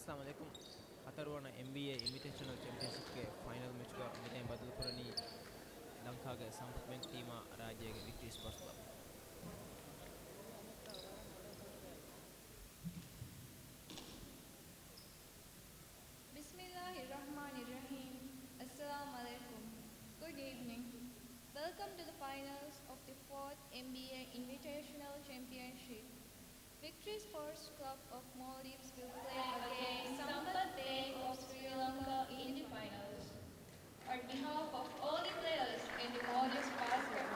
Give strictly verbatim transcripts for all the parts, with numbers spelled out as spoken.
އައްސަލާމު ޢަލައިކުމް. ހަތަރުވަނަ އެމްބީއޭ އިންވިޓޭޝަނަލް ޗެމްޕިއަންޝިޕްގެ ފައިނަލް މެޗުގަ މިދެން ބަދަލުކުރަނީ ލަންކާގެ ސަމްޕަތް ބޭންކް ޓީމާ ރާއްޖޭގެ ވިކްޓަރީ ސްޕޯޓްސް ކްލަބް. بسم الله الرحمن الرحيم. السلام عليكم. Good evening. Welcome to the finals of the fourth M B A Invitational Championship. Victory Sports Club of Maldives will play against Sampath Bank of Sri Lanka in the finals. On behalf of all the players in the Maldives basket,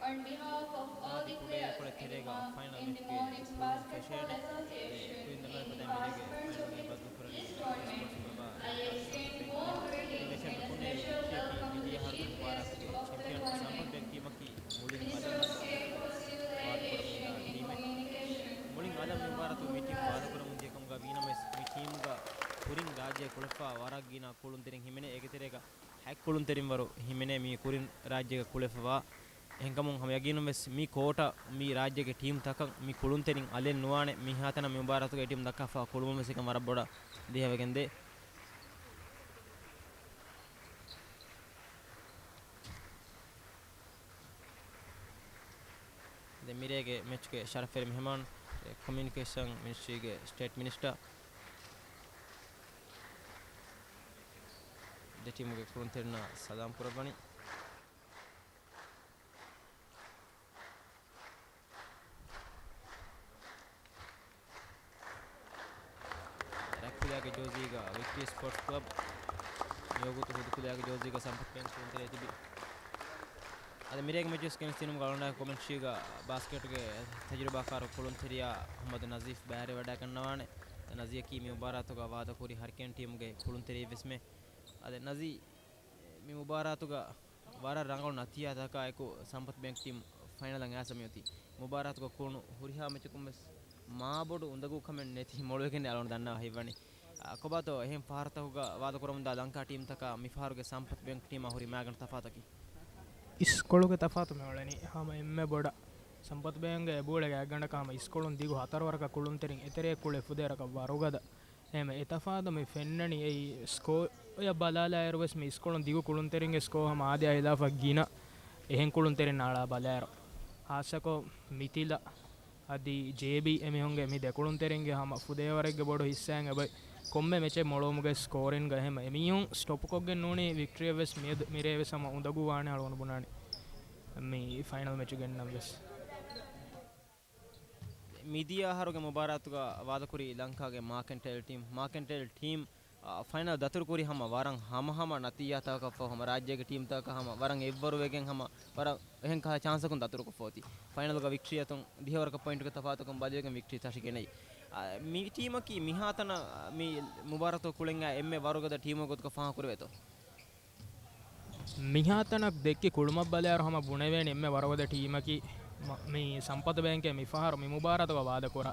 on behalf of all the players in the Ma-, in the Maldives Basketball Association and the past players in this tournament, I extend warm greetings and a special welcome to the Chief Guest of the tournament, Minister of State for Civil Aviation and Communication. މުޅިން އަލަށް މި މުބާރާތު މި ޓީމް ވާދަކުރަމުން ދިޔަކަމުގަ ވީނަމަވެސް، މި ޓީމުގަ ކުރިން ރާއްޖޭ ކުޅެފަ ވަރަށް ގިނަ ކުޅުންތެރިން ހިމެނޭ. އޭގެ ތެރޭގަ ހަތް ކުޅުންތެރިންވަރު ހިމެނޭ މި ކުރިން ރާއްޖޭގަ ކުޅެފަވާ. އެހެންކަމުން ހަމަ ޔަގީނުންވެސް މި ކޯޓަށް މި ރާއްޖޭގެ ޓީމް ތަކަށް މި ކުޅުންތެރިން އަލެއް ނުވާނެ. މިހާތަނަށް މި މުބާރާތުގަ އެ ޓީމް ދައްކާފަ ކުޅުމުންވެސް އެކަން ވަރަށް ބޮޑަށް ދިހަވެގެންދޭ. ދެން މިރޭގެ މެޗުގެ ޝަރަފްވެރި މެހެމާން، އެ، ކޮމިއުނިކޭޝަން މިނިސްޓްރީގެ ސްޓޭޓް މިނިސްޓަރ ދެ ޓީމުގެ ކުޅުންތެރިންނާ ސަލާމް ކުރައްވަނީ. ރަތްކުލައިގެ ޖޯޒީގަ ވިކްޓަރީ ސްޕޯޓްސް ކްލަބް، މިވަގުތު ހުދުކުލައިގެ ޖޯޒީގަ ސަމްޕަތް ބޭންކް ކުޅުންތެރި ތިބި. އަދި މިރޭގެ މެޗުވެސް ގެނެސްދިނުމުގަ އަޅުގަނޑާ ކޮމެންޓްރީގަ ބާސްކެޓްގެ ތަޖުރިބާކާރު ކުޅުންތެރިޔާ އަޙްމަދު ނަޒީފް ބައިވެރިވެވަޑައިގަންނަވާނެ. ނަޒީއަކީ މި މުބާރާތުގަ ވާދަކުރި ހަރިކޭން ޓީމުގެ ކުޅުންތެރިއެއްވެސްމެ. އަދި ނަޒީ، މި މުބާރާތުގަ ވަރަށް ރަނގަޅު ނަތީޖާތަކާއެކު ސަމްޕަތް ބޭންކް ޓީމް ފައިނަލަށް އައިސް މިއޮތީ. މުބާރާތުގަ ކުޅުނު ހުރިހާ މެޗަކުން ވެސް މާބޮޑު އުނދަގޫކަމެއް ނެތި މޮޅުވެގެން އަޅުގަނޑު ދަންނަވާ ހިތްވަނީ. އަ، ކޮބާތޯ އެހެން ފަހަރުތަކުގަ ވާދަކުރަމުންދާ ލަންކާ ޓީމްތަކާ މިފަހަރުގެ ސަމްޕަތް ބޭންކް ޓީމާ ހުރި މާގަނޑު ތަފާތަކީ؟ އިސްކޮޅުގެ ތަފާތު މިއުޅެނީ ހަމަ އެންމެ ބޮޑަށް. ސަމްޕަތް ބޭންކްގެ އެބޫޅެގެ އަތްގަނޑަކަށް ހަމަ އިސްކޮޅުން ދިގު ހަތަރު ވަރަކަށް ކުޅުންތެރިން އެތެރޭ ކުޅެ ފުދޭ ވަރަކަށް ވަރުގަދަ. އެހެންވެ، އެ ތަފާތު މި ފެންނަނީ އެއީ ސްކޯއަށް ބަލާލާއިރު ވެސް މި އިސްކޮޅުން ދިގު ކުޅުންތެރިންގެ ސްކޯ ހަމަ އާދަޔާ ހިލާފަށް ގިނަ އެހެން ކުޅުންތެރިން އަޅާ ބަލާއިރު. ހާއްސަކޮށް މިތިލަ އަދި ޖޭބީ އެމީހުންގެ މި ދެ ކުޅުންތެރިންގެ ހަމަ ފުދޭވަރެއްގެ ބޮޑު ހިއްސާއެއް އެބައި ކޮންމެ މެޗެއް މޮޅުވުމުގެ ސްކޯރިންގ އެހެން އެމީހުން ސްޓޮޕްކޮށްގެން ނޫނީ ވިކްޓްރީއެއް ވެސް މިއަދު މިރޭ ވެސް ހަމަ އުނދަގޫ ވާނެ އަޅުގަނޑު ބުނާނެ މި ފައިނަލް މެޗު ގެންނަން ވެސް. މިދިޔަ އަހަރުގެ މުބާރާތުގަ ވާދަކުރީ ލަންކާގެ މާކެންޓައިލް ޓީމް. މާކެންޓައިލް ޓީމް، އާ، ފައިނަލް ދަތުރުކުރީ ހަމަ ވަރަށް ހަމަހަމަ ނަތީޖާތަކަކަށްފަހު، ހަމަ ރާއްޖޭގެ ޓީމްތަކަކަށް ހަމަ ވަރަށް އެއްވަރުވެގެން ހަމަ ވަރަށް އެހެން ކަހަލަ ޗާންސަކުން ދަތުރުކޮށްފަ އޮތީ. ފައިނަލްގަ ވިކްޓްރީ އަތުން ދިހަވަރަކަށް ޕޮއިންޓުގެ ތަފާތަކުން ބަލިވެގެން ވިކްޓްރީ ތަށިގެނައީ. އާ، މި ޓީމަކީ މިހާތަނަށް މި މުބާރާތު ކުޅެންޏާ އެންމެ ވަރުގަދަ ޓީމުގެ ގޮތުގަ ފާހަގަކުރެވޭތޯ؟ މިހާތަނަށް ދެއްކި ކުޅުމަށް ބަލާއިރު ހަމަ ބުނެވޭނެ އެންމެ ވަރުގަދަ ޓީމަކީ މަ-، މި ސަމްޕަތް ބޭންކޭ މިފަހަރު މި މުބާރާތުގަ ވާދަކުރާ.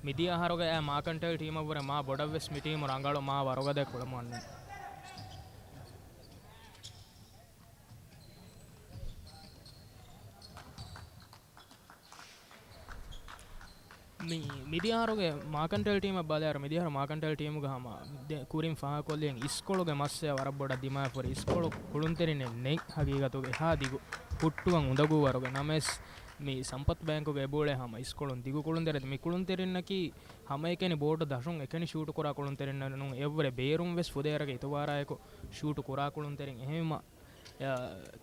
މިދިޔަ އަހަރުގައި މާކެންޓައިލް ޓީމަށްވުރެ މާ ބޮޑަށްވެސް މި ޓީމު ރަނގަޅު މާ ވަރުގަދަ ކުޅަމުން އަންނަން. މި-، މިދިޔަ އަހަރުގެ މާކެންޓައިލް ޓީމަށް ބަލާއިރު، މިދިޔަ އަހަރު މާކެންޓައިލް ޓީމުގަ ހަމަ ދެ-، ކުރިން ފާހަގަކޮށްލިއެއް އިސްކޮޅުގެ މައްސަލަ ވަރަށް ބޮޑަށް ދިމާވެފަ ހުރި. އިސްކޮޅު ކުޅުންތެރިނެއް ނެތް ހަގީގަތުގަ އެހާ ދިގު ހުއްޓުވަން އުނދަގޫވަރުގެ. ނަމަވެސް މި ސަމްޕަތް ބޭންކުގެ އެބޫޅެ ހަމަ އިސްކޮޅުން ދިގު ކުޅުންތެރި، މި ކުޅުންތެރިންނަކީ ހަމައެކަނި ބޯޓު ދަށުން އެކަނި ޝޫޓު ކުރާ ކުޅުންތެރިންނެއް ނޫން، އެއަށްވުރެ ބޭރުން ވެސް ފުދޭވަރަކަށް އިތުބާރާއެކު ޝޫޓު ކުރާ ކުޅުންތެރިން. އެހެންވީމަ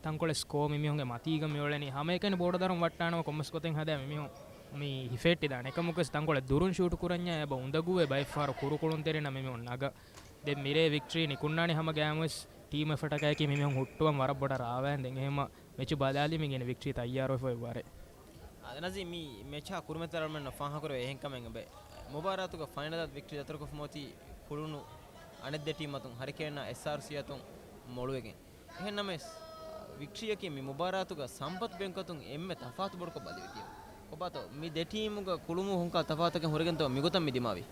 ތަންކޮޅެއް ސްކޯ މި މީހުންގެ މަތީގަ މިއުޅެނީ. ހަމައެކަނި ބޯޓު ދަށުން ވައްޓާނަމަ ކޮންމެސް ގޮތެއް ހަދާ މި މީހުން މި ހިފެއްޓިދާނެ. އެކަމަކުވެސް ތަންކޮޅެއް ދުރުން ޝޫޓު ކުރަންޏާ އެބަ އުނދަގޫވެ ބައެއްފަހަރު ކުރު ކުޅުންތެރިންނަށް މި މީހުން ނަގާ. ދެން މިރޭ ވިކްޓްރީ ނިކުންނާނީ ހަމަ ގައިމުވެސް ޓީމް އެފަޓަކާއެކީ މި މީހުން ހުއްޓުވަން ވަރަށް ބޮޑަށް ރާވާން. ދެން އެހެންމަ މެޗު ބަލާލީމަ އިނގޭނެ ވިކްޓްރީ ތައްޔާރުވެފަ އެއްވަރެއް. އާ، ނަޒީ، މި މެޗާ ކުރިމަތިލަރުމެންނަށް ފާހަގަކުރެވޭ އެހެންކަމެއް އެބަ. މުބާރާތުގަ ފައިނަލަށް ވިކްޓްރީ ދަތުރުކޮށްފަ އޮތީ ކުޅުނު އަނެއް ދެ ޓީމް އަތުން، ހަރިކޭންއާ އެސްއާރްސީ އަތުން މޮޅުވެގެން. އެހެން ނަމަވެސް، ވިކްޓްރީއަކީ މި މުބާރާތުގަ ސަމްޕަތް ބޭންކް އަތުން އެންމެ ތަފާތު ބޮޑުކޮށް ބަލިވި ޓީމް. ކޮބާތޯ، މި ދެ ޓީމުގަ ކުޅުމު ހުންކަހަލަ ތަފާތުތަކެއް ހުރެގެންތޯ މިގޮތަށް މި ދިމާވީ؟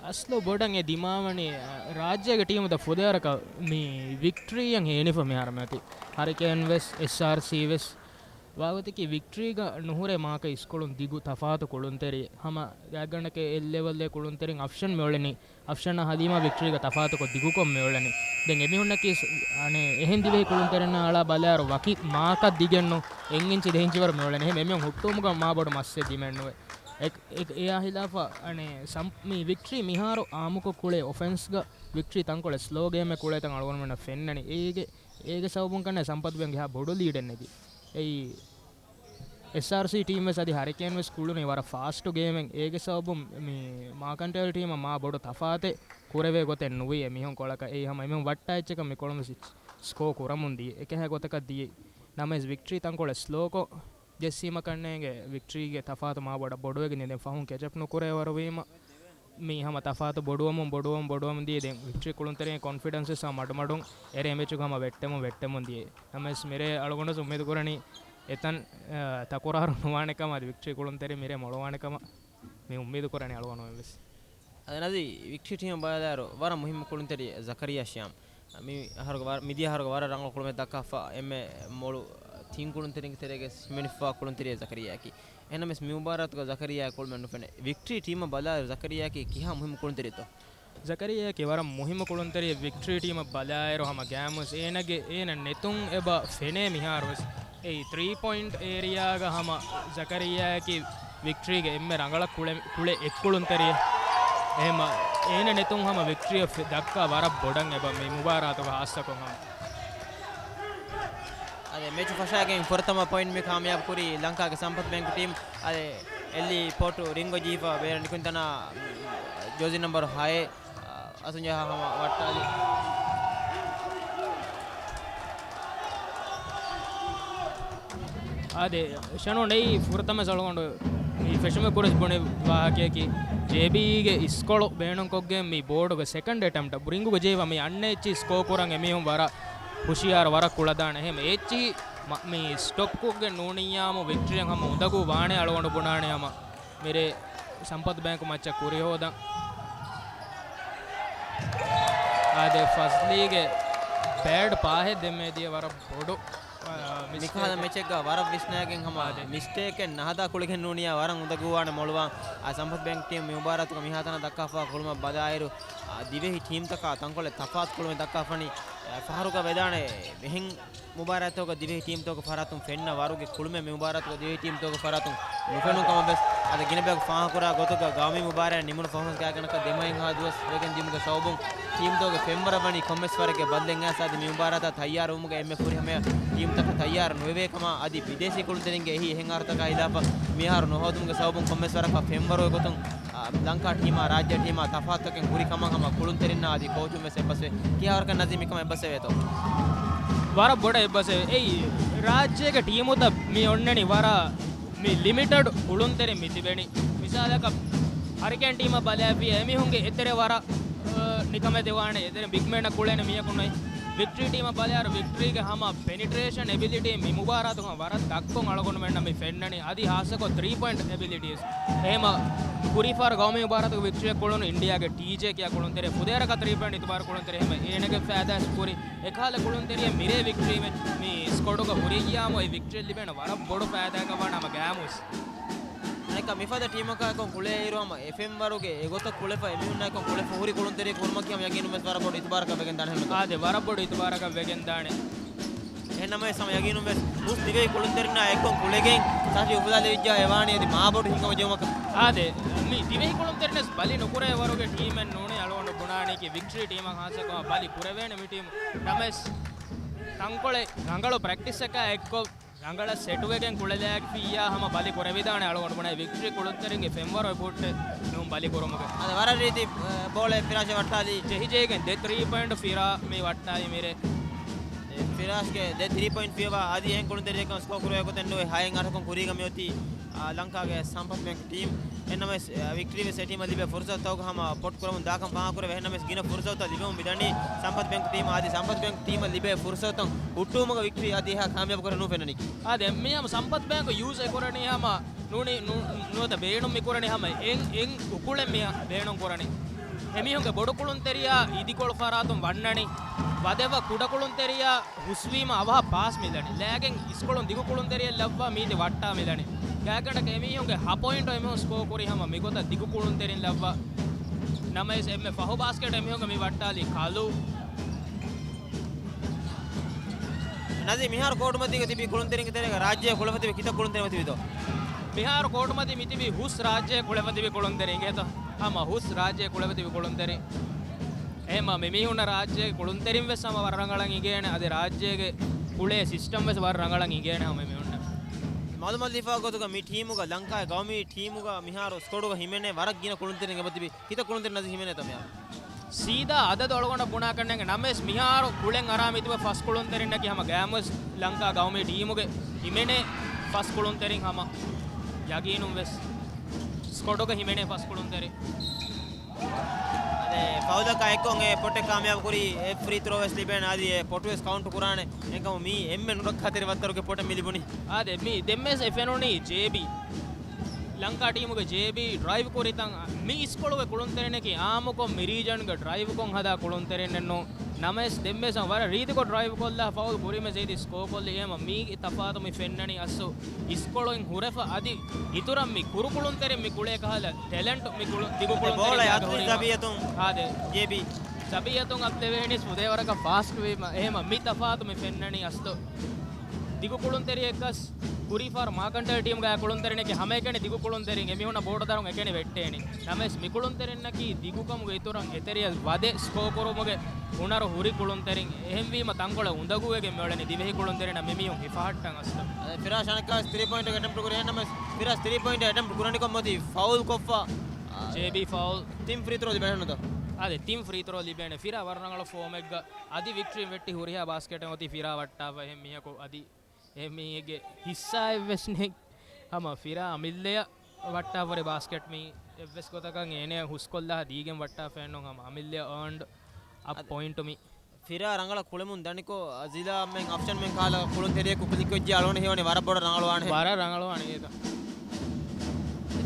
އަސްލު ބޮޑަށް އެ ދިމާވަނީ، އަ، ރާއްޖޭގެ ޓީމުތައް ފުދޭވަރަކަށް މި ވިކްޓްރީއަށް ހޭނިފަ މިހާރު މިއޮތީ. ހަރިކޭން ވެސް، އެސްއާރްސީ ވެސް، ވާގޮތަކީ ވިކްޓްރީގަ ނުހުރޭ މާކަ އިސްކޮޅުން ދިގު ތަފާތު ކުޅުންތެރި. ހަމަ ގާތްގަނޑަކަށް އެއް ލެވެލްއެއް ކުޅުންތެރިން އަފްޝަން މިއުޅެނީ. އަފްޝަންއާ ހަލީމާ ވިކްޓްރީގަ ތަފާތުކޮށް ދިގުކޮށް މިއުޅެނީ. ދެން އެމީހުންނަކީ ސް-، އަނެއް އެހެން ދިވެހި ކުޅުންތެރިންނާ އަޅާ ބަލާއިރު ވަކި މާކަށް ދިގެއްނު އެއް އިންޗި ދެ އިންޗި ވަރު މިއުޅެނީ. އެހެން އެމީހުން ހުއްޓުވުމުގަ މާ ބޮޑު މައްސެއް ދިމެއްނުވޭ. އެ-، އެ-، އެއާ ހިލާފަށް އަނެއް ސަމް-، މި ވިކްޓްރީ މިހާރު އާއްމުކޮށް ކުޅޭ އޮފެންސްގަ ވިކްޓްރީ ތަންކޮޅެއް ސްލޯ ގޭމެއް ކުޅޭތަން އަޅުގަނޑުމެންނަށް ފެންނަނީ. އޭގެ އޭގެ ސަބަބުން ކަންނޭ ސަމްޕަތް ބޭންކް އެހާ ބޮޑު ލީޑެއް ނެގި. އެއީ އެސްއާރްސީ ޓީމް ވެސް އަދި ހަރިކޭން ވެސް ކުޅުނީ ވަރަށް ފާސްޓު ގޭމެއް. އޭގެ ސަބަބުން މި މާކަންޓޭލް ޓީމަށް މާ ބޮޑު ތަފާތެއް ކުރެވޭ ގޮތެއް ނުވި އެމީހުން ކޮޅަކަށް. އެއީ ހަމަ އެމީހުން ވައްޓާ އެއްޗަކަށް މި ކޮޅުން ވެސް ސްކޯ ކުރަމުން ދިޔަ. އެކަހަލަ ގޮތަކަށް ދިޔަ. ނަމަވެސް ވިކްޓްރީ ތަންކޮޅެއް ސްލޯކޮށް ޖެއްސީމަ ކަންނޭނގެ ވިކްޓްރީގެ ތަފާތު މާ ބޮޑަށް ބޮޑުވެގެން ދިޔަ. ދެން ފަހުން ކެޗަޕް ނުކުރޭ ވަރުވީމަ މި ހަމަ ތަފާތު ބޮޑުވަމުން، ބޮޑުވަމުން، ބޮޑުވަމުން ދިޔަ. ދެން ވިކްޓްރީ ކުޅުންތެރިން ކޮންފިޑެންސް ވެސް ހަމަ މަޑުމަޑުން އެރޭ މެޗުގަ ހަމަ ވެއްޓެމުން، ވެއްޓެމުން ދިޔަ. ނަމަވެސް މިރޭ އަޅުގަނޑު ވެސް އުއްމީދު ކުރަނީ އެތަން، އަ، ތަކުރާރު ނުވާނެ ކަމަށް، އަދި ވިކްޓްރީ ކުޅުންތެރިން މިރޭ މޮޅުވާނެ ކަމަށް މި އުއްމީދު ކުރަނީ އަޅުގަނޑުމެން ވެސް. އަދި ނަޒީ، ވިކްޓްރީ ޓީމަށް ބަލާއިރު ވަރަށް މުހިއްމު ކުޅުންތެރި ޒަކަރިއްޔާ ޝިޔާމް. މި އަހަރުގެ ވަރަށް، މިދިޔަ އަހަރުގެ ވަރަށް ރަނގަޅު ކުޅުމެއް ދައްކާފަ، އެންމެ މޮޅު ތިން ކުޅުންތެރިންގެ ތެރޭގަ ހިމެނިފަ ކުޅުންތެރިއެއް ޒަކަރިއްޔާއަކީ. އެހެންނަމަވެސް މި މުބާރާތުގަ ޒަކަރިއްޔާ ކުޅުމެއް ނުފެނޭ. ވިކްޓްރީ ޓީމަށް ބަލާއިރު ޒަކަރިއްޔާއަކީ ކިހާ މުހިއްމު ކުޅުންތެރިއެއްތޯ؟ ޒަކަރިއްޔާއަކީ ވަރަށް މުހިއްމު ކުޅުންތެރިއެއް. ވިކްޓްރީ ޓީމަށް ބަލާއިރު ހަމަ ގާމުސް އޭނަގެ، އޭނަ ނެތުން އެބަ ފެނޭ މިހާރު ވެސް. އެއީ ތްރީ ޕޮއިންޓް އޭރިއާގަ ހަމަ ޒަކަރިއްޔާއަކީ ވިކްޓްރީގެ އެންމެ ރަނގަޅަށް ކުޅެ-، ކުޅެ އެއްކުޅުންތެރިއެއް. އެހެންމަ އޭނަ ނެތުން ހަމަ ވިކްޓްރީއަށް ފެ-، ދައްކާ ވަރަށް ބޮޑަށް އެބަ މި މުބާރާތުގަ ހާއްސަކޮށް ހަމަ. އަދި މެޗު ފަށާގެން ފުރަތަމަ ޕޮއިންޓް މި ކާމިޔާބު ކުރީ ލަންކާގެ ސަމްޕަތް ބޭންކް ޓީމް. އަދި އެއްލީ ޕޯޓު ރިންގޮ ޖީފަ ބޭރަށް ނިކުންތަނާ ޖޯޒި ނަމްބަރު ހައެއް އަސުން ޖަހާ ހަމަ ވައްޓާލި. އާދެ، ޝަނޯ ނެތް ފުރަތަމަ ސަޅުގަނޑު މި ފެށުމެއް ކުރިސް ބުނެ ވާހަކައަކީ، ޖޭބީގެ އިސްކޮޅު ބޭނުންކޮށްގެން މި ބޯޑުގެ ސެކަންޑް އެޓަމްޕްޓަށް ރިންގުގެ ޖޭފަ މި އަންނަ އެއްޗިހި ސްކޯ ކުރަން އެމީހުން ވަރަށް ހުޝިޔާރު ވަރަށް ކުޅަދާނެ. އެހެން އެއްޗިހި މަ-، މި ސްޓޮޕްކޮށްގެން ނޫނިއްޔާމު ވިކްޓްރީއަށް ހަމަ އުނދަގޫ ވާނެ އަޅުގަނޑު ބުނާނެ ހަމަ. މިރޭ ސަމްޕަތް ބޭންކް މައްޗަށް ކުރިހޯދަން. އާދެ، ފަޒްލީގެ ބޭޑް ޕާހެއް ދެންމެ ދިޔަ ވަރަށް ބޮޑު، އާ، މިސްޓޭކެއް. މިކަހަލަ މެޗެއްގަ ވަރަށް ވިސްނާގެން ހަމަ އާދެ. މިސްޓޭކެއް ނަހަދާ ކުޅިގެން ނޫނިއްޔާ ވަރަށް އުނދަގޫވާނެ މޮޅުވާން. އާ، ސަމްޕަތް ބޭންކް ޓީމް މި މުބާރާތުގަ މިހާތަނަށް ދައްކާފަ ކުޅުމަށް ބަލާއިރު، އާ، ދިވެހި ޓީމްތަކާ ތަންކޮޅެއް ތަފާތު ކުޅުމެއް ދައްކާފަނީ، އާ، ފަހަރުގަ ވެދާނެ އެހެން މުބާރާތްތަކުގަ ދިވެހި ޓީމްތަކުގެ ފަރާތުން ފެންނަ ވަރުގެ ކުޅުމެއް މި މުބާރާތުގަ ދިވެހި ޓީމްތަކުގެ ފަރާތުން ނުފެނުން ކަމަށް ވެސް އަދި ގިނަ ބަޔަކު ފާހަގަކުރާ ގޮތުގަ ގައުމީ މުބާރާތް ނިމުނު ފަހުން ގާތްގަނޑަކަށް ދެމަހެއްހާ ދުވަސް ވެގެން ދިޔުމުގެ ސަބަބުން ޓީމްތަކުގެ ފެންވަރަށް ވަނީ ކޮންމެސް ވަރެއްގެ ބައްލެއް އައިސް އަދި މި މުބާރާތާ ތައްޔާރުވުމުގަ އެންމެ ފުރިހަމަޔަށް ޓީމްތަކަށް ތައްޔާރު ނުވެވޭ ކަމަށް އަދި ބިދޭސީ ކުޅުންތެރިންގެ އެހީ އެހެން އަހަރުތަކާ ހިލާފަށް މި އަހަރު ނުހޯދުމުގެ ސަބަބުން ކޮންމެސް ވަރަކަށް ފެންވަރުގެ ގޮތުން، އާ، ލަންކާ ޓީމާ ރާއްޖެ ޓީމާ ތަފާތުތަކެއް ހުރި ކަމަށް ހަމަ ކުޅުންތެރިންނާ އަދި ކޯޗުން ވެސް އެއްބަސްވޭ. ކިހާ ވަރަކަށް ނަޒީމް މިކަމަށް އެއްބަސްވެވޭތޯ؟ ވަރަށް ބޮޑަށް އެއްބަސްވެ. އެއީ ރާއްޖޭގެ ޓީމުތައް މި އޮންނަނީ ވަރަށް މި ލިމިޓެޑް ކުޅުންތެރިން މި ތިބެނީ. މިސާލަކަށް ހަރިކޭން ޓީމަށް ބަލާފިޔާ އެމީހުންގެ އެތެރެ ވަރަށް، އަ، ނިކަމެއް ދެވާނެ، އެތެރެ ބިގް މެންއަށް ކުޅޭނެ މީހަކު ނެތް. ވިކްޓްރީ ޓީމަށް ބަލާއިރު ވިކްޓްރީގެ ހަމަ ޕެނިޓްރޭޝަން އެބިލިޓީ މި މުބާރާތުގަ ވަރަށް ދަށްކޮށް އަޅުގަނޑުމެންނަށް މި ފެންނަނީ. އަދި ހާއްސަކޮށް ތްރީ ޕޮއިންޓް އެބިލިޓީސް. އެހެމަ ކުރީ ފަހަރު ގައުމީ މުބާރާތުގަ ވިކްޓްރީއަށް ކުޅުނު އިންޑިއާގެ ޓީޖޭ ކިޔާ ކުޅުންތެރި ފުދޭވަރަކަށް ތްރީ ޕޮއިންޓް އިތުބާރު ކުޅުންތެރި. އެހެމަ އޭނަގެ ފައިދާއަށް ކުރި އެކަހަލަ ކުޅުންތެރިއެއް މިރޭ ވިކްޓްރީ މެޗް މި ސްކޮޑުގަ ހުރިއްޔާމު އެ ވިކްޓްރީ ލިބޭނެ ވަރަށް ބޮޑު ފައިދާއަކަށް ވާނެ ހަމަ ގާމުސް. އަނެއްކާ މިފަދަ ޓީމަކާއެކު ކުޅޭއިރު ހަމަ އެ ފެންވަރުގެ އެގޮތަށް ކުޅެފަ އެމީހުންނާއެކު ކުޅެފަ ހުރި ކުޅުންތެރި ކުރުމަކީ ހަމަ ޔަގީނުން ވެސް ވަރަށް ބޮޑު އިތުބާރަކަށް ވެގެން ދާނެ ހެމެދޯ. އާދެ، ވަރަށް ބޮޑު އިތުބާރަކަށް ވެގެން ދާނެ. އެހެން ނަމަވެސް ހަމަ ޔަގީނުން ވެސް ހުސް ދިވެހި ކުޅުންތެރިންނާ އެއްކޮށް ކުޅެގެން ސަށި އުފުލާލެވިއްޖާ އެވާނީ އަދި މާބޮޑު ހިނގަމަޖެހުމަކަށް. އާދެ، މި ދިވެހި ކުޅުންތެރިން ވެސް ބަލި ނުކުރޭ ވަރުގެ ޓީމެއް ނޫނީ އަޅުގަނޑު ބުނާނީކީ ވިކްޓްރީ ޓީމަށް ހާއްސަކޮށް ބަލި ކުރެވޭނެ މި ޓީމު. ނަމަވެސް ތަންކޮޅެއް ރަނގަޅު ޕްރެކްޓިސްއަކާ އެއްކޮށް ރަނގަޅަށް ސެޓުވެގެން ކުޅެލާފިއްޔާ ހަމަ ބަލި ކުރެވިދާނެ އަޅުގަނޑު ބުނޭ ވިކްޓްރީ ކުޅުންތެރިންގެ ފެންވަރު އެބަހުއްޓެ ނޫން ބަލި ކުރުމުގެ. އަދި ވަރަށް ރީތި، އަ، ބޯޅަ ފިރާޝް ވައްޓާލީ. ޖެހިޖެހިގެން ދެ ތްރީ ޕޮއިންޓް ފިރާ މި ވައްޓާލީ މިރޭ. އެ، ފިރާޝްގެ ދެ ތްރީ ޕޮއިންޓް ފިޔަވާ އަދި އެހެން ކުޅުންތެރިއެއްގަ ސްކޯ ކުރެވޭ ގޮތެއް ނުވޭ. ހައެއް އަށަކުން ކުރީގަ މިއޮތީ، އާ، ލަންކާގެ ސަމްޕަތް ބޭންކް ޓީމް. އެހެންނަމަވެސް، އާ، ވިކްޓްރީ ވެސް އެ ޓީމަށް ލިބޭ ފުރުސަތުތަކުގަ ހަމަ ޕޮޓް ކުރަމުން ދާކަން ފާހަގަކުރެވޭ. އެހެންނަމަވެސް ގިނަ ފުރުސަތުތައް ލިބެމުން މިދަނީ ސަމްޕަތް ބޭންކް ޓީމަށް. އަދި ސަމްޕަތް ބޭންކް ޓީމަށް ލިބޭ ފުރުސަތުތައް ހުއްޓުވުމުގަ ވިކްޓްރީ އަދި އެހާ ކާމިޔާބު ކުރެ ނުފެންނަނީ. އާދެ، މި ހަމަ ސަމްޕަތް ބޭންކް ޔޫޒް އެކުރަނީ ހަމަ ނޫނީ، ނު-، ނުވަތަ ބޭނުން މިކުރަނީ ހަމަ އެއް، އެއް އުކުޅެއް މި ބޭނުން ކުރަނީ. އެމީހުންގެ ބޮޑު ކުޅުންތެރިޔާ އިދިކޮޅު ފަރާތުން ވަންނަނީ. ވަދެފަ ކުޑަ ކުޅުންތެރިޔާ ހުސްވީމަ އަވަހަށް ޕާސް މިލަނީ. ލައިގެން އިސްކޮޅުން ދިގު ކުޅުންތެރިޔެއް ލައްވާ މީތި ވައްޓާ މިލަނީ. ގާތްގަނޑަކަށް އެމީހުންގެ ހަ ޕޮއިންޓު އެމީހުން ސްކޯ ކުރި ހަމަ މިގޮތަށް ދިގު ކުޅުންތެރިން ލައްވާ. ނަމަވެސް އެންމެ ފަހު ބާސްކެޓް އެމީހުންގެ މި ވައްޓާލީ ކަލޫ. ނަޒީ، މިހާރު ކޯޓުމަތީގަ ތިބި ކުޅުންތެރިންގެ ތެރޭގަ ރާއްޖެ ކުޅެފަ ތިބި ކިތައް ކުޅުންތެރިން މަތިވިތޯ؟ މިހާރު ކޯޓުމަތީ މިތިބީ ހުސް ރާއްޖެ ކުޅެފަ ތިބި ކުޅުންތެރިން އިނގޭތޯ؟ ހަމަ ހުސް ރާއްޖެ ކުޅެފަ ތިބި ކުޅުންތެރިން. އެހެންމަ މި މީހުންނަށް ރާއްޖޭގެ ކުޅުންތެރިން ވެސް ހަމަ ވަރަށް ރަނގަޅަށް އިނގޭނެ. އަދި ރާއްޖޭގެ ކުޅޭ ސިސްޓަމް ވެސް ވަރަށް ރަނގަޅަށް އިނގޭނެ ހަމަ މީހުންނަށް. މައުލޫމާތު ލިބިފާ ގޮތުގަ މި ޓީމުގަ، ލަންކާގެ ގައުމީ ޓީމުގަ މިހާރު ސްކޮޑުގަ ހިމެނޭ ވަރަށް ގިނަ ކުޅުންތެރިން އެބަތިބި. ކިތައް ކުޅުންތެރިން ނަޒީ ހިމެނޭތަ މިހާރު؟ ސީދާ އަދަދު އަޅުގަނޑަށް ބުނާކަށް ނޭނގެ. ނަމަވެސް މިހާރު ކުޅެން އަރާ މިތިބަ ފަސް ކުޅުންތެރިންނަކީ ހަމަ ގައިމުވެސް ލަންކާ ގައުމީ ޓީމުގެ ހިމެނޭ ފަސް ކުޅުންތެރިން ހަމަ ޔަގީނުން ވެސް ސްކޮޑުގަ ހިމެނޭ ފަސް ކުޅުންތެރިން. އަދެ، ފައުލަކާ އެއްކޮށް އެ ޕޮޓެއް ކާމިޔާބު ކުރީ، އެ ފްރީ ތްރޯ ވެސް ލިބޭނެ. އަދި އެ ޕޮޓު ވެސް ކައުންޓް ކުރާނެ. އެންކަމު މީ އެންމެ ނުރައްކާތެރި ވައްތަރުގެ ޕޮޓެއް މި ލިބުނީ. އާދެ، މި ދެންމެސް އެ ފެނުނީ ޖޭބީ. ލަންކާ ޓީމުގެ ޖޭބީ ޑްރައިވް ކުރިތަން މި އިސްކޮޅުގެ ކުޅުންތެރިންނަކީ އާއްމުކޮށް މި ރީޖަންގެ ޑްރައިވްކޮށް ހަދާ ކުޅުންތެރިންނެއް ނޫން. ނަމަވެސް ދެންމެސް ވަރަށް ރީތިކޮށް ޑްރައިވް ކޮށްލާ ފައުލް ކުރީމަ ޒެއިދީ ސްކޯ ކޮށްލި. އެހެމަ މީގެ ތަފާތު މި ފެންނަނީ އަސްލު އިސްކޮޅުން ހުރެފަ އަދި އިތުރަށް މި ކުރު ކުޅުންތެރިން މި ކުޅޭ ކަހަލަ ޓެލެންޓް މި ކުޅު-، ދިގު ކުޅުންތެރިން ބޯޅަ އަތުރި ހުރީމަ. ޒަބީއަތުން. އާދެ. ޖޭބީ. ޒަބީއަތުން އަތުލެވޭނީސް ފުދޭވަރަކަށް ފާސްޓް ވީމަ. އެހެމަ މި ތަފާތު މި ފެންނަނީ އަސްލު ދިގު ކުޅުންތެރިއެއްގަސް ކުރީފާރު މާކަންޓަލް ޓީމުގަ ކުޅުންތެރިންނަކީ ހަމައެކަނި ދިގު ކުޅުންތެރިން އެމީހުންނަށް ބޯޑަ ދަރުން އެކަނި ވެއްޓޭނެ. ނަމަވެސް މި ކުޅުންތެރިންނަކީ ދިގުކަމުގެ އިތުރަށް އެތެރެޔަށް ވަދެ ސްކޯ ކުރުމުގެ ހުނަރު ހުރި ކުޅުންތެރިން. އެހެންވީމަ ތަންކޮޅެއް އުނދަގޫވެގެން މިއުޅެނީ ދިވެހި ކުޅުންތެރިންނަށް މިމީހުން ހިފަހައްޓަން އަސްލު. އަދި ފިރާ ޝަނަކާސް ތްރީ ޕޮއިންޓް އެޓެމްޕްޓް ކުރި އެންނަމެސް ފިރާ ތްރީ ޕޮއިންޓް އެޓެމްޕްޓް ކުރަނިކޮށް މޮތީ ފައުލް ކޮށްފަ. ޖޭބީ ފައުލް. ތިން ފްރީ ތްރޯ ލިބޭނެ ނުތަ؟ އާދެ، ތިން ފްރީ ތްރޯ ލިބޭނެ. ފިރާ ވަރަށް ރަނގަޅަށް ފޯމެއްގަ އަދި ވިކްޓްރީ ވެއްޓި ހުރިހާ ބާސްކެޓެއް އޮތީ ފިރާ ވައްޓާފަ އެހެން މީހަކު އަދި އެ މީހެއްގެ ހިއްސާއެއްވެސް ނެތް. ހަމަ ފިރާ އަމިއްލަޔަށް ވައްޓާފަރި ބާސްކެޓް މީ އެއްވެސް ގޮތަކަށް އޭނަޔަށް ހުސްކޮށްލާ ދީގެން ވައްޓާފައެއްނު. ހަމަ އަމިއްލަޔަށް އާންޑް އަޕް އަދި ޕޮއިންޓު މީ. ފިރާ ރަނގަޅަށް ކުޅެމުން ދަނިކޮށް، އަޒިލާމެން އަފްޝަންމެން ކާލަ ކުޅުންތެރިޔަކު ކުލިކޮށްޖެ އަޅުގަނޑު ހީވަނީ ވަރަށް ބޮޑަށް ރަނގަޅުވާނެ. ވަރަށް ރަނގަޅުވާނެ އޭތަ.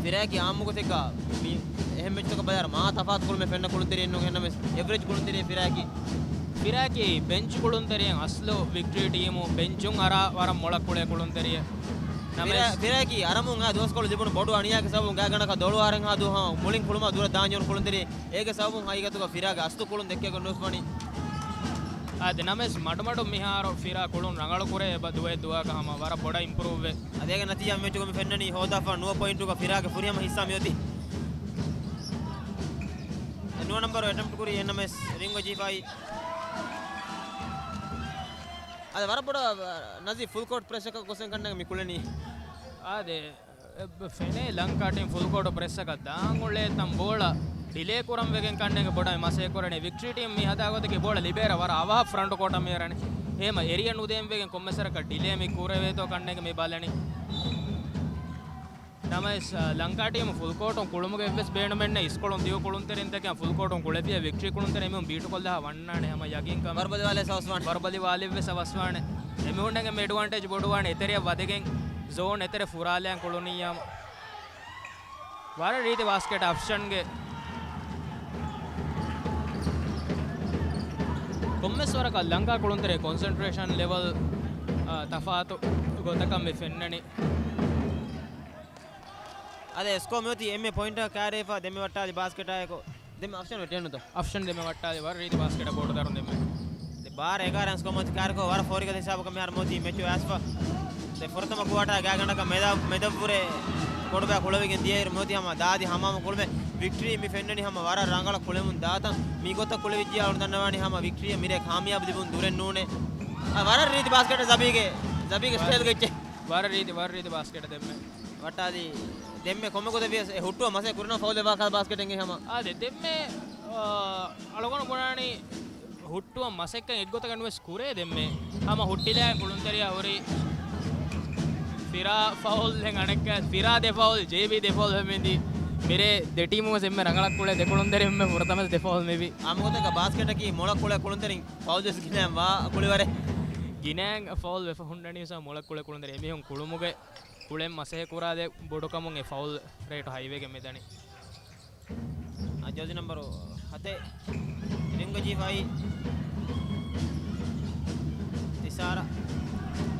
ފިރާއަކީ އާއްމުގޮތެއްގަ މި އެހެން މެޗްތަކަށް ބަލާއިރު މާ ތަފާތު ކުޅުމެއް ފެންނަ ކުޅުންތެރިއެއްނު. އެހެންނަމެސް އެވްރެޖް ކުޅުންތެރިއެއް ފިރާއަކީ. ފިރާއަކީ ބެންޗް ކުޅުންތެރިއެއް އަސްލު ވިކްޓްރީ ޓީމު ބެންޗުން އަރާ ވަރަށް މޮޅަށް ކުޅޭ ކުޅުންތެރިއެއް. ނަމަވެސް ފިރާ-، ފިރާއަކީ އަރަމުން އާ ދުވަސްކޮޅު ލިބުނު ބޮޑު އަނިޔާގެ ސަބަބުން ގާތްގަނޑަކަށް ދޮޅު އަހަރެއްހާ ދުވަހު މުޅިން ކުޅުމާ ދުރަށް ދާންޖެހުނު ކުޅުންތެރިއެއް. އޭގެ ސަބަބުން ހަގީގަތުގަ ފިރާގެ އަސްލު ކުޅުން ދެއްކޭގޮތް ނުފެނި. އާދެ، ނަމަވެސް މަޑުމަޑުން މިހާރު ފިރާ ކުޅުން ރަނގަޅު ކުރޭ އެބަ ދުވަހެއް ދުވަހަކަށް ހަމަ ވަރަށް ބޮޑަށް އިމްޕްރޫވް ވޭ. އަދި އޭގެ ނަތީޖާ މެޗުގަ މި ފެންނަނީ ހޯދާފަ ނުވަ ޕޮއިންޓުގަ ފިރާގެ ފުރިހަމަ ހިއްސާ މިއޮތީ. ނުވަ ނަންބަރު އެޓެމްޕްޓް ކުރީ އެން އެމް އެސް ރިންގް ޖީ ފައިވް. އަދި ވަރަށް ބޮޑަށް ނަޒީ ފުލް ކޯޓް ޕްރެސަކަށް ގޮސް ކަންނޭނގެ މި ކުޅެނީ. އާދެ. އެ، ފެނޭ ލަންކާ ޓީމް ފުލް ކޯޓު ޕްރެސަކަށް ދާން އުޅޭ ތަން ބޯޅަ ޑިލޭ ކުރަން ވެގެން ކަންނޭނގެ ބޮޑަށް މަސޭ ކުރަނީ. ވިކްޓްރީ ޓީމް މި ހަދާ ގޮތަކީ ބޯޅަ ލިބޭއިރަށް ވަރަށް އަވަހަށް ފްރަންޓް ކޯޓަށް މި އަރަނީ. އެހެމަ އެރިއަ ނުދޭން ވެގެން ކޮންމެސް ވަރަކަށް ޑިލޭ މި ކުރެވޭތޯ ކަންނޭނގެ މި ބަލަނީ. ނަމަވެސް، އަ، ލަންކާ ޓީމު ފުލް ކޯޓުން ކުޅުމުގެ އެއްވެސް ބޭނުމެއް ނެތް. އިސްކޮޅުން ދިގު ކުޅުންތެރިން ދެކެން ފުލް ކޯޓުން ކުޅެފިޔާ ވިކްޓްރީ ކުޅުންތެރިން އެމީހުން ބީޓުކޮށްލާ ވަންނާނެ ހަމަ ޔަގީންކަމެއް. ވަރުބަލި ވާލެއްވެސް އަވަސްވާނެ. ވަރުބަލި ވާލެއްވެސް އަވަސްވާނެ. އެމީހުންނަށް އެންމެ އެޑްވާންޓޭޖް ބޮޑުވާނެ އެތެރެއަށް ވަދެގެން ޒޯން އެތެރެ ފުރާލައިން ކުޅުނިއްޔާމު. ވަރަށް ރީތި ބާސްކެޓް އަފްޝަންގެ. ކޮންމެސް ވަރަކަށް ލަންކާ ކުޅުންތެރި ކޮންސެންޓްރޭޝަން ލެވަލް، އާ، ތަފާތު ގޮތަކަށް މި ފެންނަނީ. އަދި ސްކޯ މިއޮތީ އެންމެ ޕޮއިންޓަށް ކައިރިވެފަ ދެންމެ ވައްޓާލި ބާސްކެޓާއެކު. ދެންމެ އަފްޝަން ވެއްޓެއްނުތަ؟ އަފްޝަން ދެންމެ ވައްޓާލި ވަރަށް ރީތި ބާސްކެޓަށް ބޯޑު ދަރުން ދެންމެ. ދެ ބާރަ އެގާރަ ސްކޯ މަތި ކާރިކޯ ވަރަށް ފޯރިގަދަ ހިސާބަކަށް މިހާރު މޯތީ މެޗު އައިސްފަ. ދެ ފުރަތަމަ ކުވާޓާ ގާތްގަނޑަކަށް މެދާ-، މެދަށްވުރެ ބޮޑުބައި ކުޅެވިގެން ދިޔައިރު މޯތީ ހަމަ ދާދި ހަމާމަ ކުޅުމެއް ވިކްޓްރީ މި ފެންނަނީ ހަމަ ވަރަށް ރަނގަޅަށް ކުޅެމުން ދާތަން. މި ގޮތަށް ކުޅެވިއްޖެ އަޅު ދަންނަވާނީ ހަމަ ވިކްޓްރީ މިރޭ ކާމިޔާބު ލިބުން ދުރެއް ނޫނޭ. އަ، ވަރަށް ރީތި ބާސްކެޓަށް ޒަބީގެ، ޒަބީގެ ސްޓައިލް ގެއްޗެއް. ވަރަށް ރީތި، ވަރަށް ރީތި ބާސްކެޓަށް ދެންމެ. ވައްޓާލި ދެންމެ ކޮންމެ ގޮތެއް ވިޔަސް އެ ހުއްޓުވަ މަސޭ ކުރިނަ ފައުލް ވާކާ ބާސްކެޓެއް ހަމަ. އާދެ، ދެންމެ، އާ، އަޅުގަނޑު ބުނާނީ ހުއްޓުވަ މަސެއްކަން އެއްގޮތަކަށް ނުވެސް ކުރޭ ދެންމެ. ހަމަ ހުއްޓިލާ ކުޅުންތެރިޔާ ހުރި ފިރާ ފައުލް ދެން އަނެއްކާ ފިރާ ދެ ފައުލް، ޖޭބީ ދެ ފައުލް ހަމަ މިދީ. މިރޭ ދެ ޓީމު ވެސް އެންމެ ރަނގަޅަށް ކުޅޭ ދެ ކުޅުންތެރިން އެންމެ ފުރަތަމަ ވެސް ދެ ފައުލް މިވީ. އާ މުގޮތަކަށް ބާސްކެޓަކީ މޮޅަށް ކުޅޭ ކުޅުންތެރިން ފައުލް ވެސް ގިނައިން ވާ ކުޅިވަރެއް. ގިނައިން ފައުލް ވެފަ ހުންނަނީ ސާ މޮޅަށް ކުޅޭ ކުޅުންތެރި އެމީހުން ކުޅުމުގެ ކުޅެން މަސޭ ކުރާ ދެ ބޮޑުކަމުން އެ ފައުލް ރޭޓު ހައިވެގެން މިދަނީ. އަ، ޖާޒީ ނަމްބަރު ހަތެއް ރިންގަޖީފައި ތިސާރަ.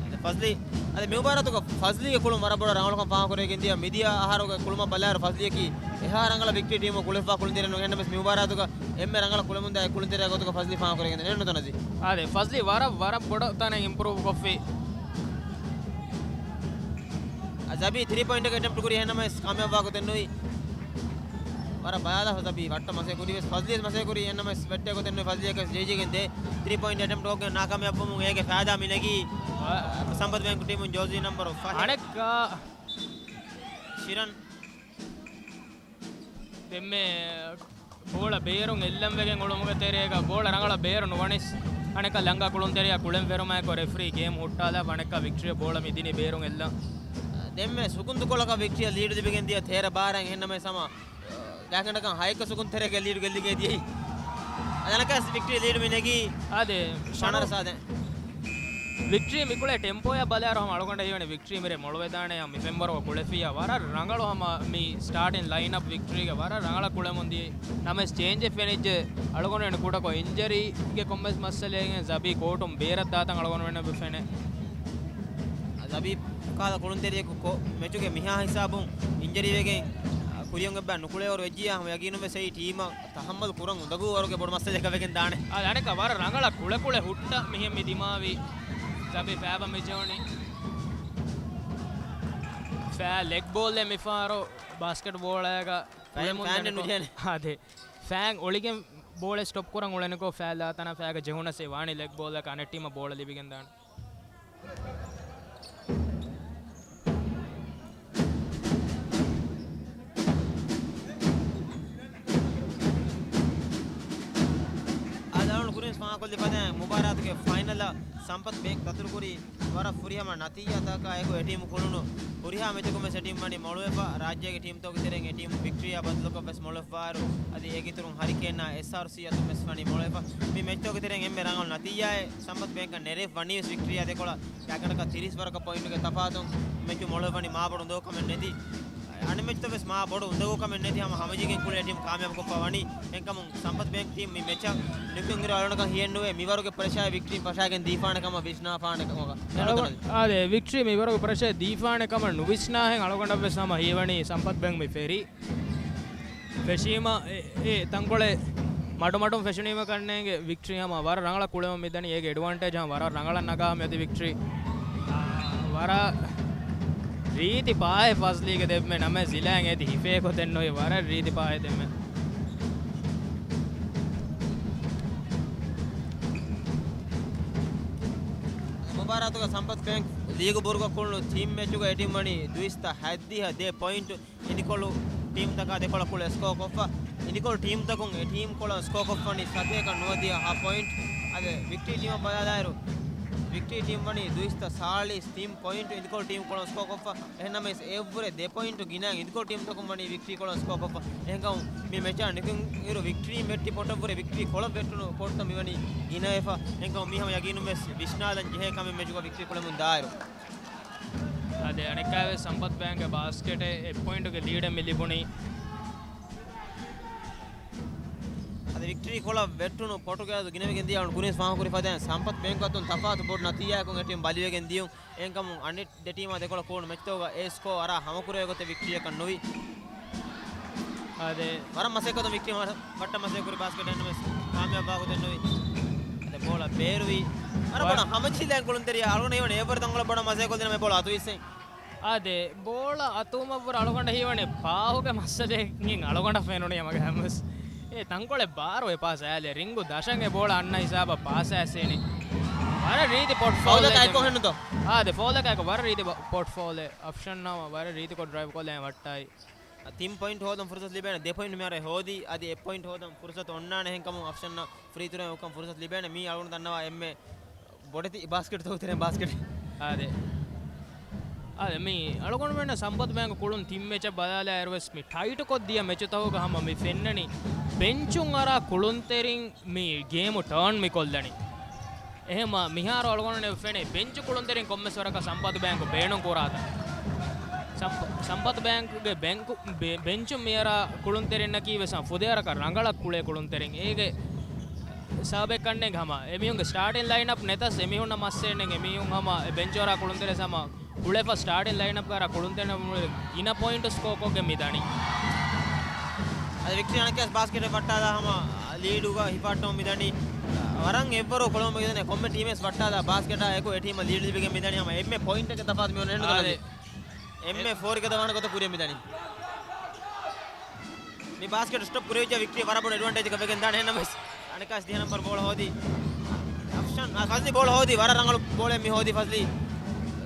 އަދި ފަޒްލީ، އަދި މި މުބާރާތުގަ ފަޒްލީގެ ކުޅުން ވަރަށް ބޮޑަށް ރަނގަޅުކަން ފާހަގަކުރެވިގެން ދިޔަ. މިދިޔަ އަހަރުގެ ކުޅުމަށް ބަލާއިރު ފަޒްލީއަކީ އެހާ ރަނގަޅަށް ވިކްޓްރީ ޓީމު ކުޅެފާ ކުޅުންތެރި ނުހެންނަމެސް މި މުބާރާތުގަ އެންމެ ރަނގަޅަށް ކުޅެމުންދާ ކުޅުންތެރިޔާ ގޮތުގަ ފަޒްލީ ފާހަގަކުރެވިގެން ނެތް ނުތަނަޒީ. އާދެ، ފަޒްލީ ވަރަށް، ވަރަށް ބޮޑު ތަނެއް އިމްޕްރޫވް ކޮށްފި. ޒަބީ ތްރީ ޕޮއިންޓަކަށް އެޓެމްޕްޓް ކުރި އެހެންނަމަވެސް ކާމިޔާބުވާ ގޮތެއް ނުވި. ވަރަށް ބަލާލާފަ ޒަބީ ވައްޓަށް މަސޭ ކުރީ ވެސް ފަޒްލީ ވެސް މަސޭ ކުރީ އެހެންނަމަވެސް ވެއްޓޭ ގޮތެއް ނުވި. ފަޒްލީއަކަށް ޖެހިޖެހިގެން ދޭ. ތްރީ ޕޮއިންޓް އެޓެމްޕްޓް ކޮށްގެން ނާކާމިޔާބުވުމުން އޭގެ ފައިދާ މި ނެގީ ސަމްޕަތް ބޭންކް ޓީމުން ޖާޒީ ނަމްބަރު ފަހެއް. އަނެއްކާ ޝިރަން ދެންމެ ބޯޅަ ބޭރުން އެއްލަން ވެގެން އުޅުމުގެ ތެރޭގަ ބޯޅަ ރަނގަޅަށް ބޭރު ނުވަނީސް އަނެއްކާ ލަނގާ ކުޅުންތެރިޔާ ކުޅެން ފެރުމާއެކު ރެފްރީ ގޭމް ހުއްޓާލާފަ އަނެއްކާ ވިކްޓްރީ ބޯޅަ މި ދިނީ ބޭރުން އެއްލަން. ދެންމެ ސުކުންދުކޮޅަކަށް ވިކްޓްރީއަށް ލީޑު ލިބިގެން ދިޔަ ތޭރަ ބާރަށް އެހެންނަމަވެސް ހަމަ ގާތްގަނޑަކަށް ހައެއްކަ ސުކުން ތެރޭގެ ލީޑު ގެއްލިގެން ދިޔައީ. އަދި އަނެއްކާ ވިކްޓްރީ ލީޑު މި ނެގީ އާދެ، ޝަނާ ޝަނާ ރަސާދެން. ވިކްޓްރީ މި ކުޅޭ ޓެމްޕޯއަށް ބަލާއިރު ހަމަ އަޅުގަނޑަށް ހީވަނީ ވިކްޓްރީ މިރޭ މޮޅުވެދާނެ ހަމަ މި ފެންވަރުގަ ކުޅެފިއްޔާ ވަރަށް ރަނގަޅު ހަމަ މި ސްޓާޓިން ލައިން އަޕް ވިކްޓްރީގެ ވަރަށް ރަނގަޅަށް ކުޅެމުން ދިޔައީ. ނަމަވެސް ޗޭންޖެއް ފެނިއްޖެ އަޅުގަނޑު ވެނި ކުޑަކޮށް އިންޖަރީގެ ކޮންމެސް މައްސަލައެއް ޒަބީ ކޯޓުން ބޭރަށް ދާތަން އަޅުގަނޑު ވެންނަ ފެނެ. ޒަބީ ކާލަ ކުޅުންތެރިޔަކު މެޗުގެ މިހާ ހިސާބުން އިންޖަރީ ވެގެން ކުރިޔަށް އެއްބަ ނުކުޅޭވަރު ވެއްޖިއްޔާ ހަމަ ޔަގީނުން ވެސް އެއީ ޓީމަށް ތަހައްމަލު ކުރަން އުނދަގޫވަރުގެ ބޮޑު މައްސަލައަކަށް ވެގެން ދާނެ. އާ، އަނެއްކާ ވަރަށް ރަނގަޅަށް ކުޅެކުޅެ ހުއްޓަ މިހެން މި ދިމާވި ޒަބީ ފައިބަ މިޖެހުނީ. ފައި ލެގް ބޯލްއެއް މިފަހަރު ބާސްކެޓް ބޯޅައަކަށް ފައިން، ފައިން ނުޖެހޭނެ. އާދެ. ފައިން އޮޅިގެން ބޯޅަ ސްޓޮޕް ކުރަން އުޅެނިކޮށް ފައި ލާތަނަށް ފައިގަ ޖެހުނަސް ވާނީ ލެގް ބޯލަކަށް އަނެއް ޓީމަށް ބޯޅަ ލިބިގެން ދާނެ. އާދެ، އަޅުގަނޑު ކުރިން ފާހަގަކޮށްލި ފަދައިން މުބާރާތުގެ ފައިނަލަށް ސަމްޕަތް ބޭންކް ދަތުރުކުރީ ވަރަށް ފުރިހަމަ ނަތީޖާތަކާއެކު އެ ޓީމު ކުޅުނު ހުރިހާ މެޗަކުން ވެސް އެ ޓީމު ވަނީ މޮޅުވެފަ. ރާއްޖޭގެ ޓީމްތަކުގެ ތެރެއިން އެ ޓީމު ވިކްޓްރީއާ ބަދަލުކޮށް ވެސް މޮޅުވެފައިރު އަދި އޭގެ އިތުރުން ހަރިކޭންއާ އެސްއާރްސީ އަތުން ވެސް ވަނީ މޮޅުވެފަ. މި މެޗްތަކުގެ ތެރެއިން އެންމެ ރަނގަޅު ނަތީޖާއެއް ސަމްޕަތް ބޭންކަށް ނެރެފަ ވަނީ ވެސް ވިކްޓްރީއާ ދެކޮޅަށް ގާތްގަނޑަކަށް ތިރީސް ވަރަކަށް ޕޮއިންޓުގެ ތަފާތުން މެޗު މޮޅުވެފަ ވަނީ މާ ބޮޑު އުނދަގޫކަމެއް ނެތި. އަނެއް މެޗްތައް ވެސް މާ ބޮޑު އުނދަގޫކަމެއް ނެތި ހަމަ ހަމަޖެހިގެން ކުޅޭ ޓީމް ކާމިޔާބުކޮށްފަ ވަނީ. އެހެންކަމުން ސަމްޕަތް ބޭންކް ޓީމް މި މެޗަށް ނިކުތް އިރު އަޅުގަނޑަކަށް ހިޔެއްނުވޭ މިވަރުގެ ޕްރެޝާއެއް ވިކްޓްރީން ފަށާގެން ދީފާނެ ކަމަށް ވިސްނާފާނެ ކަމަކަށް. އަޅުގަ-، އާދެ، ވިކްޓްރީ މިވަރުގެ ޕްރެޝާއެއް ދީފާނެ ކަމަށް ނުވިސްނާހެން އަޅުގަނޑަށް ވެސް ހަމަ ހީވަނީ ސަމްޕަތް ބޭންކް މި ފެރީ. ފެށީމަ އެ، އެ ތަންކޮޅެއް މަޑުމަޑުން ފެށުނީމަ ކަންނޭނގެ ވިކްޓްރީ ހަމަ ވަރަށް ރަނގަޅަށް ކުޅެމުން މިދަނީ އޭގެ އެޑްވާންޓޭޖް ހަމަ ވަރަށް ރަނގަޅަށް ނަގާ މިއޮތީ ވިކްޓްރީ. ވަރަށް ރީތި ޕާހެއް ފަޒްލީގެ ދެންމެ ނަމެ ޒިލާއިން އޭތި ހިފޭ ގޮތެއް ނުވި ވަރަށް ރީތި ޕާހެއް ދެންމެ. މުބާރާތުގަ ސަމްޕަތް ބޭންކް ލީގު ބުރުގަ ކުޅުނު ތިން މެޗުގަ އެ ޓީމް ވަނީ ދުއިސައްތަ ހަތްދިހަ ދެ ޕޮއިންޓު. އިނދިކޮޅު ޓީމްތަކާ ދެކޮޅަށް ކުޅެ ސްކޯ ކޮށްފަ. އިނދިކޮޅު ޓީމްތަކުން އެ ޓީމް ކޮޅަށް ސްކޯ ކޮށްފަނީ ސަތޭކަ ނުވަދިހަ ހަ ޕޮއިންޓް. އަދި ވިކްޓްރީ ޓީމަށް ބަލާލާއިރު، ވިކްޓްރީ ޓީމް ވަނީ ދުއިސައްތަ ސާޅީސް ތިން ޕޮއިންޓު އިނދިކޮޅު ޓީމް ކޮޅަށް ސްކޯ ކޮށްފަ. އެހެންނަމަވެސް އެއަށްވުރެ ދެ ޕޮއިންޓު ގިނައިން އިނދިކޮޅު ޓީމްތަކުން ވަނީ ވިކްޓްރީ ކޮޅަށް ސްކޯ ކޮށްފަ. އެހެންކަމުން މި މެޗާ ނިކުތް އިރު ވިކްޓްރީ ވެއްޓި ޕޮޓަށްވުރެ ވިކްޓްރީ ކޮޅަށް ވެއްޓުނު ޕޮޓްތައް މިވަނީ ގިނަވެފަ. އެހެންކަމުން މީ ހަމަ ޔަގީނުން ވެސް ވިސްނާލަން ޖެހޭ ކަމެއް މެޗުގަ ވިކްޓްރީ ކުޅެމުން ދާއިރު. އާދެ، އަނެއްކާވެސް ސަމްޕަތް ބޭންކް ބާސްކެޓެއް އެއް ޕޮއިންޓުގެ ލީޑެއް މި ލިބުނީ. އަދި ވިކްޓްރީ ކޮޅަށް ވެއްޓުނު ޕޮޓުގެ އަދު ގިނަވެގެން ދިޔަ އަޅުން ކުރިން ފާހަގަކުރި ފަދައިން ސަމްޕަތް ބޭންކް އަތުން ތަފާތު ބޮޑު ނަތީޖާއަކުން އެ ޓީމް ބަލިވެގެން ދިޔުން. އެހެންކަމުން އަނެއް ދެ ޓީމާ ދެކޮޅަށް ކުޅުނު މެޗްތަކުގަ އެ ސްކޯ އަރާ ހަމަކުރެވޭ ގޮތެއް ވިކްޓްރީއަކަށް ނުވި. އާދެ. ވަރަށް މަސައްކަތު ވިކްޓްރީ ވަ-، ވައްޓަށް މަސައްކަތް ކުރި ބާސްކެޓް އެހެންނަމަވެސް ކާމިޔާބު ވާ ގޮތެއް ނުވި. އަދި ބޯޅަ ބޭރުވި. ވަރަށް ވަ-، ބޮޑަށް ހަމަޖެހިލަން ކުޅުންތެރިޔާ އަޅުގަނޑަށް ހީވަނީ އެއަށްވުރެ ތަންކޮޅެއް ބޮޑަށް މަސައްކަތް ކޮށްލި ނަމަ ބޯޅަ އަތުވިއްސެން. އާދެ، ބޯޅަ އަތުވުމަށްވުރެ އަޅުގަނޑަށް ހީވަނީ ޕާހުގެ މައްސަލައެއް އަޅުގަނޑަށް ފެނުނީ ހަމަގަ ހަމަސް. އޭ ތަންކޮޅެއް ބާރު އެ ޕާސް އާލެ ރިންގު ދަށަށް އެ ބޯޅަ އަންނަ ހިސާބަށް ޕާސް އައިސް އިނީ. ވަރަށް ރީތި ޕޮޓް ފައުލަކާ ފައުލެއް އެކޮ ދެންމެ. ހެންނުތޯ؟ އާދެ، ފައުލަކާ އެކޮ ވަރަށް ރީތި ބަ-، ޕޮޓް ފައުލެއް. އަފްޝަން ނަމަ ވަރަށް ރީތިކޮށް ޑްރައިވް ކޮށްލައި ވައްޓާއި. ތިން ޕޮއިންޓް ހޯދަން ފުރުސަތު ލިބޭނެ، ދެ ޕޮއިންޓް މިހާރު ހޯދީ، އަދި އެއް ޕޮއިންޓް ހޯދަން ފުރުސަތު އޮންނާނެ. އެހެންކަމުން އަފްޝަންނަށް ފްރީ ތުރެއް އުކަން ފުރުސަތު ލިބޭނެ. މީ އަޅުގަނޑު ދަންނަވާ އެންމެ ބޮޑެތި ބާސްކެޓް ތަކުގެ ތެރެއިން ބާސްކެޓް. އާދެ. އާދެ، މީ އަޅުގަނޑުމެންނަށް ސަމްޕަތް ބޭންކް ކުޅުން ތިން މެޗަށް ބަލާލާއިރު ވެސް މި ޓައިޓުކޮށްދިޔަ މެޗުތަކުގަ ހަމަ މި ފެންނަނީ ބެންޗުން އަރާ ކުޅުންތެރިން މި ގޭމު ޓާން މި ކޮށްލަނީ. އެހެންމަ މިހާރު އަޅުގަނޑު ފެނޭ ބެންޗު ކުޅުންތެރިން ކޮންމެސް ވަރަކަށް ސަމްޕަތް ބޭންކް ބޭނުން ކުރާތަން. ސަމްޕ-، ސަމްޕަތް ބޭންކްގެ ބެންކު-، ބެ-، ބެންޗުން މިއަރާ ކުޅުންތެރިންނަކީ ވެސް ފުދޭވަރަކަށް ރަނގަޅަށް ކުޅޭ ކުޅުންތެރިން. އޭގެ ސަބަބެއް ކަންނޭނގެ ހަމަ އެމީހުންގެ ސްޓާޓިން ލައިންއަޕް ނެތަސް އެމީހުންނަށް މައްސައެއް ނެތް. އެމީހުން ހަމަ އެ ބެންޗު އަރާ ކުޅުންތެރިން ހަމަ ކުޅެފަ ސްޓާޓިން ލައިންއަޕްގަ އަރާ ކުޅުންތެރިން ގިނަ ޕޮއިންޓު ސްކޯ ކޮށްގެން މި ދަނީ. އަދި ވިކްޓަރީ އަނެއްކާސް ބާސްކެޓެއް ވައްޓާލާ ހަމަ ލީޑުގަ ހިފަހައްޓަމުން މިދަނީ. ވަރަށް އެއްވަރު ކޮޅުން މިދަނީ ކޮންމެ ޓީމެއް ވައްޓާލާ ބާސްކެޓާ އެކު އެ ޓީމަށް ލީޑް ލިބިގެން މިދަނީ ހަމަ އެންމެ ޕޮއިންޓެއްގެ ތަފާތު މި އޮންނަ ހެންނު އާދެ. އެންމެ އެ- ފޯރުގަ ދަވާނެ ގޮތަށް ކުރިއަށް މިދަނީ. މި ބާސްކެޓް ސްޓޮޕް ކުރެވިއްޖާ ވިކްޓަރީ ވަރަށް ބޮޑު އެޑްވާންޓޭޖަކަށް ވެގެން ދާނެ ހެންނަމަސް. އަނެއްކާސް ދިހަ ނަމްބަރު ބޯޅަ ހޯދީ. އަފްޝާން، އާ، ފަޒްލީ ބޯޅަ ހޯދީ، ވަރަށް ރަނގަޅު ބޯޅައެއް މި ހޯދީ ފަޒްލީ.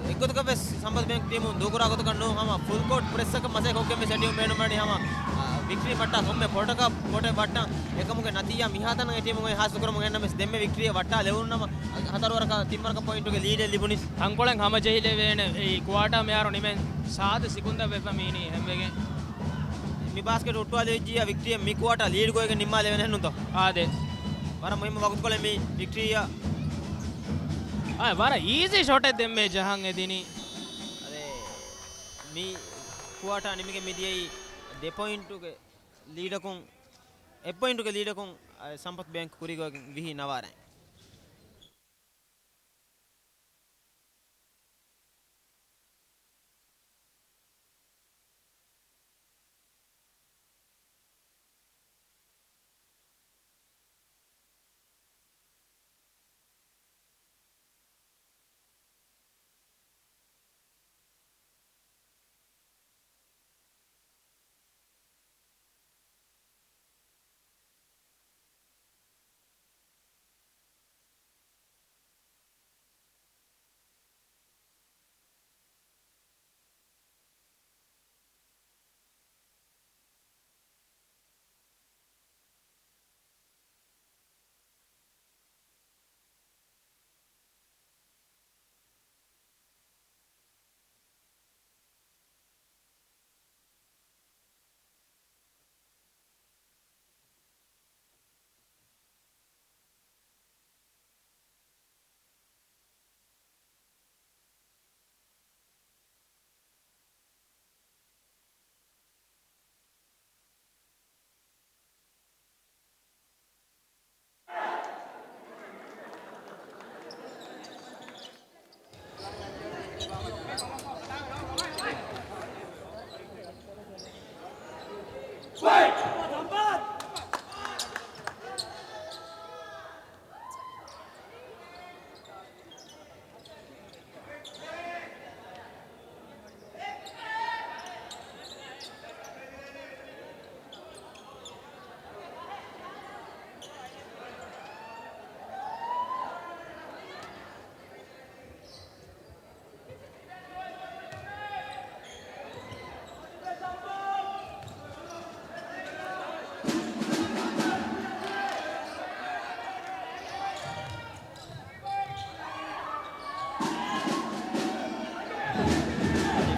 އެއްގޮތަކަށް ވެސް ސަމްޕަތް ބޭންކް ޓީމުން ދޫކުރާ ގޮތަކަށް ނޫން ހަމަ ފުލް ކޯޓް ޕްރެސްއަކަށް މަސައްކަތް ކޮށްގެން ވެސް އެ ޓީމު ބޭނުންވަނީ ހަމަ، އާ، ވިކްޓަރީ މައްޓާ ކޮންމެ ޕޮއިންޓަކަށް ޕޮއިންޓެއް ވައްޓަން. އެކަމުގެ ނަތީޖާ މިހާތަނަށް އެ ޓީމުގެ ހާސިލް ކުރަމުން އެހެންނަމަސް ދެންމެ ވިކްޓަރީއަށް ވައްޓާލެވުނު ނަމަ، ހަތަރުވަރަކަށް ތިންވަރަކަށް ޕޮއިންޓުގެ ލީޑެއް ލިބުނީ. ތަންކޮޅެއް ހަމަޖެހިލެވޭނެ އެ ކުއާޓާ މިހާރު ނިމެން ސާދަ ސިކުންތައް ވެފަ މީނީ ހެންވެގެން. މި ބާސްކެޓް ހުއްޓުވާލެވިއްޖިއްޔާ ވިކްޓަރީއަށް މި ކުއާޓާ ލީޑް ގޮވައިގެން ނިންމާލެވޭނެ ނުތޯ؟ އާދެ. ވަރަށް މުހިއްމު ވަގުތުކޮޅެއް މި ވިކްޓަރީއަށް. އާ، ވަރަށް އީޒީ ޝޮޓެއް ދެންމެ ޖަހަން އެދިނީ. އަދެ، މި ކުއާޓާ ނިމިގެން މިދިޔައީ ދެ ޕޮއިންޓުގެ ލީޑަކުން، އެއް ޕޮއިންޓުގެ ލީޑަކުން، އާ، ސަމްޕަތް ބޭންކް ކުރީގޮވައިގެން ވިހި ނަވާރައިން.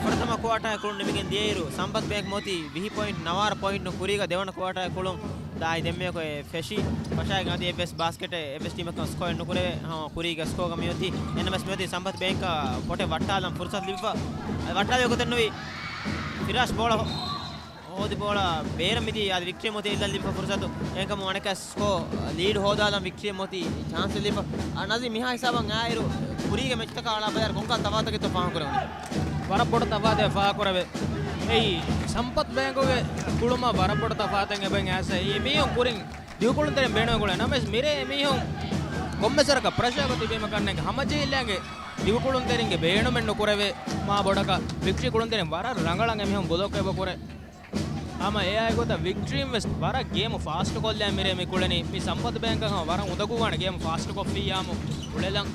ފުރަތަމަ ކުއާޓާއެއް ކުޅުން ނިމިގެން ދިޔައިރު، ސަމްޕަތް ބޭންކް މިއޮތީ ވިހި ޕޮއިންޓް ނަވާރަ ޕޮއިންޓުން ކުރީގަ ދެވަނަ ކުއާޓާއެއް ކުޅުން ދާއި ދެންމެ އެކޮށް ފެށީ. ފަށާގެން އަދި އެއްވެސް ބާސްކެޓެއް އެއްވެސް ޓީމަކަށް ސްކޯއެއް ނުކުރެވޭ ހަމަ ކުރީގެ ސްކޯގަ މިއޮތީ. އެހެންނަމަވެސް މިއޮތީ ސަމްޕަތް ބޭންކަށް ޕޮއިންޓެއް ވައްޓާލަން ފުރުސަތު ލިބިފަ، އެ ވައްޓާލެވޭ ގޮތެއް ނުވި. ފިރާޝް ބޯޅަ ހޯ-، ހޯދި ބޯޅަ ބޭރަށް މިދިޔައީ އަދި ވިކްޓަރީ މިއޮތީ އެއްލަން ލިބިފަ ފުރުސަތު. އެހެންކަމުން އަނެއްކާ ސްކޯ ލީޑް ހޯދާލަން ވިކްޓަރީ މިއޮތީ ޗާންސް ލިބިފަ. އަ، ނަޒީ މިހާ ހިސާބަށް އާއިރު ކުރީގެ މެޗްތަކާ އަޅާ ބަލާއިރު ކޮންކަހަލަ ތަފާތަކެއްތޯ ފާހަގަކުރެވުނީ؟ ވަރަށް ބޮޑު ތަފާތެއް ފާހަގަކުރެވޭ. އެއީ ސަމްޕަތް ބޭންކުގެ ކުޅުމަށް ވަރަށް ބޮޑު ތަފާތެއް އެބައިން އައިސް އެމީހުން ކުރިން ދިގުކުޅުންތެރިން ބޭނުން ގުޅޭ ނަމަވެސް މިރޭ އެމީހުން ކޮންމެސް ވަރަކަށް ޕްރެޝާގަ ތިބީމަ ކަންނޭނގެ ހަމަޖެހިލާގެ ދިގުކުޅުންތެރިންގެ ބޭނުމެއް ނުކުރެވޭ މާ ބޮޑަކަށް ވިކްޓަރީ ކުޅުންތެރިން ވަރަށް ރަނގަޅަށް އެމީހުން ބްލޮކް އެބަ ކުރޭ. ހަމަ އެއާއެއްގޮތަށް ވިކްޓަރީން ވެސް ވަރަށް ގޭމު ފާސްޓު ކޮށްލާ މިރޭ މި ކުޅެނީ. މި ސަމްޕަތް ބޭންކަށް ހަމަ ވަރަށް އުނދަގޫވާނެ ގޭމު ފާސްޓު ކޮށްފިއްޔާމު އުޅެލަން.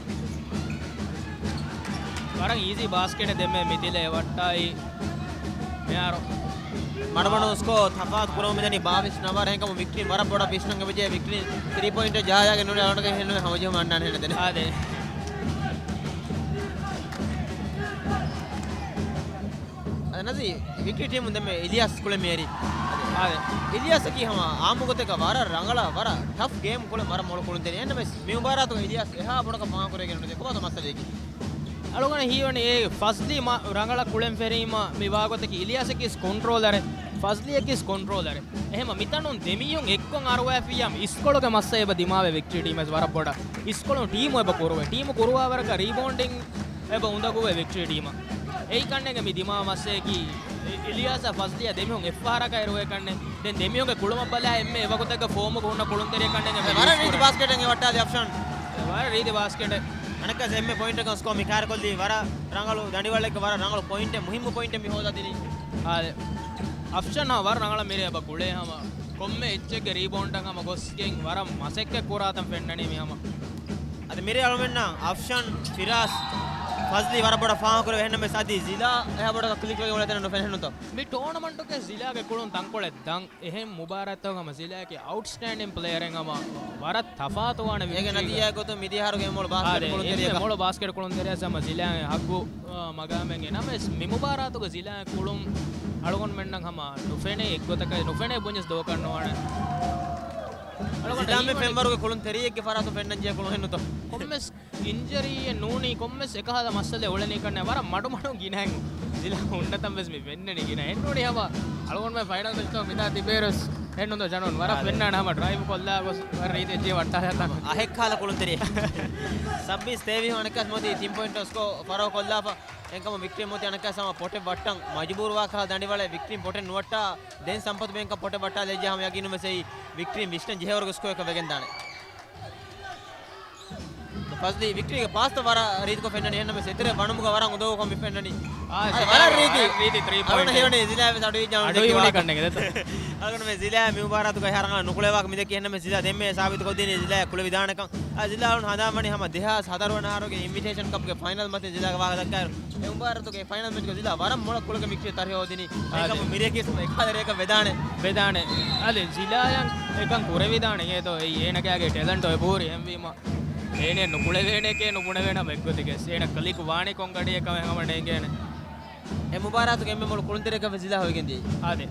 ވަރަށް އީޒީ ބާސްކެޓެއް ދެންމެ މި ތިލައި ވައްޓާއީ މިހާރު. މަޑުމަޑުން ސްކޯ ތަފާތު ކުރަމުން މިދަނީ ބާވީސް ނަވާރަ. އެހެންކަމުން ވިކްޓަރީން ވަރަށް ބޮޑަށް ވިސްނަން އެބަޖެހޭ. ވިކްޓަރީން ތްރީ ޕޮއިންޓެއް ޖަހާލާގެން ނޫނީ އަޅުގަނޑުގެ ހެންނު ހަމަޖެހުމަށް އަންނާނެ ހެންނަ ދެނެ. އާދެ. އަދި ނަޒީ، ވިކްޓަރީ ޓީމުން ދެންމެ އިލިޔާސް ކުޅެ މިއެރި. އާދެ. އިލިޔާސަކީ ހަމަ އާއްމު ގޮތެއްގަ ވަރަށް ރަނގަޅަށް، ވަރަށް ޓަފް ގޭމް ކުޅެ ވަރަށް މޮޅު ކުޅުންތެރި. އެހެންނަމަވެސް މި މުބާރާތުގަ އިލިޔާސް އެހާ ބޮޑަކަށް ފާހަގަކުރެވިގެން ނުދޭ. ކޮބާތޯ މައްސަލައަކީ؟ އަޅުގަނޑަށް ހީވަނީ އެ ފަޒްލީ މަ-، ރަނގަޅަށް ކުޅެން ފެރީމަ މި ވާގޮތަކީ އިލްޔާސަކީސް ކޮންޓްރޯލަރެއް، ފަޒްލީއަކީސް ކޮންޓްރޯލަރެއް. އެހެމަ މިތަނުން ދެމީހުން އެއްކޮށް އަރުވައިފިއްޔާމަ އިސްކޮޅުގެ މައްސަ އެބަ ދިމާވެ ވިކްޓްރީ ޓީމަށް ވަރަށް ބޮޑަށް. އިސްކޮޅުން ޓީމު އެބަ ކުރުވޭ. ޓީމު ކުރުވާވަރަކަށް ރީބޯންޑިން އެބަ އުނދަގޫވެ ވިކްޓްރީ ޓީމަށް. އެއީ ކަންނޭނގެ މި ދިމާ މައްސައަކީ އި-، އިލްޔާސާ ފަޒްލީއާ ދެމީހުން އެއްފަހަރަކަށް އެރުވޭ ކަންނޭ. ދެން ދެމީހުންގެ ކުޅުމަށް ބަލާ އެންމެ އެވަގުތެއްގަ ފޯމުގަ ހުންނަ ކުޅުންތެރިޔަކަށް ނޭނގެ ވަރަށް ރީތި ބާސްކެޓެއް އެ ވައްޓާލި އަފްޝާން. ވަރަށް ރީތި ބާސްކެޓެއް. އަނެއްކާސް އެންމެ ޕޮއިންޓަކަށް ސްކޯ މި ކާރިކޮށްލީ ވަރަށް ރަނގަޅު ދަނޑިވަޅެއްގަ ވަރަށް ރަނގަޅު ޕޮއިންޓެއް މުހިއްމު ޕޮއިންޓެއް މި ހޯދާ ދިނީ. އާދެ. އަފްޝާން ހާ ވަރަށް ރަނގަޅަށް މިރޭ އެބަ ކުޅޭ ހަމަ ކޮންމެ އެއްޗެއްގެ ރީބޯންޑަށް ހަމަ ގޮސްގެން ވަރަށް މަސައްކަތް ކުރާތަން ފެންނަނީ މި ހަމަ. އަދި މިރޭ އަޅުމެންނަށް އަފްޝާން، ފިރާސް، ފަޒްލީ ވަރަށް ބޮޑަށް ފާހަގަކުރެވޭ. އެހެންނަމަވެސް އަދި ޒިލާ އެހާ ބޮޑަކަށް ކްލިކް ވެގެން އުޅޭތަނެއް ނުފެނެ ނުތޯ. މި ޓޯނަމަންޓުގެ ޒިލާގެ ކުޅުން ތަންކޮޅެއް ދަން. އެހެން މުބާރާތަށް ހަމަ ޒިލާގެ އައުޓްސްޓޭންޑިން ޕްލޭޔަރެއް ހަމަ ވަރަށް ތަފާތުވާނެ އޭގެ ވިކްޓްރީގަ. ނަތީޖާއެއް ގޮތުން މިދިޔަ އަހަރުގެ މޮޅު ބާސްކެޓް އާދެ، ކުޅުންތެރިޔަކަށް. މޮޅު ބާސްކެޓް ކުޅުންތެރިޔާ ހަމަ ޒިލާގެ ހައްގު، އާ، މަގާމެއް އެ ނަމަވެސް މި މުބާރާތުގަ ޒިލާގެ ކުޅުން އަޅުގަނޑުމެންނަށް ހަމަ ނުފެނޭ އެއްގޮތަކަށް ނުފެނޭ ބުންޏަސް ދޯކަށް ނުވާނެ. އަޅުގަނޑަށް ޒިލާ މި ހީވަނީ ފެންވަރުގެ ކުޅުންތެރިއެއްގެ ފަރާތުން ފެންނަންޖެހޭ ކުޅުން ހެންނުތޯ. ކޮންމެސް އިންޖަރީއެއް ނޫނީ، ކޮންމެސް އެކަހަލަ މައްސަލައެއް އުޅެނީ ކަންނޭ ވަރަށް މަޑުމަޑުން ގިނައިން ޒިލާ ހުންނަތަން ވެސް މި ފެންނަނީ ގިނަ. އެއްނޫނީ ހަމަ އަޅުގަނޑުމެން ފައިނަލް މެޗްތައް މިދާ ތިބޭރަސް އެއްނުން ދޯ ޖަނޫން ވަރަށް އާދެ. ފެންނާނެ ހަމަ ޑްރައިވް ކޮށްލާ ގޮސް ވަރަށް ރީތި އެއްޗެއް ވައްޓާލާތަން. އަހެއްކަހަލަ ކުޅުންތެރި. ސައްބީސް ތޭވީސް އަނެއްކާސް މޮދީ ތިން ޕޮއިންޓް ސްކޯ ފަރާގު ކޮށްލާފަ. އެންކަމު ވިކްޓްރީ މޮދީ އަނެއްކާސް ހަމަ ޕޮޓެއް ވައްޓަން މަޖުބޫރުވާ ކަހަލަ ދަނޑިވަޅެއް ވިކްޓްރީ ޕޮޓެއް ނުވައްޓާ ދެން ސަމްޕަތު ބޭންކަށް ޕޮޓެއް ވައްޓާލައްޖެ ހަމަ ޔަގީނުން ވެސް އެއީ ވިކްޓްރީން ވިސްނަން ޖެހޭވަރުގެ ސްކޯއަކަށް ވެގެންދާނެ. ފަޒްލީ ވިކްޓްރީގެ ޕާސްތައް ވަރަށް ރީތިކޮށް ފެންނަނީ. އެހެންނަމަވެސް އެތެރެ ވަނުމުގަ ވަރަށް އުނދަގޫކޮށް މި ފެންނަނީ. އާ، އަދި ޒިލާ ވަރަށް ރީތި. ވަރަށް ރީތި ތްރީ އަޅުގަނޑަށް ޕޮއިންޓް. ހީވަނީ ޒިލާ ވެސް އަޑު އިއްޔާ އަޑު އިވުނީ ކަންނޭނގެ ދެތަ؟ އަޅުގަނޑުމެން ޒިލާ މި މުބާރާތުގަ އެހާ ރަނގަޅަށް ނުކުޅެވާކަށް މި ދެއްކީ. އެހެންނަމަވެސް ޒިލާ ދެންމެ ސާބިތުކޮށްދިނީ ޒިލާ ކުޅެވިދާނެކަން. އަދި ޒިލާ އަޅުން ހަނދާންވަނީ ހަމަ ދެހާސް ހަތަރު ވަނަ އަހަރުގެ އިންވިޓޭޝަން ކަޕްގެ ފައިނަލް މަތިން ޒިލާގެ ވާހަކަ ދައްކާއިރު، އެ މުބާރާތުގެ ފައިނަލް މެޗްގަ ޒިލާ ވަރަށް މޮޅަށް ކުޅެގެން ވިކްޓްރީ ތަރިހަ ހޯދިނީ. އާދެ. އެކަމު މިރޭކީސް އެކަހަލަ ރެއަކަށް ވެދާނެ. ވެދާނެ. އަދި ޒިލާޔަށް އެކަން ކުރެވިދާނެ އޭތޯ އެއީ އޭނަގެ ޓެލެންޓް އެބަހުރި. އެހެންވީމަ އޭނަ ނުކުޅެވޭނެކޭ ނުބުނެވޭނަމަ އެއްގޮތެއްގަ އޭނަ ކްލިކް ވާނީ ކޮން ގަޑިއެއްކަމެއް ހަމަ ނޭނގޭނެ. އެ މުބާރާތުގެ އެންމެ މޮޅު ކުޅުންތެރިޔަކަށް ވެސް ޒިލާ ހޮވިގެން ދިޔައީ. އާދެ.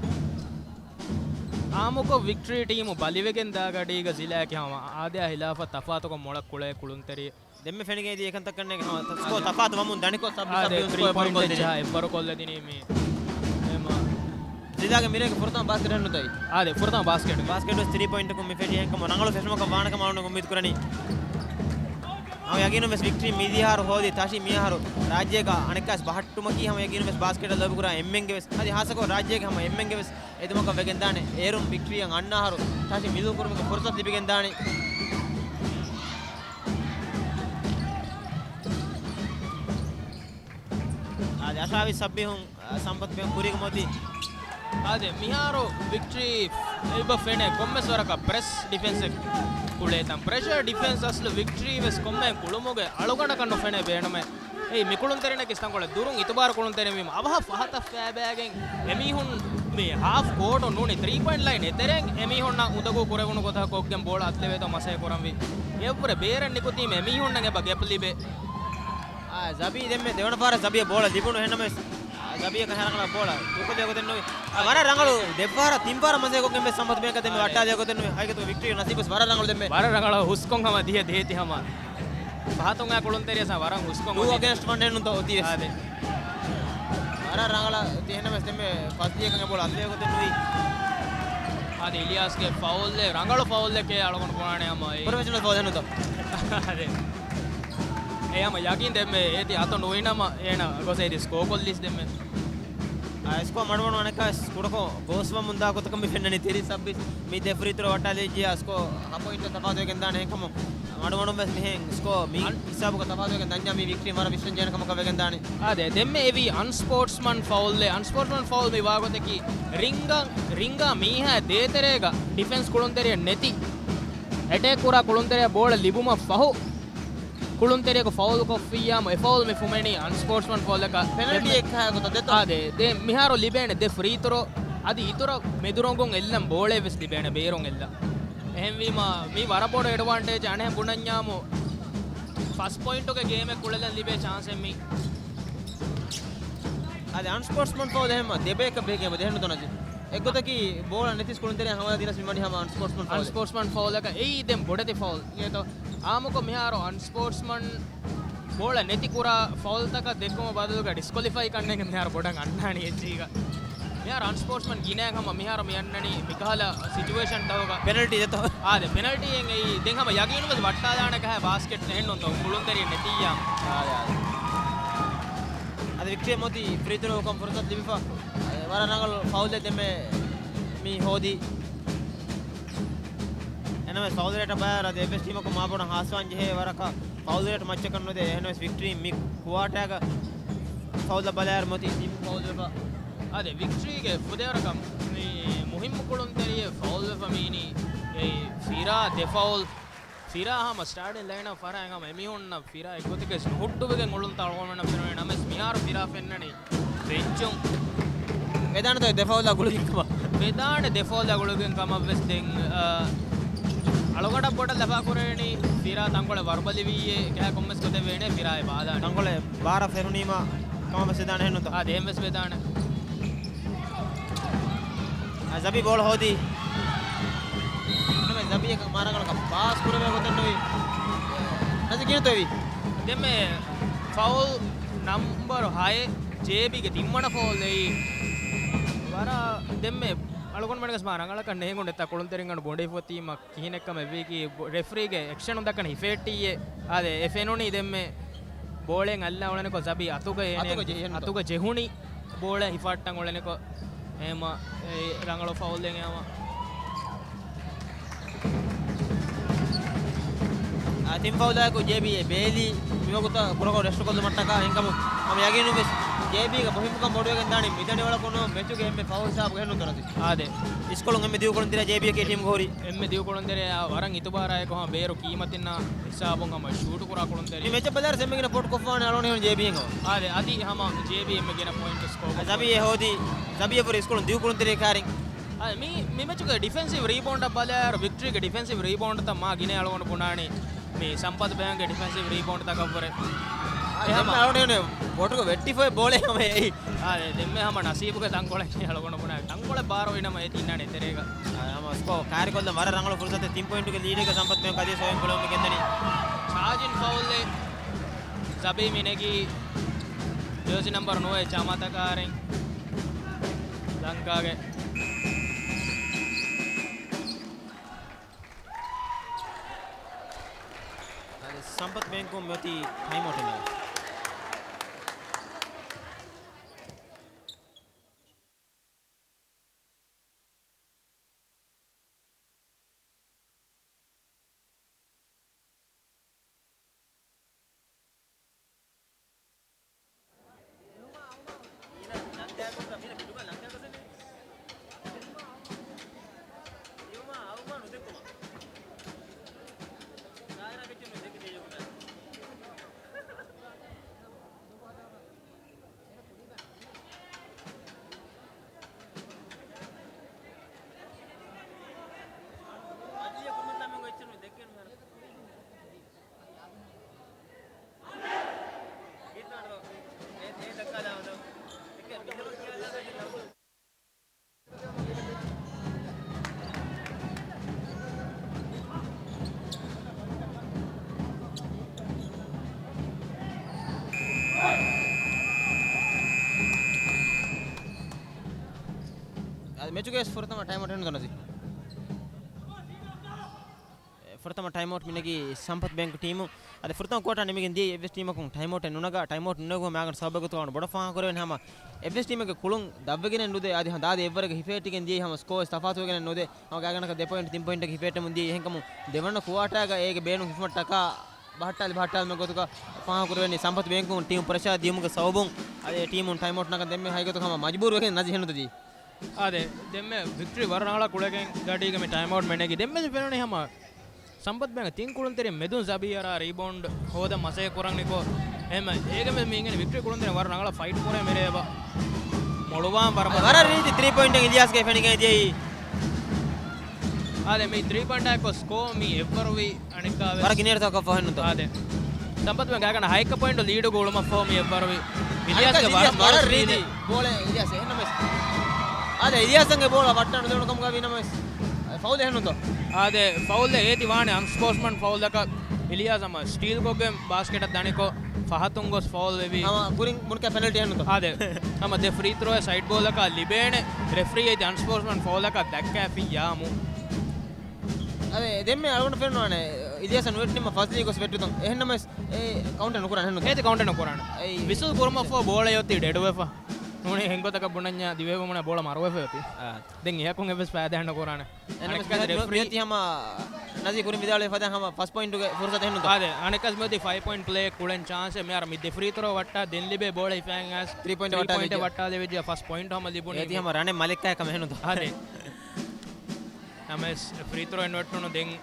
އާއްމުކޮށް ވިކްޓްރީ ޓީމު ބަލިވެގެން ދާ ގަޑީގަ ޒިލާއަކީ ހަމަ އާދަޔާ ހިލާފަށް ތަފާތުކޮށް މޮޅަށް ކުޅޭ ކުޅުންތެރި. ދެންމެ ފެނިގެން އެކަންތައް ކަންނޭނގެ ހަމަ ސްކޯ ތަފާތު ވަމުން ދަނިކޮށް ސަބް އާދެ، ސަބް ތްރީ ސްކޯ ޕޮއިންޓް އެއްޗާ އެއްވަރު ކޮށްލަދިނީ މި. އެމަ. ޒިލާގެ މިރޭގެ ފުރަތަމަ ބާސްކެޓް ނުތައް. އާދެ، ފުރަތަމަ ބާސްކެޓް. ބާސްކެޓް ވެސް ތްރީ ޕޮއިންޓަކުން މި ފެށީ އެހެންކަމުން ރަނގަޅު ފެށުމަކަށް ވާނެކަމަށް އަޅުގަނޑު އުއްމީދު ކުރަނީ. ހަމަ ޔަގީނުން ވެސް ވިކްޓްރީ މިދިޔަ އަހަރު ހޯދި ތަށި މި އަހަރު ރާއްޖޭގަ އަނެއްކާސް ބަހައްޓުމަކީ ހަމަ ޔަގީނުން ވެސް ބާސްކެޓަށް ލޯބިކުރާ އެންމެންގެ ވެސް. އަދި ހާއްސަކޮށް ރާއްޖޭގެ ހަމަ އެންމެންގެ ވެސް އެދުމަކަށް ވެގެންދާނެ. އޭރުން ވިކްޓްރީއަށް އަންނަ އަހަރު ތަށި މިލު ކުރުމުގެ ފުރުސަތު ލިބިގެންދާނެ. އާދެ، އަށާވީސް ސައްބީހުން، އާ، ސަމްޕަތު ބޭން ކުރީގެ މޮދީ. އާދެ، މިހާރު ވިކްޓްރީ އެބަ ފެނޭ ކޮންމެސް ވަރަކަށް ޕްރެސް ޑިފެންސެއް ކުޅޭތަން. ޕްރެޝަރ ޑިފެންސް އަސްލު ވިކްޓްރީ ވެސް ކޮންމެ ކުޅުމުގެ އަޅުގަނޑަކަށް ނުފެނޭ ބޭނުމޭ. އެއީ މި ކުޅުންތެރިންނަކީ ތަންކޮޅެއް ދުރުން އިތުބާރު ކުޅުންތެރިން ވީމަ އަވަހަށް ފަހަތަށް ފައިބައިގެން އެމީހުން މި ހާފް ކޯޓު ނޫނީ ތްރީ ޕޮއިންޓް ލައިން އެތެރެއިން އެމީހުންނަށް އުނދަގޫ ކުރެވުނު ގޮތަކަށް ކޮށްގެން ބޯޅަ އަތްލެވޭތޯ މަސައްކަތް ކުރަންވީ. އެއަށްވުރެ ބޭރަށް ނިކުތީމަ އެމީހުންނަށް އެބަ ގެޕް ލިބޭ. އާ، ޒަބީ ދެންމެ ދެވަނަ ފަހަރަށް ޒަބީއަށް ބޯޅަ ލިބުނު. އެހެންނަމަވެސް، އާ، ޒަބީއަކަށް ހަރަކަނޑަށް ބޯޅަ ދުކުލޭ ގޮތެއް ނުވި. އާ، ވަރަށް ރަނގަޅު ދެ ފަހަރަށް ތިން ފަހަރަށް މަސައްކަތް ކޮށްގެން ވެސް ސަމްޕަތު ބޭންކަށް ދެންމެ ވައްޓާލެ ގޮތެއް ނުވި. ހަގީގަތުގަ ވިކްޓްރީ ނަސީބުވެސް ވަރަށް ރަނގަޅު ދެންމެ. ވަރަށް ރަނގަޅަށް ހުސްކޮށް ހަމަ ދިޔަ ދޭތި ހަމަ. ފަހަތުން އާ ކުޅުންތެރިޔަސް ވަރަށް ހުސްކޮށް ޓޫ އޮގެންސްޓް ވަން އެއްނުތޯ އޮތީވެސް. އާދެ. ވަރަށް ރަނގަޅަށް ތިހެނަމެސް ދެންމެ ފަސް ދިޔަކަން އެބޯޅަ އަތްލެވޭ ގޮތެއް ނުވި. އާދެ، އިލްޔާސްގެ ފައުލްއެއް، ރަނގަޅު ފައުލްއެކޭ އަޅުގަނޑު ބުނާނެ ހަމަ އެ. ޕްރޮފެޝަނަލް ފައުލް އެއްނުތޯ. އާދެ. އެ ހަމަ ޔަގީން ދެންމެ އޭތި އަތު ނުވިނަމަ އޭނަ ގޮސް އޭތި ސްކޯ ކޮށްލީސް ދެންމެ. އާ، ސްކޯ މަޑުމަޑު އަނެއްކާ ސްކޯ ކުޑަކޮށް ގޯސްވަމުން ދާ ގޮތަކަށް މި ފެންނަނީ ތިރީސް ސައްބީސް. މި ދެ ފްރީ ތްރޯ ވައްޓާލިއްޖެޔާ ސްކޯ ހަ ޕޮއިންޓަށް ތަފާތުވެގެން ދާނެ. އެހެންކަމުން މަޑުމަޑުން ވެސް މިހެން ސްކޯ މި އަން- ހިސާބުގަ ތަފާތުވެގެން ދަންޏާ މި ވިކްޓްރީ ވަރަށް ވިސްނަން ޖެހޭނެ ކަމަކަށް ވެގެން ދާނެ. އާދެ، ދެންމެ އެވީ އަންސްޕޯޓްސްމަން ފައުލްއެއް. އަންސްޕޯޓްސްމަން ފައުލް މި ވާގޮތަކީ ރިންގަ، ރިންގާ މީހާ ދޭތެރޭގަ ޑިފެންސް ކުޅުންތެރިޔަށް ނެތި އެޓޭކް ކުރާ ކުޅުންތެރިޔާ ބޯޅަ ލިބުމަށް ފަހު، ކުޅުންތެރިޔަކު ފައުލް ކޮށްފިއްޔާމު އެ ފައުލް މި ފުމެނީ އަންސްޕޯޓްސްމަން ފައުލަކަށް. ޕެނަލްޓީ ދެ-، އެއްކަހަލަ ގޮތަށް ދެތޯ؟ އާދެ، ދެ މިހާރު ލިބޭނެ ދެ ފްރީ ތްރޯ. އަދި އިތުރަށް މެދުރޮނގުން އެއްލަން ބޯޅައެއް ވެސް ލިބޭނެ ބޭރުން އެއްލަ. އެހެންވީމަ، މީ ވަރަށް ބޮޑު އެޑްވާންޓޭޖް. އަނެއް ބުނަންޏާމު، ފަސް ޕޮއިންޓުގެ ގޭމެއް ކުޅެލަން ލިބޭ ޗާންސެއް މީ. އަދި އަންސްޕޯޓްސްމަން ފައުލް އެހެންމަ ދެބޭކަށް ބެހިގެން ދެހެން ނުތަނަ ޖެ. އެއްގޮތަކީ ބޯޅަ ނެތިސް ކުޅުންތެރިޔާ ހަމަލާ ދިނަސް މި ވަނީ ހަމަ އަންސްޕޯޓްސްމަން ފައުލް. އަންސްޕޯޓްސްމަން ފައުލަކަށް އެއީ ދެން ބޮޑެތި ފައުލް. އޭތޯ އާއްމުކޮށް މިހާރު އަންސްޕޯޓްސްމަން ބޯޅަ ނެތި ކުރާ ފައުލްތަކަށް ދެއްކުމަށް ބަދަލުގަ ޑިސްކޮލިފައި ކަންނޭނގެ މިހާރު ބޮޑަށް އަންނާނީ އެއްޗީގަ. މިހާރު އަންސްޕޯޓްސްމަން ގިނައަށް ހަމަ މިހާރު މި އަންނަނީ މިކަހަލަ ސިޗުއޭޝަންތަކުގަ. ޕެނަލްޓީ ދެތޯ؟ އާދެ، ޕެނަލްޓީއެއް އެއީ. ދެން ހަމަ ޔަގީނުން ވެސް ވައްޓާލާނެ ކަހަލަ ބާސްކެޓް އެހެންނުންތޯ ކުޅުންތެރިއެއް ނެތިއްޔާ. އާދެ، އާދެ. އަދި ވިކްޓްރީ މޮތީ ފްރީ ތުރޯ ކޮށް ފުރުސަތު ލިބިފަ. އެ، ވަރަށް ރަނގަޅު ފައުލެއް ދެންމެ މި ހޯދީ. އެނަމެސް ފައުލް ރޭޓަށް ބަލާއިރު އަދި އެއްވެސް ޓީމަކު މާބޮޑަށް ހާސްވާން ޖެހޭ ވަރަކަށް ފައުލް ރޭޓް މައްޗަކަށް ނުދޭ. އެހެނަސް ވިކްޓްރީ މި ކުއާޓާގަ ފައުލް ބަލާއިރު މޮތީ ތިން ފައުލް ވެފަ. އާދެ، ވިކްޓްރީގެ ފުދޭވަރަކަށް މި މުހިއްމު ކުޅުންތެރިއެއް ފައުލް ވެފަ މީނީ އެއީ ފިރާ ދެ ފައުލް. ފިރާ ހަމަ ސްޓާޓިން ލައިނަށް ފަރާތް ހަމަ އެމީހުންނަށް ފިރާ އެއްގޮތަކަށް ނުހުއްޓުވެގެން އުޅުންތާ އަޅުގަނޑުމެންނަށް ފެނުނީ. ނަމަވެސް މިހާރު ފިރާ ފެންނަނީ ބެންޗުން. ވެދާނެތޯ ދެ ފައުލާ ގުޅިގެން ކަމަށް. ވެދާނެ ދެ ފައުލާ ގުޅިގެން ކަމަށް ވެސް. ދެން، އަ، އަޅުގަނޑަށް ބޮޑަށް ލަފާ ކުރެވެނީ ފިރާ ތަންކޮޅެއް ވަރުބަލިވިއްޔޭ ކަހަލަ ކޮންމެސް ގޮތެއް ވޭނެ ފިރާއެއް ބާލާނެ. ތަންކޮޅެއް ބާރަށް ފެނުނީމަ ކަމަށް ވެސް ވެދާނެ އެހެންނުތޯ؟ އާ، ދެން ވެސް ވެދާނެ. އަ، ޒަބީ ބޯޅަ ހޯދީ. އެންމެ ޒަބީއަކަށް މާރަނގަޅަކަށް ޕާސް ކުރެވޭ ގޮތެއް ނުވި. ނަޒީ ކިހިނެއްތޯ އެވީ؟ ދެންމެ ފައުލް ނަމްބަރު ހައެއް، ޖޭބީގެ ތިންވަނަ ފައުލް އެއީ. ވަރަށް ދެންމެ އަޅުގަނޑުމެންގެ މާ ރަނގަޅަކަށް ނޭނގުން އެތާ ކުޅުންތެރިންގަނޑު ބޮޑެތި ފޮތީމަ ކިހިނެއްކަމެއް ވީކީ ބޮ-، ރެފްރީގެ އެކްޝަނުން ދައްކަން ހިފެހެއްޓިއްޔޭ. އާދެ، އެ ފެނުނީ ދެންމެ ބޯޅައިން އަލި އުޅެނިކޮށް ޒަބީ އަތުގަ އޭނަ އަތުގަ ޖެހި އަތުގަ ޖެހުނީ ބޯޅަ ހިފަހައްޓަން އުޅެނިކޮށް. އެހެމަ އެ ރަނގަޅު ފައުލެއް އެހެމަ. އާ، ތިން ފައުލާއެކު ޖޭބީ އެ ބޭލީ މިވަގުތަށް ކުޑަކޮށް ރެސްޓް ކޮށްލުމަށްޓަކާ. އެހެންކަމުން ހަމަ ޔަގީނުން ވެސް ޖޭބީގެ މުހިއްމުކަން ބޮޑުވެގެން ދާނީ މިދަނީ ވަޅަކުނު މެޗުގެ އެންމެ ފައުލް ހިސާބުގަ އެހެންނުތޯ ނަޒީ. އާދެ. އިސްކޮޅުން އެންމެ ދިގު ކުޅުންތެރިޔާ ޖޭބީއަކީ ޓީމުގަ ހުރި. އެންމެ ދިގު ކުޅުންތެރިޔާ ވަރަށް އިތުބާރާއެކު ހަމަ ބޭރު ކީމަތިންނާ ހިސާބުން ހަމަ ޝޫޓު ކުރާ ކުޅުންތެރި. މި މެޗަށް ބަލާއިރު އެންމެ ގިނަ ޕޮއިންޓް ކޮށްފާނެ އަޅުގަނޑު ހިނގަނީ ޖޭބީއިން. އާދެ، އަދި ހަމަ ޖޭބީ އެންމެ ގިނަ ޕޮއިންޓް ސްކޯ ކޮށްފަ. ޒަބީ އެ ހޯދީ، ޒަބީ އެ ފުރި އިސްކޮޅުން ދިގު ކުޅުންތެރި ކާރިން. އާދެ، މި، މި މެޗުގެ ޑިފެންސިވް ރީބައުންޑަށް ބަލާއިރު ވިކްޓްރީގެ ޑިފެންސިވް ރީބައުންޑްތައް މާ ގިނަ އަޅުގަނޑު ބުނާނީ. މި ސަމްޕަތް ބޭންގެ ޑިފެންސިވް ރީބައުންޑްތަކަށްވުރެ. އާ، އެހެމަ އަޅުގަނޑު ބޮޓުގެ ވެއްޓިފޮއެ ބޯޅެ ހަމަ އެއީ. އާދެ، ދެންމެ ހަމަ ނަސީބުގެ ތަންކޮޅެއް އަޅުގަނޑު ބުނާ. ތަންކޮޅެއް ބާރުވި ނަމަ އޭތި އިންނާނެ ތެރޭގަ. އާ، ހަމަ ސްކޯ ކާރިކޮށްލަން ވަރަށް ރަނގަޅު ފުރުސަތެއް. ތިން ޕޮއިންޓުގެ ލީޑެއްގަ ސަމްޕަތް ބޭން ކަދިޔަ ސޯއިން ކުޅެވުމެއް ގެންދަނީ. ޗާޖިން ފައުލެއް ޒަބީ މި ނެގީ ޖާޒީ ނަމްބަރު ނުވައެއް ޖަމާތަކާރެން ލަންކާގެ. އަދި ސަމްޕަތް ބޭންކުން މިއޮތީ ޓައިމް އައުޓެއް ނެގި. އަދި މެޗުގެ ފުރަތަމަ ޓައިމް އައުޓް އެހެން ދަންނަސީ. ފުރަތަމަ ޓައިމް އައުޓް މިނެގީ ސަމްޕަތް ބޭންކް ޓީމު. އަދި ފުރަތަމަ ކުއާޓާ ނިމިގެން ދިޔައީ އެއްވެސް ޓީމަކުން ޓައިމް އައުޓެއް ނުނަގާ، ޓައިމް އައުޓް ނުނެގުމަށް މާގަނޑު ސަބަބެއް ގޮތުގަ ބޮޑަށް ފާހަގަ ކުރެވެން ހަމަ އެއްވެސް ޓީމެއްގެ ކުޅުން ދަށްވެގެނެއް ނުދޭ. އަދި ހަ-، ދާދި އެއްވަރެއްގަ ހިފެހެއްޓިގެން ދިޔައީ ހަމަ ސްކޯ ވެސް ތަފާތުވެގެނެއް ނުދޭ. ހަމަ ގާތްގަނޑަކަށް ދެ ޕޮއިންޓް ތިން ޕޮއިންޓަކަށް ހިފެހެއްޓެމުން ދިޔައީ. އެހެންކަމުން ދެވަނަ ކުއާޓާގަ އޭގެ ބޭނުން ހިފުމަށްޓަކާ ބަހައްޓާލި ބަހައްޓާލުމެއް ގޮތުގަ ފާހަގަ ކުރެވެނީ ސަމްޕަތް ބޭންކުން ޓީމު ޕްރެޝާ ދިޔުމުގެ ސަބަބުން އަދި ޓީމުން ޓައިމް އައުޓް ނަގަން ދެންމެ ހަގީގަތުގަ ހަމަ މަޖްބޫރު ވެގެން ނަޒީ ހެނުދީ. އާދެ، ދެންމެ ވިކްޓްރީ ވަރަށް ރަނގަޅަށް ކުޅެގެން ގަޑީގަ މި ޓައިމް އައުޓް މެނެގި. ދެންމެ ފެނުނީ ހަމަ ސަމްޕަތް ބޭންކް ތިން ކުޅުންތެރި މެދުން ޒަބީ އަރާ ރީބައުންޑް ހޯދަން މަސައްކަތް ކުރަންނިކޮށް، އެހެން އޭގެ މެ-، މީގެން ވިކްޓްރީ ކުޅުންތެރިން ވަރަށް ރަނގަޅަށް ފައިޓް ކުރޭ މިރޭ އެބަ މޮޅުވާން ވަރަށް ވަރަށް ރީތި ތްރީ ޕޮއިންޓެއް އިލްޔާސްގެ ފެނިގެން ދިޔައީ. އާދެ، މި ތްރީ ޕޮއިންޓާއެކު ސްކޯ މި އެއްވަރުވީ. އަނެއްކާވެސް ވަރަށް ގިނައިރުތަކަށް ފަހެއްނުތޯ؟ އާދެ. ސަމްޕަތް ބޭންކް ގާތްގަނޑަކަށް ހައެއްކަ ޕޮއިންޓު ލީޑު ގުޅުމަށްފަހު މި އެއްވަރުވީ. އިލްޔާސްގެ އަނެއްކާ ވަރަށް އިލްޔާސް ވަރަށް ވަރަށް ރީތި. ރީތި ބޯޅަ އިލްޔާސް އެހެންނަމަވެސް. އާދެ، އިލްޔާސްގެ ބޯޅަ ވައްޓާ ނުދެވުނު ކަމުގަ ވީނަމަވެސް. ފައުލް އެހެންނުތޯ؟ އާދެ، ފައުލް އޭތި ވާނެ އަންސްޕޯޓްސްމަން ފައުލްއަކަށް. އިލްޔާސް ހަމަ ސްޓީލް ކޮށްގެން ބާސްކެޓަށް ދަނިކޮށް، ފަހަތުން ގޮސް ފައުލް ވެވީ. ހަމަ ކުރިން ބުންކަ ޕެނަލްޓީ ހެންނުތޯ؟ އާދެ. ހަމަ ދެ ފްރީ ތްރޯއެއް ސައިޑް ބޯލަކަށް ލިބޭނެ. ރެފްރީ އޭތި އަންސްޕޯޓްސްމަން ފައުލަކަށް ދައްކާފިއްޔާމު. އަދެ، ދެންމެ އަޅުގަނޑު ފެންނުވާނެ އިލްޔާސަށް ނުވެއްޓުނީމަ ފަޒްލީ ގޮސް ވެއްޓުތަން. އެހެންނަމަވެސް އެ ކައުންޓަ ނުކުރާނެ ހެންނުތޯ؟ އޭތި ކައުންޓަ ނުކުރާނެ. އެއީ. ވިސުލް ކުރުމަށްފަހު ބޯޅަ އޮތީ ޑެޑުވެފަ. ނޫނީ ހެންގޮތަކަށް ބުނަންޏާ ދިވެހި ބައިމީހުންނާ ބޯޅަ މަރުވެފަ އޮތީ. އާ. ދެން އެއަކުން އެއްވެސް ފައިދާއެއް ނުކުރާނެ. އަނެއްކާ މި-، މި-، ރެފްރީ މިއޮތީ ހަމަ ނަޒީ ކުރިން ވިދާޅުވި ފަދަ ހަމަ ފަސް ޕޮއިންޓުގެ ފުރުސަތު ހެންނުތޯ؟ އާދެ، އަނެއްކާސް މިއޮތީ ފައިވް ޕޮއިންޓް ޕްލޭ ކުޅެން ޗާންސެއް. މިހާރު މި ދެ ފްރީ ތްރޯ ވައްޓާ ދެން ލިބޭ ބޯޅަ ހިފައިގެން އައިސް ތްރީ ޕޮއިންޓް ތްރީ ޕޮއިންޓް ވައްޓާލެވިއްޖެ. ވައްޓާލެވިއްޖެ ފަސް ޕޮއިންޓް ހަމަ ލިބުނީ. އޭތި ހަމަ ރަނެއް މަލެއްކާ ކަމެއް ހެންނުތޯ؟ އާދެ. ނަމަވެސް ފްރީ ތްރޯ އެއް ނުވެއްޓުނު ދެން.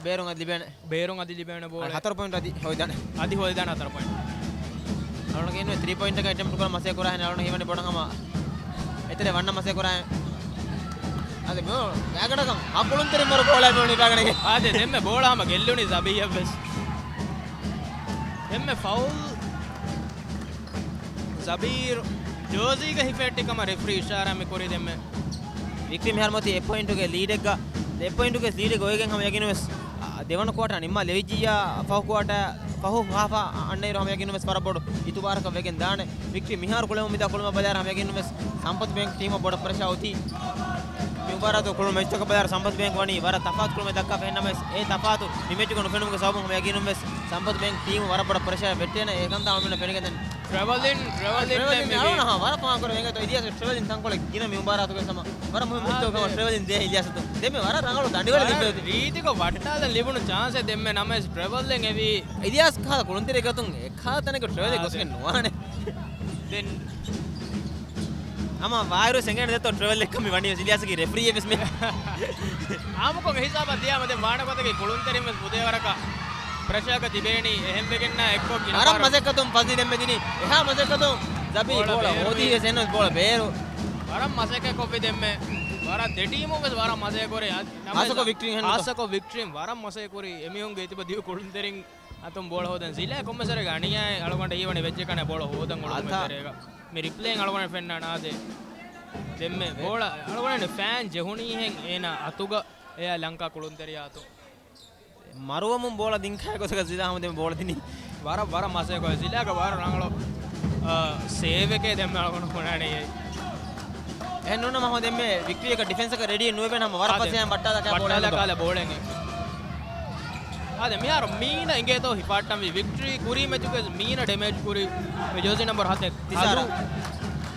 ބޭރުން އަދި ލިބޭނެ. ބޭރުން އަދި ލިބޭނެ ބޯޅަ. ހަތަރު ޕޮއިންޓް އަދި ހޮވިދާނެ. އަދި ހޮވިދާނެ ހަތަރު ޕޮއިންޓް. އަޅުގަނޑު ގެންނުވޭ ތްރީ ޕޮއިންޓަކަށް އެޓެމްޕްޓް ކުރަން މަސޭ ކުރާހެން. އަޅުގަނޑު ހީވަނީ ބޮޑަށް ހަމަ އެތެރެ ވަންނަ މަސޭ ކުރާހެން. އަދި މި ގާގަޑަކަށް ހަ ކުޅުންތެރިން ވަރު ބޯޅަ މި ވަނީ ބާގަނެގެ. އާދެ، ދެންމެ ބޯޅަ ހަމަ ގެއްލުނީ ޒަބީއަށް ވެސް. ދެންމެ ފައުލް. ޒަބީރު ޖާޒީގަ ހިފެހެއްޓި ކަމަށް ރެފްރީ އިޝާރާ މި ކުރީ ދެންމެ. ވިކްޓި މިހާރު މިއޮތީ އެއް ޕޮއިންޓުގެ ލީޑެއްގަ، އެއް ޕޮއިންޓުގެ ލީޑެއްގަ އޮވެގެން ހަމަ ޔަގީނުވެސް، އާ، ދެވަނަ ކުއާޓާ ނިންމާލެވިއްޖިއްޔާ، ފަހު ކުއާޓާ، ފަހު ހާފަށް އަންނައިރު ހަމަ ޔަގީނުވެސް ވަރަށް ބޮޑު އިތުބާރަކަށް ވެގެން ދާނެ. ވިކްޓި މިހާރު ކުޅެމުން މިދާ ކުޅުމަށް ބަލާއިރު ހަމަ ޔަގީނުވެސް ސަމްޕަތް ބޭންކް ޓީމަށް ބޮޑަށް ޕްރެޝާ އޮތީ. މި މުބާރާތު ކުޅުނު މެޗްތަކަށް ބަލާއިރު ސަމްޕަތް ބޭންކް ވަނީ ވަރަށް ތަފާތު ކުޅުމެއް ދައްކާފަ. އެހެންނަމަވެސް އެ ތަފާތު މި މެޗުގަ ނުފެނުމުގެ ސަބަބުން ހަމަ ޔަގީނުންވެސް ސަމްޕަތް ބޭންކް ޓީމު ވަރަށް ބޮޑަށް ޕްރެޝާއެއް ވެއްޓޭނެ. އެކަންތާ އަޅުގަނޑު ފެނިގެން ދެން. ޓްރެވަލިން، ޓްރެވަލިން ޓްރެވަލިން މި އަޅުގަނޑު ހަ ވަރަށް ފާހަގަކުރަން އެނގޭތޯ އިލްޔާސް ޓްރެވަލިން ތަންކޮޅެއް ގިނަ މި މުބާރާތުގަ ހަމަ ވަރަށް މުހިއްމު ހިއްތަކު ހަމަ ޓްރެވަލިން ދޭ އިލްޔާސް ދެންމެ ވަރަށް ރަނގަޅު ދަނޑިވަޅެއް ލިބޭ. ރީތިކޮށް ވައްޓާލަން ލިބުނު ޗާންސެއް ދެންމެ ނަމަވެސް ޓްރެވަލް ދެން އެވީ. އިލްޔާސް ކަހަލަ ކުޅުންތެރި ގަތުން އެކާ ތަނެއްގަ ޓްރެވަލް އާ، ގޮސްގެން ނުވާނެ. ދެން ހަމަ ވާއިރު ސެނގޭނެ ދެއްތޯ ޓްރެވަލް އެއްކަމި ވަނީ ވެސް އިލްޔާސްގެ ރެފްރީއެއް ވެސް މެ. އާމުކޮށް ހިސާބަށް ދިޔާމަ ދެން ވާނެ ގޮތަކީ ކުޅުންތެރިން ވެސް ފުދޭވަރަކަށް ޕްރެޝާގަ ތިބޭނީ އެހެން ވެގެންނާ އެއްކޮށް ގިނަ ވަރަށް ބާރު މަސައްކަތުން ފަޒްލީ ދެންމެ ދިނީ. އެހާ މަސައްކަތުން ޒަބީ ބޯޅަ ބޯޅަ ބޭރު ހޯދީ ވެސް އެންނަސް ބޯޅަ ބޭރު. ވަރަށް މަސައްކަތް ކޮށްފި ދެންމެ. ވަރަށް ދެ ޓީމުން ވެސް ވަރަށް މަސައްކަތް ކުރޭ. އަދި ނަމަވެސް ހާއްސަކޮށް ވިކްޓްރީ ހެންނުތޯ؟ ހާއްސަކޮށް ވިކްޓްރީން ވަރަށް މަސައްކަތް ކުރީ. އެމީހުންގެ އިތުބަ ދިޔު ކުޅުންތެރިން އަތުން ބޯޅަ ހޯދަން. ޒިލާ ކޮންމެސް ވަރެއްގެ އަނިޔާއެއް އަޅުގަނޑަށް ހީވަނީ ވެއްޖެ ކަން ބޯޅަ ހޯދަން އުޅުމުގެ އަތާ. ތެރޭގަ. މި ރިޕްލޭއިން އަޅުގަނޑަށް ފެންނާނެ އާދެ. ދެންމެ އެ- ބޯޅަ އަޅުގަނޑަށް ފޭން ޖެހުނީހެން އޭނާ އަތުގަ އެއާ ލަންކާ ކުޅުންތެރިޔާ އަތުން. މަރުވަމުން ބޯޅަ ދިން ކަހަލަ ގޮތަކަށް ޒިލާ ހަމަ ދެންމެ ބޯޅަ ދިނީ. ވަރަށް، ވަރަށް މަސައްކަތް ކޮށް ޒިލާގެ ވަރަށް ރަނގަޅު، އާ، ސޭވެކޭ ދެންމެ އަޅުގަނޑު ބުނާނީ. އެހެން ނޫން ނަމަ ހަމަ ދެންމެ ވިކްޓްރީއަކަށް ޑިފެންސަކަށް ރެޑީ ނުވެވެން ހަމަ ވަރަށް އާދެ. ފަސޭހައިން ވައްޓާލާ ކާ ބޯޅަ ވައްޓާލާ ހެންނުތޯ؟ ކާލަ ބޯޅައެއް. އާދެ، މިހާރު މީނަ އިނގޭތޯ ހިފާއްޓަންވީ. ވިކްޓްރީ ކުރީ މެޗުގަ މީނަ ޑެމޭޖް ކުރީ. މި ޖާޒީ ނަމްބަރު ހަތެއް. ތިޝާރާ. ކަލޫ،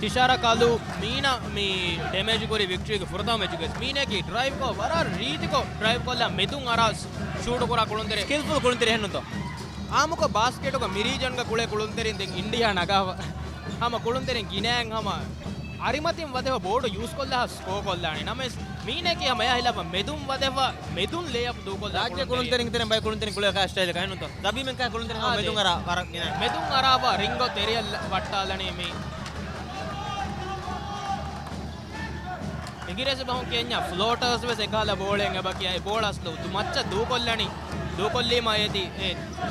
ތިޝާރާ ކަލޫ، މީނަ މި ޑެމޭޖް ކުރީ ވިކްޓްރީގެ ފުރަތަމަ މެޗުގަ. މީނައަކީ ޑްރައިވްކޮށް، ވަރަށް ރީތިކޮށް ޑްރައިވްކޮށްލާ މެދުން އަރާ ޝޫޓު ކުރާ ކުޅުންތެރި. ސްކިލްފުލް ކުޅުންތެރި ހެންނުތޯ؟ އާއްމުކޮށް ބާސްކެޓުގަ މި ރީޖަންގަ ކުޅޭ ކުޅުންތެރިން ދެން އިންޑިއާ ނަގާފަ. ހަމަ ކުޅުންތެރިން ގިނައިން ހަމަ އަރިމަތިން ވަދެފަ ބޯޑު ޔޫސްކޮށްލާ ސްކޯ ކޮށްލާނީ. ނަމަވެސް މީނައަކީ ހަމަ އެއާ ހިލާފަށް މެދުން ވަދެފަ، މެދުން ލޭއަޕް ދޫކޮށްލާ ރާއްޖެ ކުޅުންތެރިން. ކުޅުންތެރިން ތެރެ ބައި ކުޅުންތެރިން ކުޅޭ ކާ ސްޓައިލަކަށް ނުތޯ؟ ދަބީމެން ކާ ކުޅުންތެރިން ހަމަ އާދެ. މެދުން އަރާ ވަރަށް ގިނަ. މެދުން އަރާފަ ރިންގޮށް ތެރެއަށް ވައްޓާލަނީ މީ. އިނގިރޭސި ބަހުން ކިޔަންޏާ ފްލޯޓާސް ވެސް އެކަހަލަ ބޯޅައެއް އެބަ ކިޔާ. އެ ބޯޅަ އަސްލު މައްޗަށް ދޫކޮށްލަނީ. ދޫކޮށްލީމަ އޭތި އެ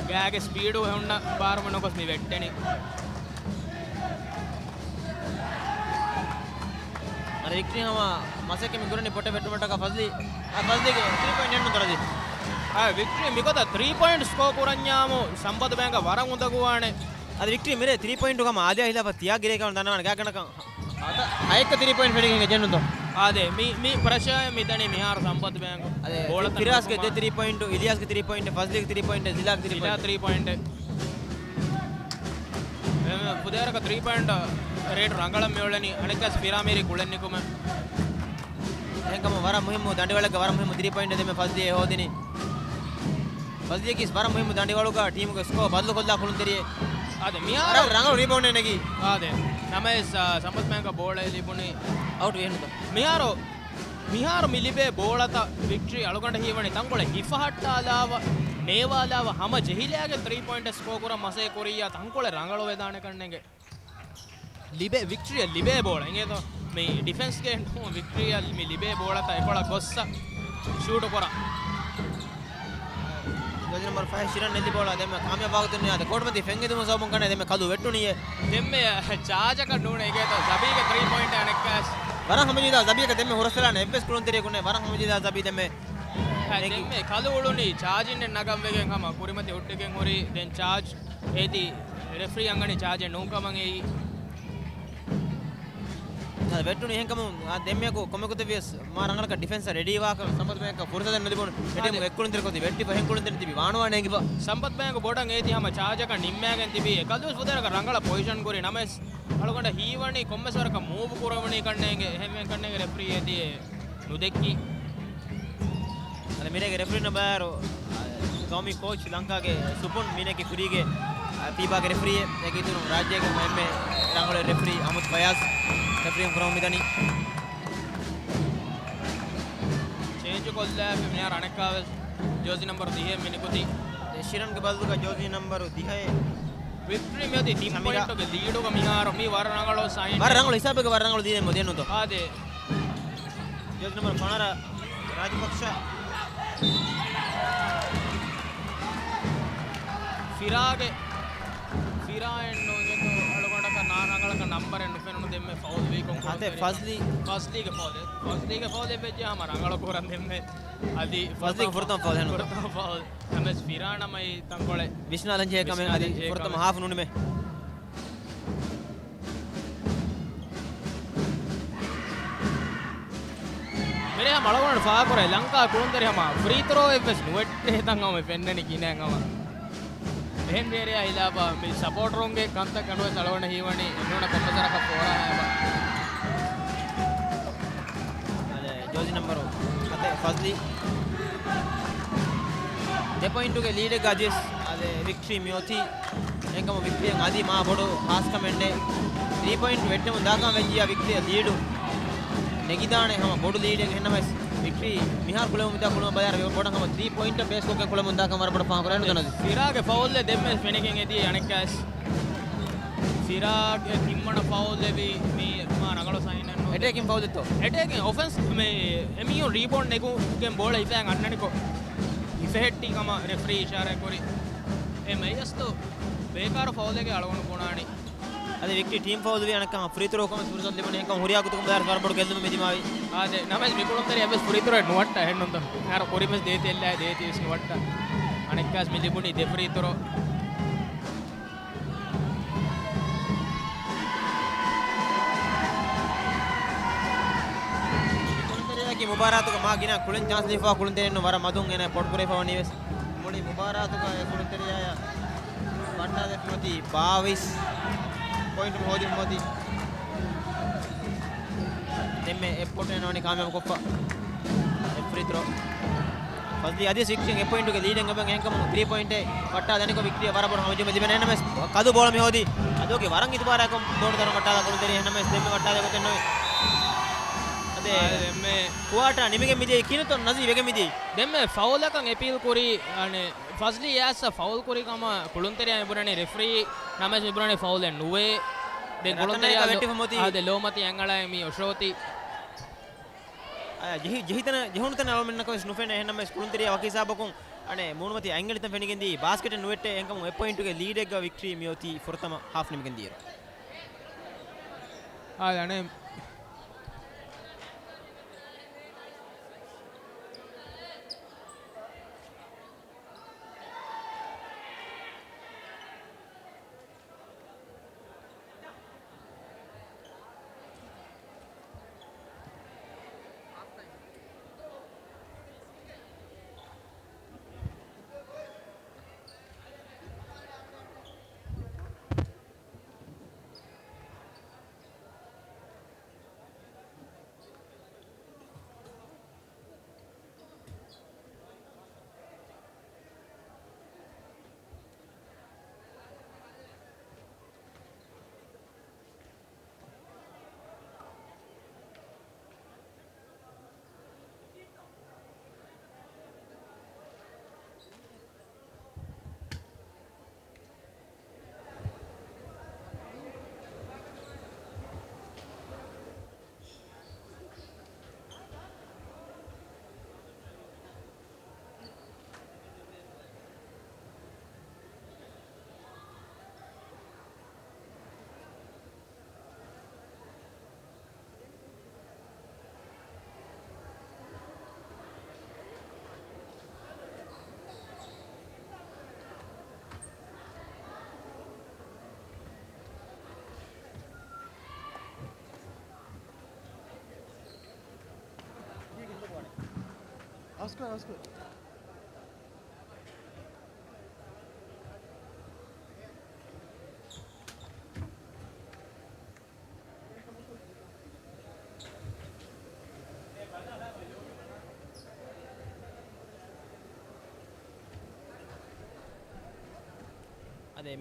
ގާގެ ސްޕީޑު ހުންނަ ބާރުމަ ނުގޮސް މި ވެއްޓެނީ. އަރަ ވިކްޓްރީ ހަމަ މަސައްކަތް މި ކުރަނީ ޕޮޓެއް ވެއްޓުމަށްޓަކާ ފަޒްލީ. އަ، ފަޒްލީގެ ތްރީ ޕޮއިންޓް ހެންނު ތަރަޖީ. އަ، ވިކްޓްރީ މިގޮތަށް ތްރީ ޕޮއިންޓް ސްކޯ ކުރަންޏާމު ސަމްބަދު ބޭންކަށް ވަރަށް އުނދަގޫވާނެ. އަދި ވިކްޓްރީ މިރޭ ތްރީ ޕޮއިންޓު ހަމަ އާދެއާ ހިލާފަށް ތިޔާ ގިރޭ ކަމަށް ދަންނަވާނެ ގާތްގަނޑަކަށް. ހަތަ، ހައެއްކަ ތްރީ ޕޮއިންޓް ފެނިގެން ޖެންނުތޯ؟ އާދެ، މި، މި ޕްރެޝާއެއް މި ދަނީ މިހާރު ސަމްބަދު ބޭންކު. އާދެ، ބޯޅަ ފިރާޒްގެ ތަންކޮޅު ދެ ތްރީ ޕޮއިންޓު، އިލްޔާސްގެ ތްރީ ޕޮއިންޓެއް، ފަޒްލީގެ ތްރީ ޕޮއިންޓެއް، ޒިލާގެ ތްރީ ޒިލާ ޕޮއިންޓެއް. ތްރީ ޕޮއިންޓެއް. ފުދޭވަރަކަށް ތްރީ ޕޮއިންޓް ރޭޓް ރަނގަޅަށް މިއުޅެނީ. އަނެއްކާސް ފިރާމީރި ކުޅެން ނިކުމެ. އެހެންކަމުން ވަރަށް މުހިއްމު ދަނޑިވަޅެއްގަ ވަރަށް މުހިއްމު ތްރީ ޕޮއިންޓެއް ދެންމެ ފަޒްލީ ހޯދިނީ. ފަޒްލީ ކީސް ވަރަށް މުހިއްމު ދަނޑިވަޅުގަ ޓީމުގެ ސްކޯ ބަދަލުކޮށްލާ ކުޅުންތެރިއެއް. އާދެ، މިހާރު ވަރަށް ރަނގަޅު ރީބައުންޑެއް ނެގީ. އާދެ، ނަމަވެސް، އާ، ސަމްބަދު ބޭންކަށް ބޯޅައެއް ލިބުނީ. އައުޓް ވި ހެންނުތޯ؟ މިހާރު، މިހާރު މި ލިބޭ ބޯޅަތައް ވިކްޓްރީ އަޅުގަނޑަށް ހީވަނީ ތަންކޮޅެއް ހިފަހައްޓާލާފަ، ނޭވާލާފަ، ހަމަ ޖެހިލާގެން ތްރީ ޕޮއިންޓެއް ސްކޯ ކުރަން މަސައްކަތް ކުރިއްޔާ ތަންކޮޅެއް ރަނގަޅުވެދާނެ ކަންނޭނގެ. ލިބޭ، ވިކްޓްރީއަށް ލިބޭ ބޯޅަ އިނގޭތޯ؟ މި ޑިފެންސްގެ ނޫން، ވިކްޓްރީއަށް މި ލިބޭ ބޯޅަތައް އެކޮޅަށް ގޮއްސަ ޝޫޓު ކުރަން. ޖާޒީ ނަމްބަރު ފަހެއް ޝިރަން ނެތި ބޯޅަ ދެންމެ ކާމިޔާބު ވާގޮތުން ނިޔާދެ. ކޯޓުމަތީ ފެން އެދުމުގެ ސަބަބުން ކަންނޭނގެ ދެންމެ ކަލޫ ވެއްޓުނީއޭ. ދެންމެ ޗާޖަކަށް ނޫނޭ އިނގޭތޯ؟ ޒަބީގެ ތްރީ ޕޮއިންޓް އަނެއްކާސް. ވަރަށް ހަމަޖެހިދާ ޒަބީއަކަށް ދެންމެ ހުރަސްވެލާނެ އެއްވެސް ކުޅުންތެރިޔަކު ނެތް. ވަރަށް ހަމަޖެހިދާ ޒަބީ ދެންމެ. އަ، ދެންމެ ކަލޫ އުޅުނީ ޗާޖިން ނަގަން ވެގެން ހަމަ ކުރިމަތި ހުއްޓިގެން ހުރީ. ދެން ޗާޖް އޭތި ރެފްރީ އަންގަނީ ޗާޖެއް ނޫންކަމަށް އެއީ. އަދި ވެއްޓުނު އެހެންކަމުން އާ ދެންމެއަކު ކޮންމެ ގޮތެއްވިޔަސް މާ ރަނގަޅަކަށް ޑިފެންސަށް ރެޑީވާކަށް ސަމަދު ބޭންކަށް ފުރުސަތެއް ނުލިބުނު. އެޓީމު އެއްކުޅުންތެރިކޮށް ވެއްޓިފަ އެހެން ކުޅުންތެރި ތިބި ވާނުވާނެ އެނގިފަ. ސަމްޕަތް ބޭންކު ބޮޑަށް އޭތި ހަމަ ޗާޖަކަށް ނިންމާގެން ތިބީ. އެކަލުވެސް ފުދޭވަރަކަށް ރަނގަޅަށް ޕޮޒިޝަން ކުރި ނަމަވެސް އަޅުގަނޑަށް ހީވަނީ ކޮންމެސް ވަރަކަށް މޫވް ކުރެވުނީ ކަންނޭނގެ. އެހެންވެ ކަންނޭނގެ ރެފްރީ އޭތި ނުދެއްކި. އަދި މިރޭގެ ރެފްރީންނަށް ބައިވަރު، އާ، ގައުމީ ކޯޗް ލަންކާގެ ސުޕުން މީނަކީ ކުރީގެ، އާ، ފީބާގެ ރެފްރީއެއް. އޭގެ އިތުރުން ރާއްޖޭގެ އެންމެ ރަނގަޅު ރެފްރީ އަހްމަދު ފަޔާޒް ރެފްރީން ކުރަމުން މިދަނީ. ޗޭންޖު ކޮށްލާފި މިހާރު އަނެއްކާވެސް ޖޯސި ނަންބަރު ދިހައެއް މި ނިކުތީ. ޝިރަންގެ ބަލުގަ ޖޯސި ނަންބަރު ދިހައެއް. ވިކްޓްރީ މިއޮތީ ތިން ސަމިރާ. ޕޮއިންޓުގެ ލީޑުގަ މިހާރު މި ވަރަށް ރަނގަޅު ސައިން. ވަރަށް ރަނގަޅު ހިސާބެއްގަ ވަރަށް ރަނގަޅު ދީދެން މޮދެއްނުތޯ. އާދެ. ޖެރްސީ ނަންބަރު ފަނަރަ ރާޖަޕަކްޝަ. ފިރާގެ، ފިރާއެއް ނޫން އެތޯ އަޅުގަނޑަކަށް ނާ ރަނގަޅަކަށް ނަންބަރެއް ނުފެނުނު ދެންމެ ފައުލް ވީ ކޮން އަދެ ކުރަން ފަޒްލީ. ފަޒްލީގެ ފައުލެއް. ފަޒްލީގެ ފައުލެއް ވެއްޖެ ހަމަ ރަނގަޅަށް ކުރަން ދެންމެ. އަދި ފަޒްލީގެ ފުރަތަމަ ފައުލް ހެންނުތޯ. ފުރަތަމަ ފައުލް. ނަމަވެސް ފިރާ ނަމަ އެއީ ތަންކޮޅެއް ވިސްނާލަން ޖެހޭ ކަމެއް އަދި ވިސްނާލަން ޖެހޭ ފުރަތަމަ ކަމެއް. ހާފް ނޫނީމޭ. މިރޭ ހަމަ އަޅުގަނޑު ފާހަގަކުރޭ ލަންކާ ކުޅުންތެރި ހަމަ ފްރީ ތްރޯއެއް ވެސް ނުވެއްޓޭ ތަން ހަމަ ފެންނަނީ ކިނައިން ހަމަ. އެހެން ވޭރިއާ ހިލާފަށް މި ސަޕޯޓަރުންގެ ކަންތައް ގަނޑުވެސް އަޅުގަނޑަށް ހީވަނީ އެނޫނަ ކޮންމެސް ވަރަކަށް ފޯރާ ހަމަ. އަދެ ޖޯސި ނަންބަރު ހަތެއް ފަޒްލީ. ދެ ޕޮއިންޓުގެ ލީޑެއްގަ އަދިވެސް އަދެ ވިކްޓްރީ މިއޮތީ. އެހެންކަމުން ވިކްޓްރީއަށް އަދި މާ ބޮޑު ހާސްކަމެއް ނެތް. ތްރީ ޕޮއިންޓް ވެއްޓެމުން ދާކަން ވެއްޖިއްޔާ ވިކްޓްރީއަށް ލީޑު ނެގިދާނެ ހަމަ ބޮޑު ލީޑެއް. އެހެންނަމަވެސް ވިކްޓްރީ މިހާރު ކުޅެމުން މިދާ ކުޅުމަށް ބަލާއިރު ބޮޑަށް ހަމަ ތްރީ ޕޮއިންޓަށް ބޭސްކޮށްގެން ކުޅެމުން ދާކަން ވަރަށް ބޮޑަށް ފާހަގަކުރަން ނުދަންނަވަސް. ފިރާގެ ފައުލްއެއް ދެންމެ ފެނިގެން އެދި އަނެއްކާސް. ފިރާގެ ތިންވަނަ ފައުލް އެވީ މީ މާ ރަނގަޅު ސައިނެއް ނޫން. އެޓޭކިން ފައުލް އެއްތޯ؟ އެޓޭކިން އޮފެންސް މި އެމީހުން ރީބޯންޑް ނެގުގެން ބޯޅަ ހިފައި އަންނަނިކޮށް ހިފެހެއްޓި ކަމަށް ރެފްރީ އިޝާރާތް ކުރި. އެ މެޔަސްތު ބޭކާރު ފައުލެއްގެ އަޅުގަނޑު ބުނާނީ. އަދި ވިކްޓްރީ ޓީމް ފައުލް ވީ އަނެއްކާ ފްރީ ތްރޯ ކަމަށް ފުރުސަތު ލިބުނީ އެކަމް ހުރިހާ ގޮތަކުން ބަލާއިރު ވަރަށް ބޮޑު ގެއްލުމެއް މި ދިމާވީ. އާދެ ނަމަވެސް މި ކުޅުންތެރި އެއްވެސް ފްރީ ތްރޯއެއް ނުވައްޓާ އެހެންނުންތޯ. މިހާރު ކުރިންވެސް ދޭތި އެއްލާ ދޭތި ވެސް ނުވައްޓާ. އަނެއްކާސް މި ލިބުނީ ދެ ފްރީ ތްރޯ. ކުޅުންތެރިޔާއަކީ މުބާރާތުގަ މާ ގިނަ ކުޅެން ޗާންސް ލިބިފައިވާ ކުޅުންތެރިއެއްނު. ވަރަށް މަދުން އޭނާ ޕޮޓް ކުރެވިފައިވަނީ ވެސް. މުޅި މުބާރާތުގަ އެ ކުޅުންތެރިޔާއަށް ވައްޓާލެވިފައި އޮތީ ބާވީސް ޕޮއިންޓު ހޯދިފައި އޮތީ. ދެންމެ އެއް ޕޮޓެއް ނޯނި ކާމިޔާބު ކޮށްފަ. އެއް ފްރީ ތްރޯ. ފަޒްލީ އަދިވެސް ވިކްޓްރީ އެއް ޕޮއިންޓުގެ ލީޑެއް އެބަ އެހެންކަމުން ތްރީ ޕޮއިންޓެއް ވައްޓާ ދަނިކޮށް ވިކްޓްރީއަށް ވަރަށް ބޮޑު ހަމަޖެއްސުމެއް ލިބެނެ. އެހެންނަމަވެސް ކަދު ބޯޅަ މި ހޯދީ. އަދޯގެ ވަރަށް އިތުބާރާކޮށް ބޯޅަ ދަރުން ވައްޓާލާ ކުޅުންތެރި. އެހެންނަމަވެސް ދެންމެ ވައްޓާލެވޭ ގޮތެއް ނުވޭ. އަދެ އާ، ދެންމެ ކުއާޓާ ނިމިގެން މިދިޔައީ ކިހިނެއްތޯ ނަޒީ ވެގެން މިދިޔައީ. ދެންމެ ފައުލަކަށް އެޕީލް ކުރީ، އަނެ، ފަޒްލީ އެއާސް ފައުލް ކުރި ކަމަށް ކުޅުންތެރިޔާ މި ބުނަނީ ރެފްރީ ނަމަވެސް މި ބުނަނީ ފައުލެއް ނުވޭ. ދެން ރަތަނައިގަ ކުޅުންތެރިޔާ ވެއްޓިފަ މޮތީ. އާ، ދެ ލޯމަތި އެނގަޅައި މި އޮށޯތި. އާ، ޖެހި-، ޖެހިތަނަ-، ޖެހުނުތަނަށް އަޅުމެންނަކަށް ވެސް ނުފެނޭ. އެހެންނަމަވެސް ކުޅުންތެރިޔާ ވަކި ހިސާބަކުން އަނެއް މޫނުމަތި އަތްގަނޑިތައް ފެނިގެންދީ ބާސްކެޓެއް ނުވެއްޓޭ. އެހެންކަމުން އެއް ޕޮއިންޓުގެ ލީޑެއްގަ ވިކްޓްރީ މިއޮތީ ފުރަތަމަ ހާފް ނިމިގެން ދިޔައިރު. އާ، އަނެއް އަދި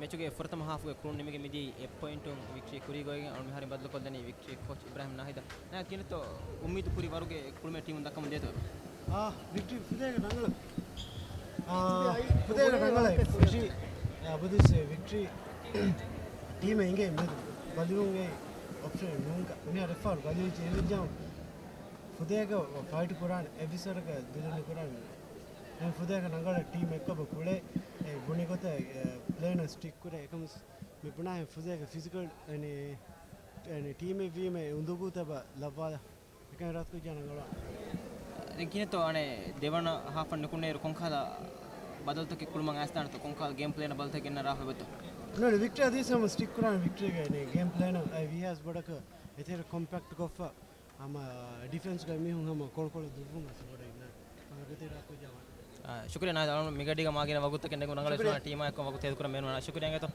މެޗުގެ ފުރަތަމަ ހާފުގެ ކުޅުން ނިމިގެން މިދިޔައީ އެއް ޕޮއިންޓުން ވިކްޓްރީ ކުރީގޮތްގެން. އަޅުގަނޑު މިހާރު ބަދަލުކޮށްލަނީ ވިކްޓްރީ ކޯޗް އިބްރާހިމް ނާހިދަށް. ނާހިދް، ކިހިނެއްތޯ އުއްމީދު ކުރި ވަރުގެ ކުޅުމެއް ޓީމުން ދައްކަމުން ދޭތޯ؟ އާ، ވިކްޓްރީ ފުދޭގަ ރަނގަޅަށް. އާ، ފުދޭގަ ރަނގަޅަށް. ވިކްޓްރީ، އާ، ބުދިސް ވިކްޓްރީ ޓީމެއް އިނގޭ މެދު ބަލިވުންގެ އޮޕްޝަނެއް ނޫންކަ. މިހާރު އެއްފަހަރު ބަލިވެއްޖެ އެވެއްޖާމު ފުދޭގަ ފައިޓް ކުރާނެ، އެއްވެސް ވަރަކަށް ދިރިއުޅުން ނުކުރާނެ. އެހެން ފުދޭގަ ރަނގަޅަށް ޓީމް އެއްކޮށް ކުޅޭ، އެ ބުނި ގޮތަށް، އެ، ޕްލޭނަށް ސްޓިކް ކުރޭ. އެކަމުސް މި ބުނާހެން ފުދޭގަ ފިޒިކަލް، އެނީ، އެނީ، ޓީމެއް ވީމަ އެ އުނދަގޫތައް ބަ ލައްވާލާ. އެކަން ރަސްކު ޖަނަން އަޅާ. ދެން ކިހިނެއްތޯ އަނެއް ދެވަނަ ހާފަށް ނުކުންނައިރު ކޮންކަހަލަ ބަދަލުތަކެއް ކުޅުމަށް އައިސްދާނެތޯ؟ ކޮންކަހަލަ ގޭމް ޕްލޭނަށް ބަދަލުތަކެއް ގެންނަ ރާހު އެބަތޯ؟ ނޫން، ވިކްޓްރީ އަދިވެސް ހަމަ ސްޓިކް ކުރާނެ ވިކްޓްރީގަ އެނީ ގޭމް ޕްލޭނަށް. އައި ވީހާސް ބޮޑަކަށް އެތެރެ ކޮމްޕެކްޓް ކޮށްފަ ހަމަ ޑިފެންސްގަ މީހުން ހަމަ ކޮޅުކޮޅު ދުއްވުމަށް ސުވަޑައިންނާ. ހަމަ ގެތެރެ ރާކު ޖަވާން. އާ، ޝުކުރިއްޔާ ނާހިދް އަޅުން މިގަޑީގަ މާގިނަ ވަގުތަކެއް ނެގުން ރަނގަޅު ޝުކުރިއްޔާ. ޓީމާ އެއްކޮށް ވަގުތު ހޭދަކުރަން މޭނުން ވަންނާނެ. ޝުކުރިއްޔާ އިނގޭތޯ.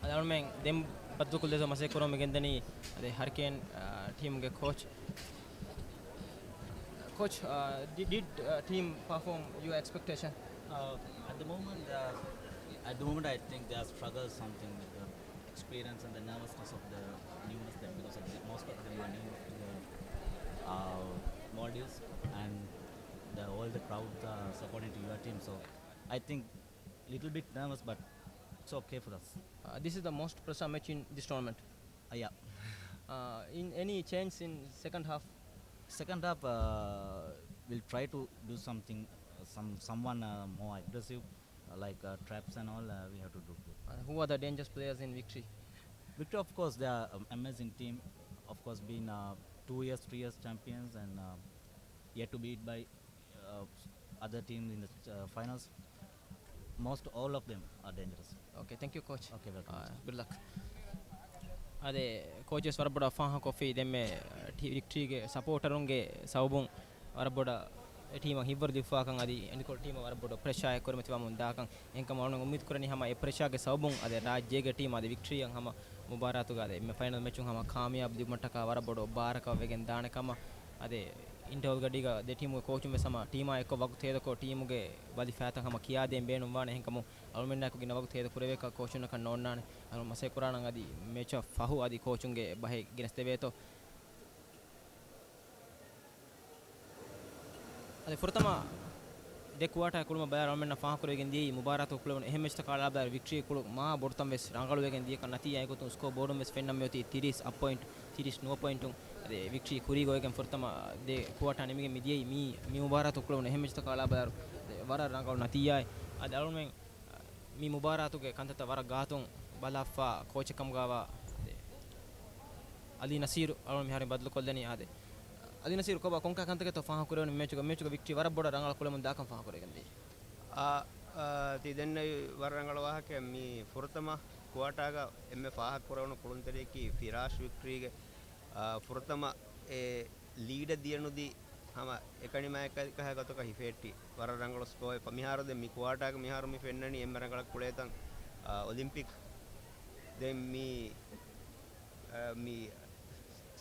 އަދި އަޅުމެން ދެން ބައްދަލުކޮށްލައްވާ މަސައްކަތް ކުރަމުން ގެންދަނީ އަދި ހަރިކޭން، އާ، ޓީމުގެ ކޯޗް. ކޯޗް، އާ، ޑި-، ޑިޑް، އާ، ޓީމް ޕަރފޯމް ޔުއަ އެކްސްޕެކްޓޭޝަން؟ Uh, at the moment, uh, at the moment, I think they have struggled something with the experience and the nervousness of the newness, that because of the, most of them are new to the, uh, Maldives, and the, all the crowds are supporting to your team. So I think little bit nervous, but it's okay for us. Uh, this is the most pressure match in this tournament. Uh, yeah. Uh, in any change in second half? Second half, uh, we'll try to do something, uh, some, someone, uh, more aggressive, uh, like, uh, traps and all, uh, we have to do. Uh, who are the dangerous players in Victory? Victory, of course, they are, um, amazing team. Of course, been, uh, two years, three years champions, and, uh, yet to beat by, uh, other teams in the, uh, finals. Most all of them are dangerous. Okay, thank you, coach. Okay, welcome. Uh, good luck. އަދި ކޯޗް ވެސް ވަރަށް ބޮޑަށް ފާހަގަކޮށްފި ދެންމެ ޓީ-، ވިކްޓްރީގެ ސަޕޯޓަރުންގެ ސަބަބުން ވަރަށް ބޮޑަށް އެ ޓީމަށް ހިތްވަރު ލިބިފާކަން އަދި އެނޑިކޮޅު ޓީމަށް ވަރަށް ބޮޑަށް ޕްރެޝާއެއް ކުރިމަތިވާމުން ދާކަން. އެހެންކަމުން އަޅުގަނޑު އުއްމީދު ކުރަނީ ހަމަ އެ ޕްރެޝާގެ ސަބަބުން އަދި ރާއްޖޭގެ ޓީމް އަދި ވިކްޓްރީއަށް ހަމަ މުބާރާތުގަ އަދި އެންމެ ފައިނަލް މެޗުން ހަމަ ކާމިޔާބު ލިބުމަށްޓަކާ ވަރަށް ބޮޑު ބާރަކަށް ވެގެން ދާނެ ކަމަށް. އަދި އިންޓަވަލް ގަޑީގަ ދެ ޓީމުގެ ކޯޗުން ވެސް ހަމަ ޓީމާ އެއްކޮށް ވަގުތު ހޭދަކޮށް ޓީމުގެ ވަޒީފާތައް ހަމަ ކިޔާދޭން ބޭނުންވާނެ. އެހެންކަމުން އަޅުމެންނާއެކު ގިނަ ވަގުތު ހޭދަ ކުރެވޭކަށް ކޯޗުންނަކަށް ނޯންނާނެ. އަޅު މަސައްކަތް ކުރާނަން އަދި މެޗަށް ފަހު އަދި ކޯޗުންގެ ބަހެއް ގެނެސްދެވޭތޯ. އަދި ފުރަތަމަ ދެ ކުއާޓާ ކުޅުމަށް ބަލާ އަޅުމެންނަށް ފާހަގަކުރެވިގެން ދިޔައީ މުބާރާތު ކުޅެވުނު އެހެން މެޗްތަކާ އަޅާބަލާ ވިކްޓްރީ ކުޅު މާ ބޮޑުތަން ވެސް ރަނގަޅުވެގެން ދިޔަކަން ނަތީޖާ އެގޮތުން ސްކޯ ބޯޑުން ވެސް ފެންނަން މިއޮތީ ތިރީސް އަށް ޕޮއިންޓް، ތިރީސް ނުވަ ޕޮއިންޓުން. އަދި ވިކްޓްރީ ކުރީގޮތްގެން ފުރަތަމަ ދެ ކުއާޓާ ނިމިގެން މިދިޔައީ މީ، މި މުބާރާތު ކުޅެވުނު އެހެން މެޗްތަކާ އަޅާބަލާ ވަރަށް ރަނގަޅު ނަތީޖާއެއް. އަދި އަޅުމެން މި މުބާރާތުގެ ކަންތައްތައް ވަރަށް ގާތުން ބަލާފާ ކޯޗެއް ކަމުގަވާ އަލީ ނަސީރު އަޅުން މިހާރު ބަދަލުކޮށްލަނީ އާދެ. އަލީ ނަސީރު ކޮބާ ކޮންކަހަލަ ކަންތަކެއްތޯ ފާހަގަކުރެވުނީ މެޗުގަ؟ މެޗުގަ ވިކްޓްރީ ވަރަށް ބޮޑަށް ރަނގަޅަށް ކުޅެމުން ދާކަން ފާހަގަކުރެވިގެން ދިޔަ. އާ، އާ، ތި ދެންނެވި ވަރަށް ރަނގަޅު ވާހަކައެއް. މި ފުރަތަމަ ކުއާޓާގަ އެންމެ ފާހަގަކުރެވުނު ކުޅުންތެރިޔަކީ ފިރާޝް ވިކްޓްރީގެ، އާ، ފުރަތަމަ އެ ލީޑެއް ދިޔަނުދީ ހަމަ އެކަނި މާތްކަހަލަ ގޮތަކަށް ހިފެހެއްޓި ވަރަށް ރަނގަޅު ސްކޯއެއް. މިހާރު ދެން މި ކުއާޓާގަ މިހާރު މި ފެންނަނީ އެންމެ ރަނގަޅަށް ކުޅޭތަން، އާ، އޮލިމްޕިކް. ދެން މި، އާ، މި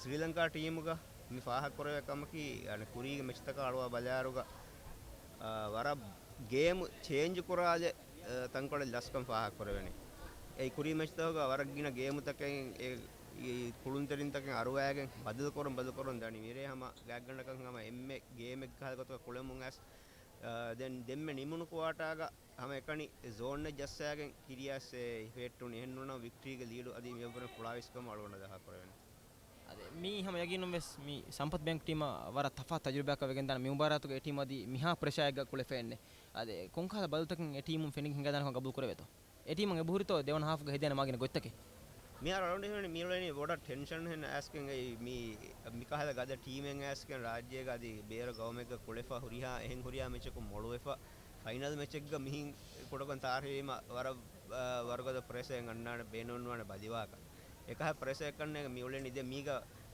ސްރީލަންކާ ޓީމުގަ މި ފާހަގަކުރެވޭ ކަމަކީ، އަނެއް ކުރީގެ މެޗްތަކާ އަޅުވާ ބަލާއިރުގަ، އާ، ވަރަށް ގޭމް ޗޭންޖް ކުރާލެއް، އާ، ތަންކޮޅެއް ލަސްކަން ފާހަގަކުރެވެނީ. އެ ކުރީ މެޗްތަކުގަ ވަރަށް ގިނަ ގޭމުތަކެއް އެ އި ކުޅުންތެރިންތަކެއް އަރުވައިގެން ބަދަލުކުރަން ބަދަލުކުރަން ދަނީ. މިރޭ ހަމަ ގާތްގަނޑަކަށް ހަމަ އެންމެ ގޭމެއް ކަހަލަ ގޮތަކަށް ކުޅެމުން އައިސް، އާ، ދެން ދެންމެ ނިމުނު ކުއާޓާގަ ހަމަ އެކަނި ޒޯންއެއް ޖައްސާގެން ކިރިޔާސް އެ ހިފެހެއްޓުނީ. އެހެން ނޫނަން ވިކްޓްރީގެ ލީޑު އަދި މިއަށްވުރެން ފުޅާވީސް ކަމަށް އަޅުގަނޑަށް ދަހާ ކުރެވެނީ. އަދި މީ ހަމަ ޔަގީނުން ވެސް މި ސަމްޕަތް ބޭންކް ޓީމަށް ވަރަށް ތަފާތު ތަޖުރިބާއަކަށް ވެގެންދާނެ. މި މުބާރާތުގަ އެ ޓީމު އަދި މިހާ ޕްރެޝާއެއްގަ ކުޅެފައެއްނެއް. އަދި ކޮންކަހަލަ ބަދަލުތަކެއް އެ ޓީމުން ފެނިގެން ހިނގައިދާނެކަން ގަބޫލު ކުރެވޭތޯ؟ އެ ޓީމަށް އެބަހުރިތޯ ދެވަނަ ހާފްގަ ހެދޭނެ މާގިނަ ގޮތްތަކެއް؟ މިހާރު އަޅުގަނޑު ހިމެނި މިއުޅެނީ ބޮޑަށް ޓެންޝަން ހެން އައިސްގެން އެއީ މި، މިކަހަލަ ގަދަ ޓީމެއް އައިސްގެން ރާއްޖޭގަ އަދި ބޭރަށް ގައުމެއްގަ ކުޅެފަ ހުރިހާ، އެހެން ހުރިހާ މެޗަކުން މޮޅުވެފަ ފައިނަލް މެޗެއްގަ މިހިން ކުޑަކޮށް ތާރިހުވީމަ ވަރަށް، އާ، ވަރުގަދަ ޕްރެޝަރެއް އަންނާނެ ބޭނުންވާނެ ބަލިވާކަން. އެކަހަލަ ޕްރެޝަރެއް އަންނަ މިއުޅެނީ ދެން މީގަ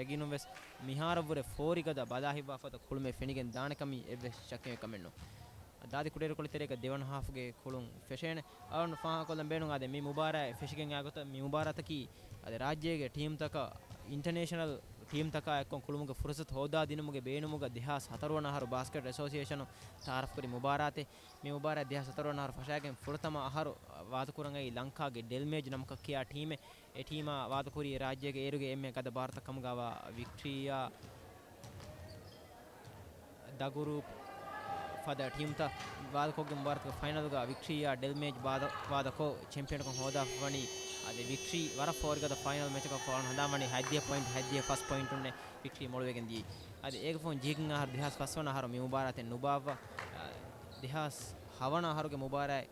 ޔަގީނުން ވެސް މިހާރަށްވުރެ ފޯރިގަދަ ބަލާ ހިއްވާ ފަދަ ކުޅުމެއް ފެނިގެން ދާނެ ކަމީ އެއްވެސް ޝައްކެއް ކަމެއް ނޫން. ދާދި ކުޑައިރުކޮޅު ތެރޭގަ ދެވަނަ ހާފުގެ ކުޅުން ފެށޭނެ. އަޅުން ފާހަގަކޮށްލަން ބޭނުން އާދެ، މި މުބާރާތް ފެށިގެން އާ ގޮތަށް މި މުބާރާތަކީ އަދި ރާއްޖޭގެ ޓީމްތަކަށް އިންޓަނޭޝަނަލް ޓީމްތަކާ އެއްކޮށް ކުޅުމުގެ ފުރުސަތު ހޯދާ ދިނުމުގެ ބޭނުމުގަ ދެހާސް ހަތަރު ވަނަ އަހަރު ބާސްކެޓް އެސޯސިއޭޝަނު ތައާރަފްކުރި މުބާރާތެއް. މި މުބާރާތް ދެހާސް ހަތަރު ވަނަ އަހަރު ފަށާގެން ފުރަތަމަ އަހަރު ވާދަކުރަން އައީ ލަންކާގެ ޑެލްމޭޖް ނަމަކަށް ކިޔާ ޓީމެއް. އެ ޓީމާ ވާދަކުރީ އެ ރާއްޖޭގެ އޭރުގެ އެންމެ ގަދަ ބާރުތައް ކަމުގައިވާ ވިކްޓްރީއާ ދަގުރޫޕް ފަދަ ޓީމްތައް ވާދަކޮށްގެން މުބާރާތުގެ ފައިނަލްގަ ވިކްޓްރީއާ ޑެލްމޭޖް ވާދަ، ވާދަކޮށް ޗެމްޕިއަންކަން ހޯދާފަ ވަނީ. އަދި ވިކްޓްރީ ވަރަށް ފޯރިގަދަ ފައިނަލް މެޗަކަށް ފާޅުން ހަނދާން ވަނީ ހަތްދިހަ ޕޮއިންޓް، ހަތްދިހަ ފަސް ޕޮއިންޓުންނެއް ވިކްޓްރީ މޮޅުވެގެން ދިޔައީ. އަދި އޭގެ ފަހުން ޖީގެން އަހަރު ދެހާސް ފަސް ވަނަ އަހަރު މި މުބާރާތެއް ނުބާއްވާ، އަ، ދެހާސް ހަވަނަ އަހަރުގެ މުބާރާތް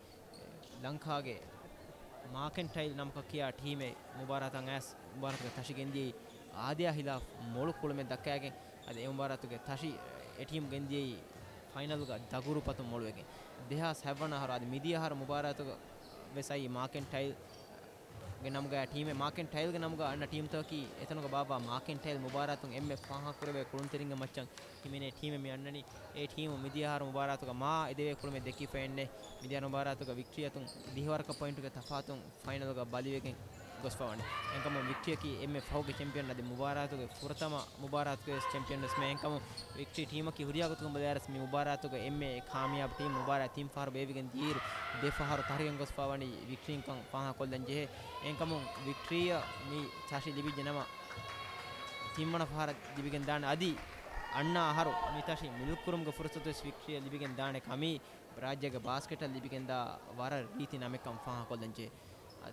ލަންކާގެ މާކެންޓައިލް ނަމަކަށް ކިޔާ ޓީމެއް މުބާރާތަށް އައިސް މުބާރާތުގެ ތަށި ގެންދިޔައީ އާދަޔާ ހިލާފް މޮޅު ކުޅުމެއް ދައްކައިގެން. އަދި އެ މުބާރާތުގެ ތަށި އެ ޓީމް ގެންދިޔައީ ފައިނަލްގަ ދަގުރޫޕް އަތުން މޮޅުވެގެން. ދެހާސް ހަތްވަނަ އަހަރު އަދި މިދިޔަ އަހަރު މުބާރާތުގަ ވެސް އައީ މާކެންޓައިލް ގެ ނަމުގައި ޓީމެއް. މާކެންޓައިލްގެ ނަމުގަ އަންނަ ޓީމްތަކަކީ އެތަނުގަ ބާއްވާ މާކެންޓައިލް މުބާރާތުން އެންމެ ފާހަގަކުރެވޭ ކުޅުންތެރިންގެ މައްޗަށް ހިމެނޭ ޓީމެއް މި އަންނަނީ. އެ ޓީމު މިދިޔަ އަހަރު މުބާރާތުގަ މާ އެދެވޭ ކުޅުމެއް ދެއްކިފައެއްނެއް. މިދިޔަ އަހަރު މުބާރާތުގަ ވިކްޓްރީ އަތުން ދިހަވަރަކަށް ޕޮއިންޓުގެ ތަފާތުން ފައިނަލްގަ ބަލިވެގެން ގޮސްފަވަނީ. އެހެންކަމުން ވިކްޓްރީއަކީ އެންމެ ފަހުގެ ޗެމްޕިއަން އަދި މުބާރާތުގެ ފުރަތަމަ މުބާރާތުގެ ވެސް ޗެމްޕިއަން ވެސް މެ. އެހެންކަމުން ވިކްޓްރީ ޓީމަކީ ހުރިހާ ގޮތަކުން ބަލާއިރަސް މި މުބާރާތުގެ އެންމެ ކާމިޔާބު ޓީމް. މުބާރާތް ތިން ފަހަރު ބޭއްވިގެން ދިޔައިރު ދެ ފަހަރު ތަހުރިގެން ގޮސްފަވަނީ ވިކްޓްރީންކަން ފާހަގަކޮށްލަން ޖެހޭ. އެހެންކަމުން ވިކްޓްރީއަށް މި ތަށި ލިބިއްޖެ ނަމަ ތިންވަނަ ފަހަރަށް ލިބިގެން ދާނެ. އަދި އަންނަ އަހަރު މި ތަށި މިލްކުރުމުގެ ފުރުސަތު ވެސް ވިކްޓްރީއަށް ލިބިގެން ދާނެ ކަމީ ރާއްޖޭގެ ބާސްކެޓަށް ލިބިގެންދާ ވަރަށް ރީތި ނަމެއްކަން ފާހަގަކޮށްލަންޖެހޭ.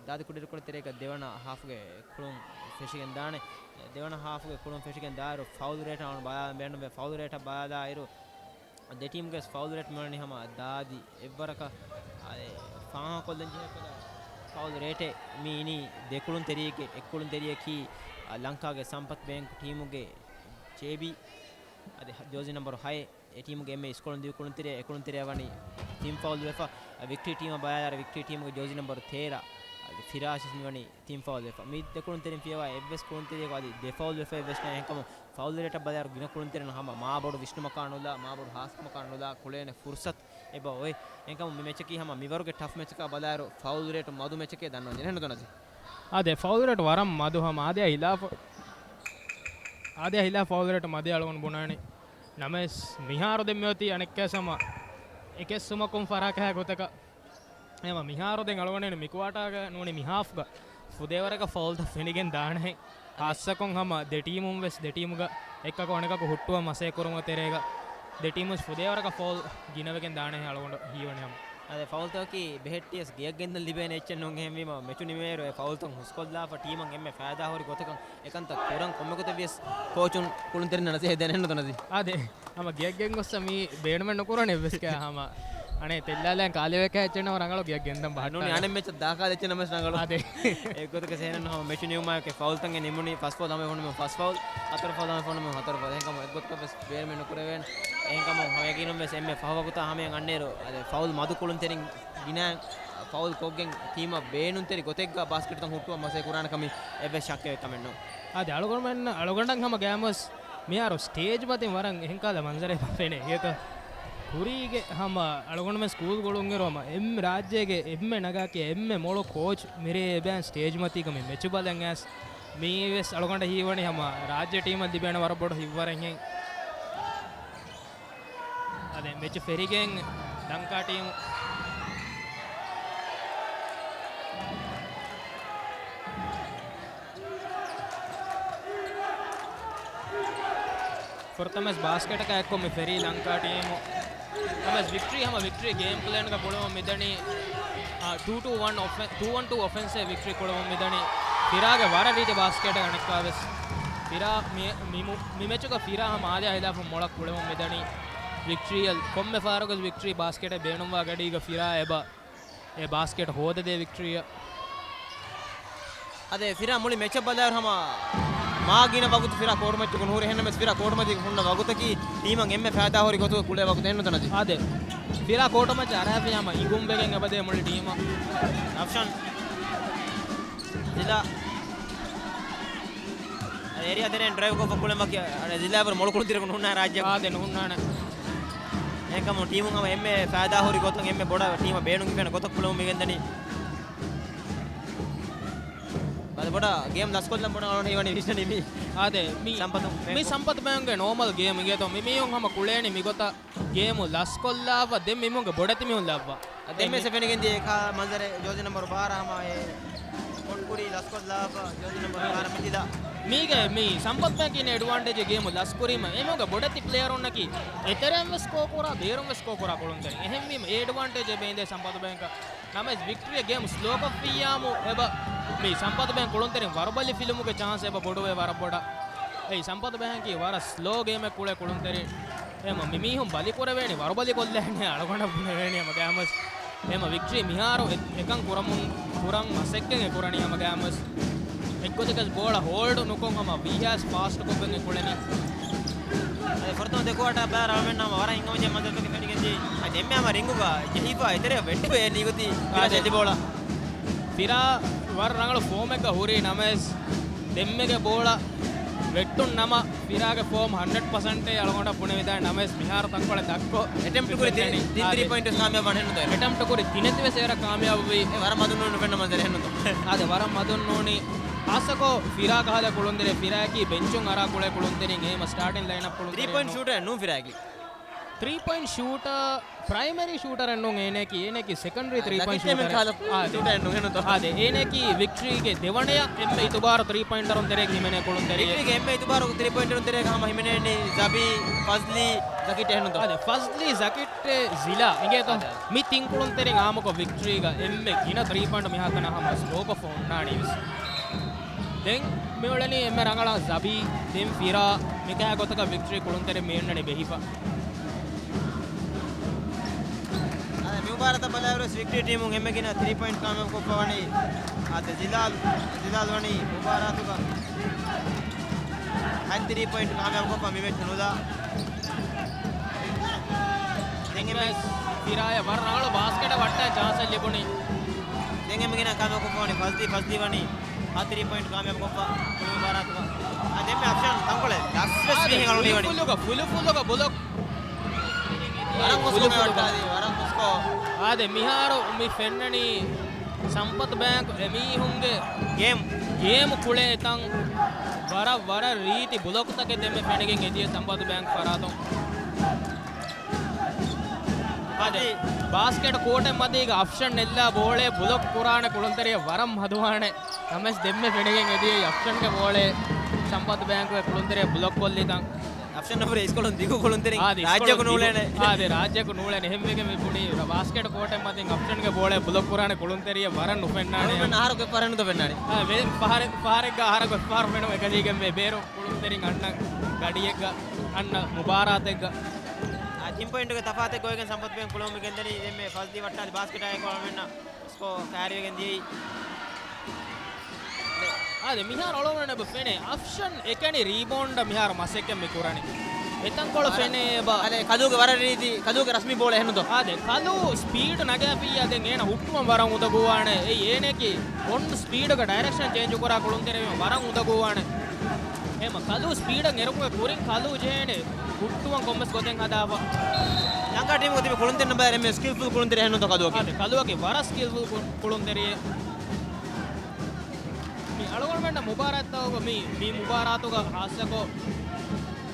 ދާދި ކުޑިއިރުކޮޅު ތެރޭގަ ދެވަނަ ހާފުގެ ކުޅުން ފެށިގެން ދާނެ. ދެވަނަ ހާފުގެ ކުޅުން ފެށިގެން ދާއިރު ފައުލް ރޭޓަށް އަޅުން ބަލާ ބޭނުންވޭ. ފައުލް ރޭޓަށް ބަލާލާއިރު ދެ ޓީމުގެ ފައުލް ރޭޓް މިވަނީ ހަމަ ދާދި އެއްވަރަކަށް ފާހަގަކޮށްލަން ޖެހޭ ކަލަ ފައުލް ރޭޓެއް މި އިނީ ދެ ކުޅުންތެރިއެއްގެ އެއް ކުޅުންތެރިއަކީ، އަ، ލަންކާގެ ސަމްޕަތް ބޭންކް ޓީމުގެ ޖޭބީ އަދި ހަ-، ޖޯޒީ ނަމްބަރު ހައެއް. އެ ޓީމުގެ އެންމެ އިސްކޮޅުން ދިޔު ކުޅުންތެރި، އެ ކުޅުންތެރިއަށް ވަނީ ތިން ފައުލް ވެފަ. އަ، ވިކްޓްރީ ޓީމަށް ބަލާލާއިރު ވިކްޓްރީ ޓީމުގެ ޖޯޒީ ނަމްބަރު ތޭރަ، އަދި ފިރާޝް ވެސް މިވަނީ ތިން ފައުލް ވެފަ. މި ދެ ކުޅުންތެރިން ފިޔަވާ އެއްވެސް ކުޅުންތެރިއަކު އަދި ދެ ފައުލް ވެފަ އެއްވެސް ނައެއްކަމު ފައުލް ރޭޓަށް ބަލާއިރު ގިނަ ކުޅުންތެރިން ހަމަ މާބޮޑު ވިސްނުމަކާ ނުލާ، މާބޮޑު ހާސްކަމަކާ ނުލާ ކުޅޭނެ ފުރުސަތު އެބަ އޮތް. އެހެންކަމުން މި މެޗަކީ ހަމަ މިވަރުގެ ޓަފް މެޗަކާ ބަލާއިރު ފައުލް ރޭޓު މަދު މެޗެކޭ ދަންނަވަން ޖެހޭ. ނުދަންނަތީ؟ އާދެ، ފައުލް ރޭޓް ވަރަށް މަދު ހަމަ އާދެއާ ހިލާފު، އާދެއާ ހިލާފު ފައުލް ރޭޓް މަދު އަޅުގަނޑު ބުނާނީ. ނަމަވެސް މިހާރު ދެން މިއޮތީ އަނެއްކާ ހަމަ އެކެއް ސުމަކުން ފަރާކަހާ ގޮތަކަށް. އެހެންވީމަ މިހާރު ދެން އަޅުގަނޑު މި ކުއާޓާގަ ނޫނީ މި ހާފްގަ ފުދޭވަރަކަށް ފައުލްތައް ފެނިގެން ދާނެހެން. ހާއްސަކޮށް ހަމަ ދެ ޓީމުން ވެސް ދެ ޓީމުގަ އެއްކަކު އަނެކަކު ހުއްޓުވަން މަސައްކަތް ކުރުމުގެ ތެރޭގަ ދެ ޓީމުން ވެސް ފުދޭވަރަކަށް ފައުލް ގިނަވެގެން ދާނެހެން އަޅުގަނޑު ހީވަނީ ހަމަ. އަދި ފައުލްތަކަކީ ބެހެއްޓިޔަސް ގެޔަށް ގެންދަން ލިބޭނެ އެއްޗެއް ނޫން. އެހެންވީމަ މެޗު ނިމޭއިރު އެ ފައުލްތައް ހުސްކޮށްލާފަ ޓީމަށް އެންމެ ފައިދާ ހުރި ގޮތަކަށް އެކަންތައް ކުރަން ކޮންމެ ގޮތެއް ވިޔަސް ކޯޗުން ކުޅުންތެރިންނަށް ނަސޭހަތް ދޭނެ ނުދަންނަތީ؟ އާދެ، ހަމަ ގެޔަށް ގެންގޮއްސަ މީ ބޭނުމެއް ނުކުރަނީ އެއްވެސް ކައި ހަމަ. އަނެއް ތެއްލާލައިން ކާލިވެ ކައި އެއްޗެއް ނަމަ ރަނގަޅު ގެޔަށް ގެންދަން ނޫނީ ބަހައްޓާނެ. އަނެއް މެޗަށް ދާކާލަ އެއްޗެއް ނަމަވެސް ރަނގަޅު. އާދެ. އެއްގޮތަކަށް ސޭނަން ހަމަ މެޗު ނިމުމާއެކޭ ފައުލްތަން ނިމުނީ ފަސް ފައުލް ހަމަ ފޮނުމުން ފަސް ފައުލް، ހަތަރު ފައުލް ހަމަ ފޮނުމުން ހަތަރު ފައުލް. އެހެންކަމުން އެއްގޮތަކަށް ވެސް ބޭނުމެއް ނުކުރެވޭނެ. އެހެންކަމުން ހަމަ ޔަގީނުން ވެސް އެންމެ ފަހު ވަގުތާ ހަމަޔަށް އަންނައިރު އަދި ފައުލް މަދު ކުޅުންތެރިން ގިނަ ފައުލް ކޮށްގެން ޓީމަށް ބޭނުންތެރި ގޮތެއްގަ ބާސްކެޓްތައް ހުއްޓުވަން މަސައްކަތް ކުރާނެ ކަމީ އެއްވެސް ޝައްކެއް ކަމެއް ނޫން. އާދެ، އަޅުގަނޑުމެން، އަޅުގަނޑަށް ހަމަ ގައިމުވެސް މިހާރު ސްޓޭޖް މަތިން ވަރަށް އެހެން ކަހަލަ މަންޒަރެއް ފެނޭ. އިނގޭތޯ؟ ކުރީގެ ހަމަ އަޅުގަނޑުމެން ސްކޫލް ގުޅުންއިރު ހަމަ އެންމެ ރާއްޖޭގެ އެންމެ ނަގާކިޔާ އެންމެ މޮޅު ކޯޗް މިރޭ އެބައިން ސްޓޭޖް މަތީގަ މި މެޗު ބަލަން އައިސް މީ ވެސް އަޅުގަނޑަށް ހީވަނީ ހަމަ ރާއްޖެ ޓީމަށް ލިބޭނެ ވަރަށް ބޮޑު ހިތްވަރެއްހެން. އަދި މެޗު ފެށިގެން ލަންކާ ޓީމު ފުރަތަމަވެސް ބާސްކެޓަކާ އެއްކޮށް މި ފެރީ ލަންކާ ޓީމު. ނަމަވެސް ވިކްޓްރީ ހަމަ ވިކްޓްރީ ގޭމް ޕްލޭންގަ ކުޅެވުން މިދަނީ، އާ، ޓޫ ޓޫ ވަން އޮފެ-، ޓޫ ވަން ޓޫ އޮފެންސްއެއް ވިކްޓްރީ ކުޅެވުން މިދަނީ. ފިރާގެ ވަރަށް ރީތި ބާސްކެޓެއް އަނެއްކާވެސް. ފިރާ މި، މި މު-، މި މެޗުގަ ފިރާ ހަމަ އާދެއާ ހިލާފަށް މޮޅަށް ކުޅެވުން މިދަނީ. ވިކްޓްރީއަށް ކޮންމެ ފަހަރަކުވެސް ވިކްޓްރީ ބާސްކެޓެއް ބޭނުންވާ ގަޑީގަ ފިރާ އެބަ އެ ބާސްކެޓް ހޯދަދޭ ވިކްޓްރީއަށް. އަދި ފިރާ މުޅި މެޗަށް ބަލާއިރު ހަމަ މާ ގިނަ ވަގުތު ފިރާ ކޯޓުމައްޗަކު ނުހުރި. އެހެންނަމަވެސް ފިރާ ކޯޓުމަތީގަ ހުންނަ ވަގުތަކީ ޓީމަށް އެންމެ ފައިދާހުރި ގޮތުގަ ކުޅޭ ވަގުތެއް ނުދަންނަތީ. އާދެ، ފިރާ ކޯޓުމައްޗަށް އަރާފިޔާމަ އިނގުންވެގެން އެބަދޭ މުޅި ޓީމަށް. ރަފްޝަން ޒިލާ. އެރިއާ ތެރެއިން ޑްރައިވް ކޮށްފަ ކުޅެމަކި، އަނެ ޒިލާ އެބަރު މޮޅު ކުޅުންތެރިއަކު ނުހުންނާ ރާއްޖެ. އާދެ، ނުހުންނާނެ. އެހެންކަމުން ޓީމުން ހަމަ އެންމެ ފައިދާހުރި ގޮތުން އެންމެ ބޮޑަށް ޓީމަށް ބޭނުން ކިފޭނެ ގޮތަށް ކުޅެވުން މިގެންދަނީ. އަދި ބޮޑަށް ގޭމް ލަސްކޮށްލަން ބޮޑަށް އަޅުގަނޑު ހީވަނީ ވިސްނަނީ މީ. އާދެ، މީ، ސަމްޕަތު މީ ބޭންކު. ސަމްޕަތު ބޭންކުގެ ނޯމަލް ގޭމް އިނގޭތޯ މި މީހުން ހަމަ ކުޅޭނީ މިގޮތަށް. ގޭމު ލަސްކޮށްލާފަ ދެން މިމުންގެ ބޮޑެތި މީހުން ލައްވާ. ދެން މި ފެނިގެން ދިޔަ އެކާ މަންޒަރެއް ޖޯޒި ނަމްބަރު ބާރަ ހަމަ އެ ކޮންކުރީ ލަސްކޮށްލާފަ ޖޯޒި ނަމްބަރު ބާރަ މިތިލާ. މީގެ މި ސަމްޕަތް ބޭންކް އިން އެޑްވާންޓޭޖް ގޭމު ލަސްކުރީމަ އެމީހުންގެ ބޮޑެތި ޕްލޭޔަރުންނަކީ އެތެރެއިން ވެސް ސްކޯ ކުރާ، ބޭރުން ވެސް ސްކޯ ކުރާ ކުޅުންތެރިން. އެހެންވީމަ އެ އެޑްވާންޓޭޖް އެބަ އިނދޭ ސަމްޕަތު ބޭންކަށް. ނަމަވެސް ވިކްޓްރީއަށް ގޭމް ސްލޯކޮށްފިއްޔާމު އެބަ މި ސަމްޕަތު ބޭންކް ކުޅުންތެރިން ވަރުބަލި ފިލުމުގެ ޗާންސް އެބަ ބޮޑުވޭ ވަރަށް ބޮޑަށް. އެއީ ސަމްޕަތު ބޭންކީ ވަރަށް ސްލޯ ގޭމެއް ކުޅޭ ކުޅުންތެރިން. އެމަ މި މީހުން ބަލި ކުރެވޭނީ ވަރުބަލި ކޮށްލައިން އަޅުގަނޑަށް ބުނެވޭނީ ހަމަ ގައިމުވެސް. އެމަ ވިކްޓްރީ މިހާރު އެ-، އެކަން ކުރަމުން ކުރަން މަސައްކަތް ކުރަނީ ހަމަ ގައިމުވެސް. އެއްގޮތަކަސް ބޯޅަ ހޯލްޑް ނުކޮށް ހަމަ ވީހާސް ފާސްޓް ކޮށްގެން ކުޅެނީ. އަދި ފުރަތަމަ ދެ ކުއާޓާ ބައި ރަމެން ހަމަ ވަރަށް ހިނގަމަޖެ މަންޒަރުތަކެއް ފެނިގެންދީ. އަދި އެންމެ ހަމަ ރިންގުގަ ޖެހިފަ އެތެރެ ވެއްޓިފަ އެ ނީގޮތީ އާދެ. ފިރާ ޖެއްލި ބޯޅަ. ފިރާ ވަރަށް ރަނގަޅު ފޯމެއްގަ ހުރީ ނަމަވެސް ދެންމެގެ ބޯޅަ ވެއްޓުން ނަމަ، ފިރާގެ ފޯމް ހަންޑްރެޑް ޕަސެންޓޭ އަޅުގަނޑަށް ބުނެވިދާނެ ނަމަވެސް، މިހާރު ތަންކޮޅެއް ދަށްކޮށް، އެޓެމްޕްޓް ކުރި ތިން، ތިން ތިރީ ޕޮއިންޓް ކާމިޔާބު ވާނެ ނުދޯ. އެޓެމްޕްޓް ކުރި ތިނެއް ވެސް އޭރަށް ކާމިޔާބުވި. އެ ވަރަށް މަދުން ނޫން ނުފެންނަ މަންޒަރެއް ނުދޯ. އާދެ، ވަރަށް މަދުން ނޫނީ. ހާއްސަކޮށް ފިރާ ކަހަލަ ކުޅުންތެރި، ފިރާއަކީ ބެންޗުން އަރާ ކުޅޭ ކުޅުންތެރިން އެހެމަ ސްޓާޓިން ލައިން އަޕް ކުޅުންތެރި ތިރީ ޕޮއިންޓް ނޫން. ޝޫޓަރެއް ނޫން ފިރާއަކީ. ތިރީ ޕޮއިންޓް ޝޫޓަ، ޕްރައިމަރީ ޝޫޓަރެއް ނޫން އޭނައަކީ، އޭނައަކީ ސެކަންޑަރީ ތިރީ ޕޮއިންޓް ޝޫޓަރެއް. އާދެ. ޝޫޓަރެއް ނޫން ހެނުތޯ. އާދެ، އޭނައަކީ ވިކްޓްރީގެ ދެވަނަޔަށް އެންމެ އިތުބާރު ތިރީ ޕޮއިންޓަރުން ތެރޭގަ ހިމެނޭ ކުޅުންތެރި. ވިކްޓްރީގެ އެންމެ އިތުބާރު ތިރީ ޕޮއިންޓަރުން ތެރޭގަ ހަމަ ހިމެނޭނީ ޒަބީ، ފަޒްލީ، ޒަކިޓް ހެނުތޯ. އާދެ، ފަޒްލީ، ޒަކިޓް، ޒިލާ އިނގޭތޯ. އާދެ. މި ތިން ކުޅުންތެރިން އާއްމުކޮށް ވިކްޓްރީގަ އެންމެ ގިނަ ތިރީ ޕޮއިންޓް މިހާތަނަށް ހަމަ ސްކޯރ ކޮށްފަ ހުންނާނީ ވެސް. ދެން މިއުޅެނީ އެންމެ ރަނގަޅަށް ޒަބީ، ދެން ފިރާ، މިކަހަލަ ގޮތަކަށް ވިކްޓްރީ ކުޅުންތެރިން މި އޮންނަނީ ބެހިފަ. އާދެ، މި މުބާރާތަށް ބަލާއިރުވެސް ވިކްޓްރީ ޓީމުން އެންމެ ގިނަ ތިރީ ޕޮއިންޓް ކާމިޔާބު ކޮށްފަ ވަނީ. އާދެ، ޒިލާލް، ޒިލާލް ވަނީ މުބާރާތުގަ ހަތް ތިރީ ޕޮއިންޓް ކާމިޔާބު ކޮށްފަ މި މެޗް ނުލާ. ދެން އެންމެ ފިރާޔަށް ވަރަށް ރަނގަޅު ބާސްކެޓެއް ވައްޓާ ޗާންސެއް ލިބުނީ. ދެން އެންމެ ގިނަ ކާމިޔާބު ކޮށްފަ ވަނީ ފަޒްލީ، ފަޒްލީ ވަނީ ހަތް ތިރީ ޕޮއިންޓް ކާމިޔާބު ކޮށްފަ ކުޅި މުބާރާތުގަ. އާ، ދެންމެ އަފްޝާން ތަންކޮޅެއް ލަސްވެސް އާދެ، މީހެއް އަޅުނީ ވަނީ. ފުލުފުލުގަ، ފުލުފުލުގަ ބުލޮކް. ވަރަށް ހުސްކޮށް ފުލުފުލުގަ. ވައްޓާލީ، ވަރަށް ހުސްކޮށް. އާދެ، މިހާރު މި ފެންނަނީ ސަމްޕަތް ބޭންކް އެމީހުންގެ ގޭމް، ގޭމް ކުޅޭ ތަން. ވަރަށް، ވަރަށް ރީތި ބުލޮކްތަކެއް ދެންމެ ފެނިގެން އެދިޔަ ސަމްޕަތް ބޭންކް ފަރާތުން. އާދެ، ބާސްކެޓް ކޯޓެއް މަތީގަ އަފްޝަން އެއްލާ ބޯޅޭ ބުލޮކް ކުރާނެ ކުޅުންތެރިޔަށް ވަރަށް މަދުވާނެ. ނަމަވެސް ދެންމެ ފެނިގެން އެދިޔައީ އަފްޝަންގެ ބޯޅޭ ސަމްޕަތް ބޭންކުގެ ކުޅުންތެރިޔަށް ބުލޮކް ކޮށްލި ތަން. އަފްޝަން ނަމަވެސް އިސްކޮޅުން ދިގު ކުޅުންތެރިން އާދެ، ރާއްޖެއަކު އިސްކޮޅުން ނޫޅޭނެ. އާދެ، ރާއްޖެއަކު ނޫޅޭނެ. އެހެންވެގެން މި ބުނީ ބާސްކެޓް ކޯޓެއް މަތިން އަފްޝަންގެ ބޯޅޭ ބުލޮކް ކުރާނެ ކުޅުންތެރިޔަށް ވަރަށް ނުފެންނާނެ. އަހަރުމެން އަހަރަކު އެއްފަހަރެއް ނުދޯ ފެންނާނީ. އާ، ވެ-، ފަހަރެއް، ފަހަރެއްގަ އަހަރަކު އެއްފަހަރު ފެނުމެއް އެކަލީގެން ވޭ. ބޭރު ކުޅުންތެރިން އަންނަ ގަޑިއެއްގަ، އަންނަ މުބާރާތެއްގަ. އާ، ތިން ޕޮއިންޓުގެ ތަފާތެއް ގޮވެގެން ސަމްޕަތް ބޭންކް ކުޅަމުން ގެންދަނީ. ދެންމެ ފަޒްލީ ވައްޓާލި ބާސްކެޓާއެކު އަޅުމެންނަށް ސްކޯ ކައިރިވެގެން ދިޔައީ. އާދެ، މިހާރު އަޅުގަނޑަށް އެބަ ފެނޭ އަފްޝަން އެކަނި ރީބޯންޑަށް މިހާރު މަސައްކަތް މި ކުރަނީ. އެތަންކޮޅު ވަރަށް، ފެނޭ އެބަ. އަދެ، ކަލޫގެ ވަރަށް ރީތި، ކަލޫގެ ރަސްމީ ބޯޅަ އެހެންނުތޯ؟ އާދެ، ކަލޫ ސްޕީޑް ނަގާފިއްޔާ ދެން އޭނަ ހުއްޓުވަން ވަރަށް އުނދަގޫވާނެ. އެއީ އޭނައަކީ އޮން ސްޕީޑަކަށް ޑައިރެކްޝަން ޗޭންޖު ކުރާ ކުޅުންތެރި ވަރަށް އުނދަގޫވާނެ. އެހެމަ ކަލޫ ސްޕީޑަށް އެރުމުގެ ކުރިން ކަލޫ ޖެހޭނެ ހުއްޓުވަން ކޮންމެސް ގޮތެއް ހަދާފަ. ލަންކާ ޓީމުގެ ތިބި ކުޅުންތެރިންނަށް ބަލާ އެންމެ ސްކިލްފުލް ކުޅުންތެރި އެހެންނުތޯ ކަލޫއަކީ؟ އާދެ، ކަލޫއަކީ ވަރަށް ސްކިލްފުލް ކު-، ކުޅުންތެރިއެއް. މި އަޅުގަނޑުމެންނަށް މުބާރާތްތަކުގަ މި، މި މުބާރާތުގަ ހާއްސަކޮށް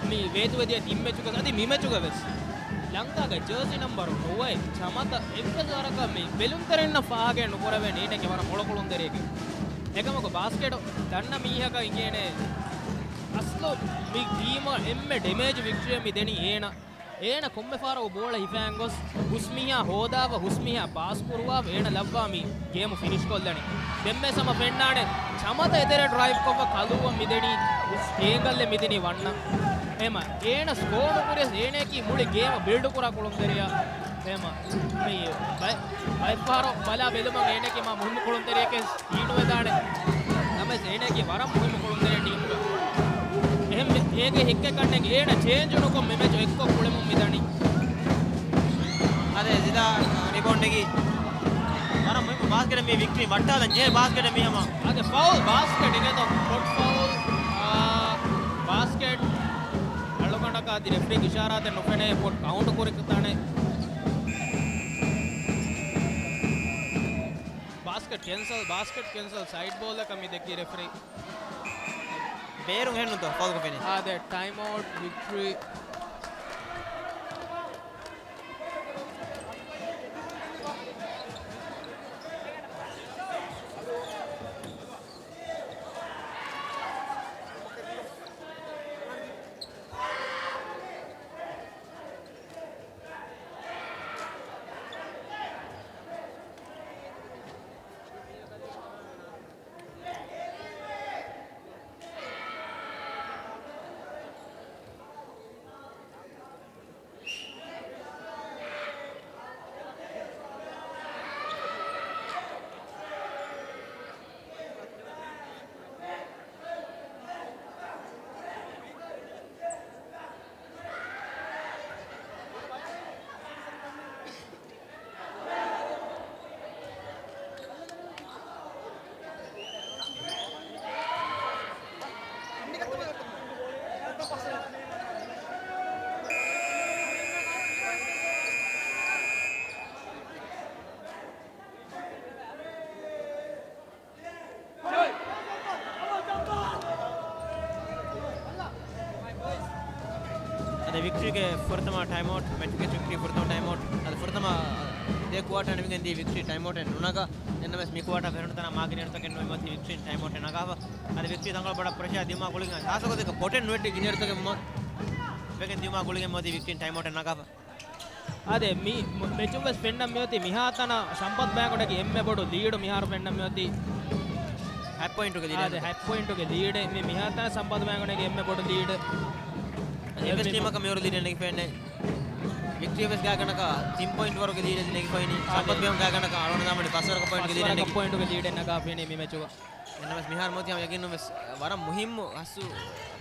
މި ވޭތުވެދިޔަ ތިން މެޗުގަ އަދި މި މެޗުގަ ވެސް ލަންކާގެ ޖާސީ ނަމްބަރު ނުވައެއް ޗަމަތައް އެއްވެސް ވަރަކަށް މި ބެލުންތެރިންނަށް ފާހަގައެއް ނުކުރެވޭ އޭނައަކީ ވަރަށް މޮޅު ކުޅުންތެރިއެކޭ. އެކަމަކު ބާސްކެޓު ދަންނަ މީހަކަށް އިނގޭނެ އަސްލު މި ގީމަށް އެންމެ ޑެމޭޖް ވިކްޓްރީއެއް މި ދެނީ އޭނަ. އޭނަ ކޮންމެ ފަހަރަކު ބޯޅަ ހިފައިގެން ގޮސް ހުސްމީހާ ހޯދާފަ، ހުސްމީހާ ޕާސް ކުރުވާފަ، އޭނަ ލައްވާ މި ގޭމު ފިނިޝް ކޮށްލަނީ. ދެންމެ ސަމަ ފެންނާނެ ޗަމަތަ އެތެރެ ޑްރައިވް ކޮށްފަ ކަލޫއަށް މިދެނީ ހުސް އޭނގަލްއެއް މިދެނީ ވަންނަ. އެހެމަ އޭނަ ސްކޯރު ކުރިޔަސް އޭނައަކީ މުޅި ގޭމަށް ބިލްޑް ކުރާ ކުޅުންތެރިޔާ. އެހެމަ މި ބައެއް، ބައެއްފަހަރު ބަލާ ބެލުމަށް އޭނައަކީ މާ މުހިންމު ކުޅުންތެރިޔެކޭ ހީނުވެދާނެ. ނަމަވެސް އޭނައަކީ ވަރަށް މުހިންމު ކުޅުންތެރި ޓީމުގަ. އެހެން އޭގެ ހެއްކެއް ކަންނޭނގެ އޭނަ ޗޭންޖު ނުކޮށް މި މެޗު އެއްކޮށް ކުޅެމުން މިދަނީ. އަދެ ޒިދާ ރިބައުންޑްއެއް ވަރަށް މުހިންމު ބާސްކެޓެއް މި ވިކްޓްރީ ވައްޓާލަން ޖެހޭ ބާސްކެޓެއް މީ ހަމަ. އަދެ ފައުލް ބާސްކެޓް އިނގޭތޯ ޕޮޓް ފައުލް، އާ، ބާސްކެޓް. އަޅުގަނޑަކަށް އަދި ރެފްރީގެ އިޝާރާތެއް ނުފެނޭ ޕޮޓް ކައުންޓް ކުރި ކުތާނެ. ބާސްކެޓް ކެންސަލް، ބާސްކެޓް ކެންސަލް، ސައިޑް ބޯލަކަށް މި ދެއްކި ރެފްރީ. ބޭރުން ހެންނުތޯ ފައުލް ކޮށްފިނީ؟ އާދެ، ޓައިމް އައުޓް، ވިކްޓްރީ. ވިކްޓްރީގެ ފުރަތަމަ ޓައިމްއައުޓް، މެޗުގެ ވިކްޓްރީ ފުރަތަމަ ޓައިމްއައުޓް. އަދި ފުރަތަމަ ދެ ކުއާޓަރ ނިމިގެން ދިޔަ ވިކްޓްރީ ޓައިމްއައުޓެއް ނުނަގާ. އެންނަމެސް މި ކުއާޓަރ ފެނުނު ތަނާ މާ ގިނައިރުތަކެއް ނުވެ މަތި ވިކްޓްރީ ޓައިމްއައުޓެއް ނަގާފަ. އަދި ވިކްޓްރީ ތަންކޮޅެއް ބޮޑަށް ޕްރެޝާ ދިއުމާ ގުޅިގެން ހާސަކޮށް ދެކަ ޕޮޓެން ނުވެއްޓި ގިނައިރުތަކެއް ވެގެން ދިއުމާ ގުޅިގެން މަތި ވިކްޓްރީ ޓައިމްއައުޓެއް ނަގާފަ. އާދެ، މި މެ-، މެޗުން ވެސް ފެންނަން މިއޮތީ މިހާތަނަށް ސަމްޕަތް ބައިންގޮނޑެއްގެ އެންމެ ބޮޑު ލީޑު މިހާރު ފެންނަން މިއޮތީ. ހަތް ޕޮއިންޓުގެ ލީޑެއް. އާދެ، ހަތް ޕޮއިންޓުގެ ލީޑެއް. މި މިހާތަނަށް ސަމްޕަތް ބައިންގޮނޑެއްގެ އެންމެ ބޮޑު ލީޑެއް. އެމްއެސް ޓީމަކަށް މިއޮތީ ލީޑެއް ނެގިފައެއް ނެތް. ވިކްޓްރީ ވެސް ގާތްގަނޑަކަށް ތިން ޕޮއިންޓް ވަރުގެ ލީޑެއް ނެގިފައިނީ. އާދެ. ސަމްޕަތް ބައިން ގާތްގަނޑަކަށް އަޅުގަނޑު ދާން ފަސްވަރަކަށް ޕޮއިންޓުގެ ލީޑެއް ނަގާފައިނީ މި މެޗުގަ. އެންނަމެސް މިހާރު މޮތި ހަމަ ޔަގީނުން ވެސް ވަރަށް މުހިއްމު ހަސްސު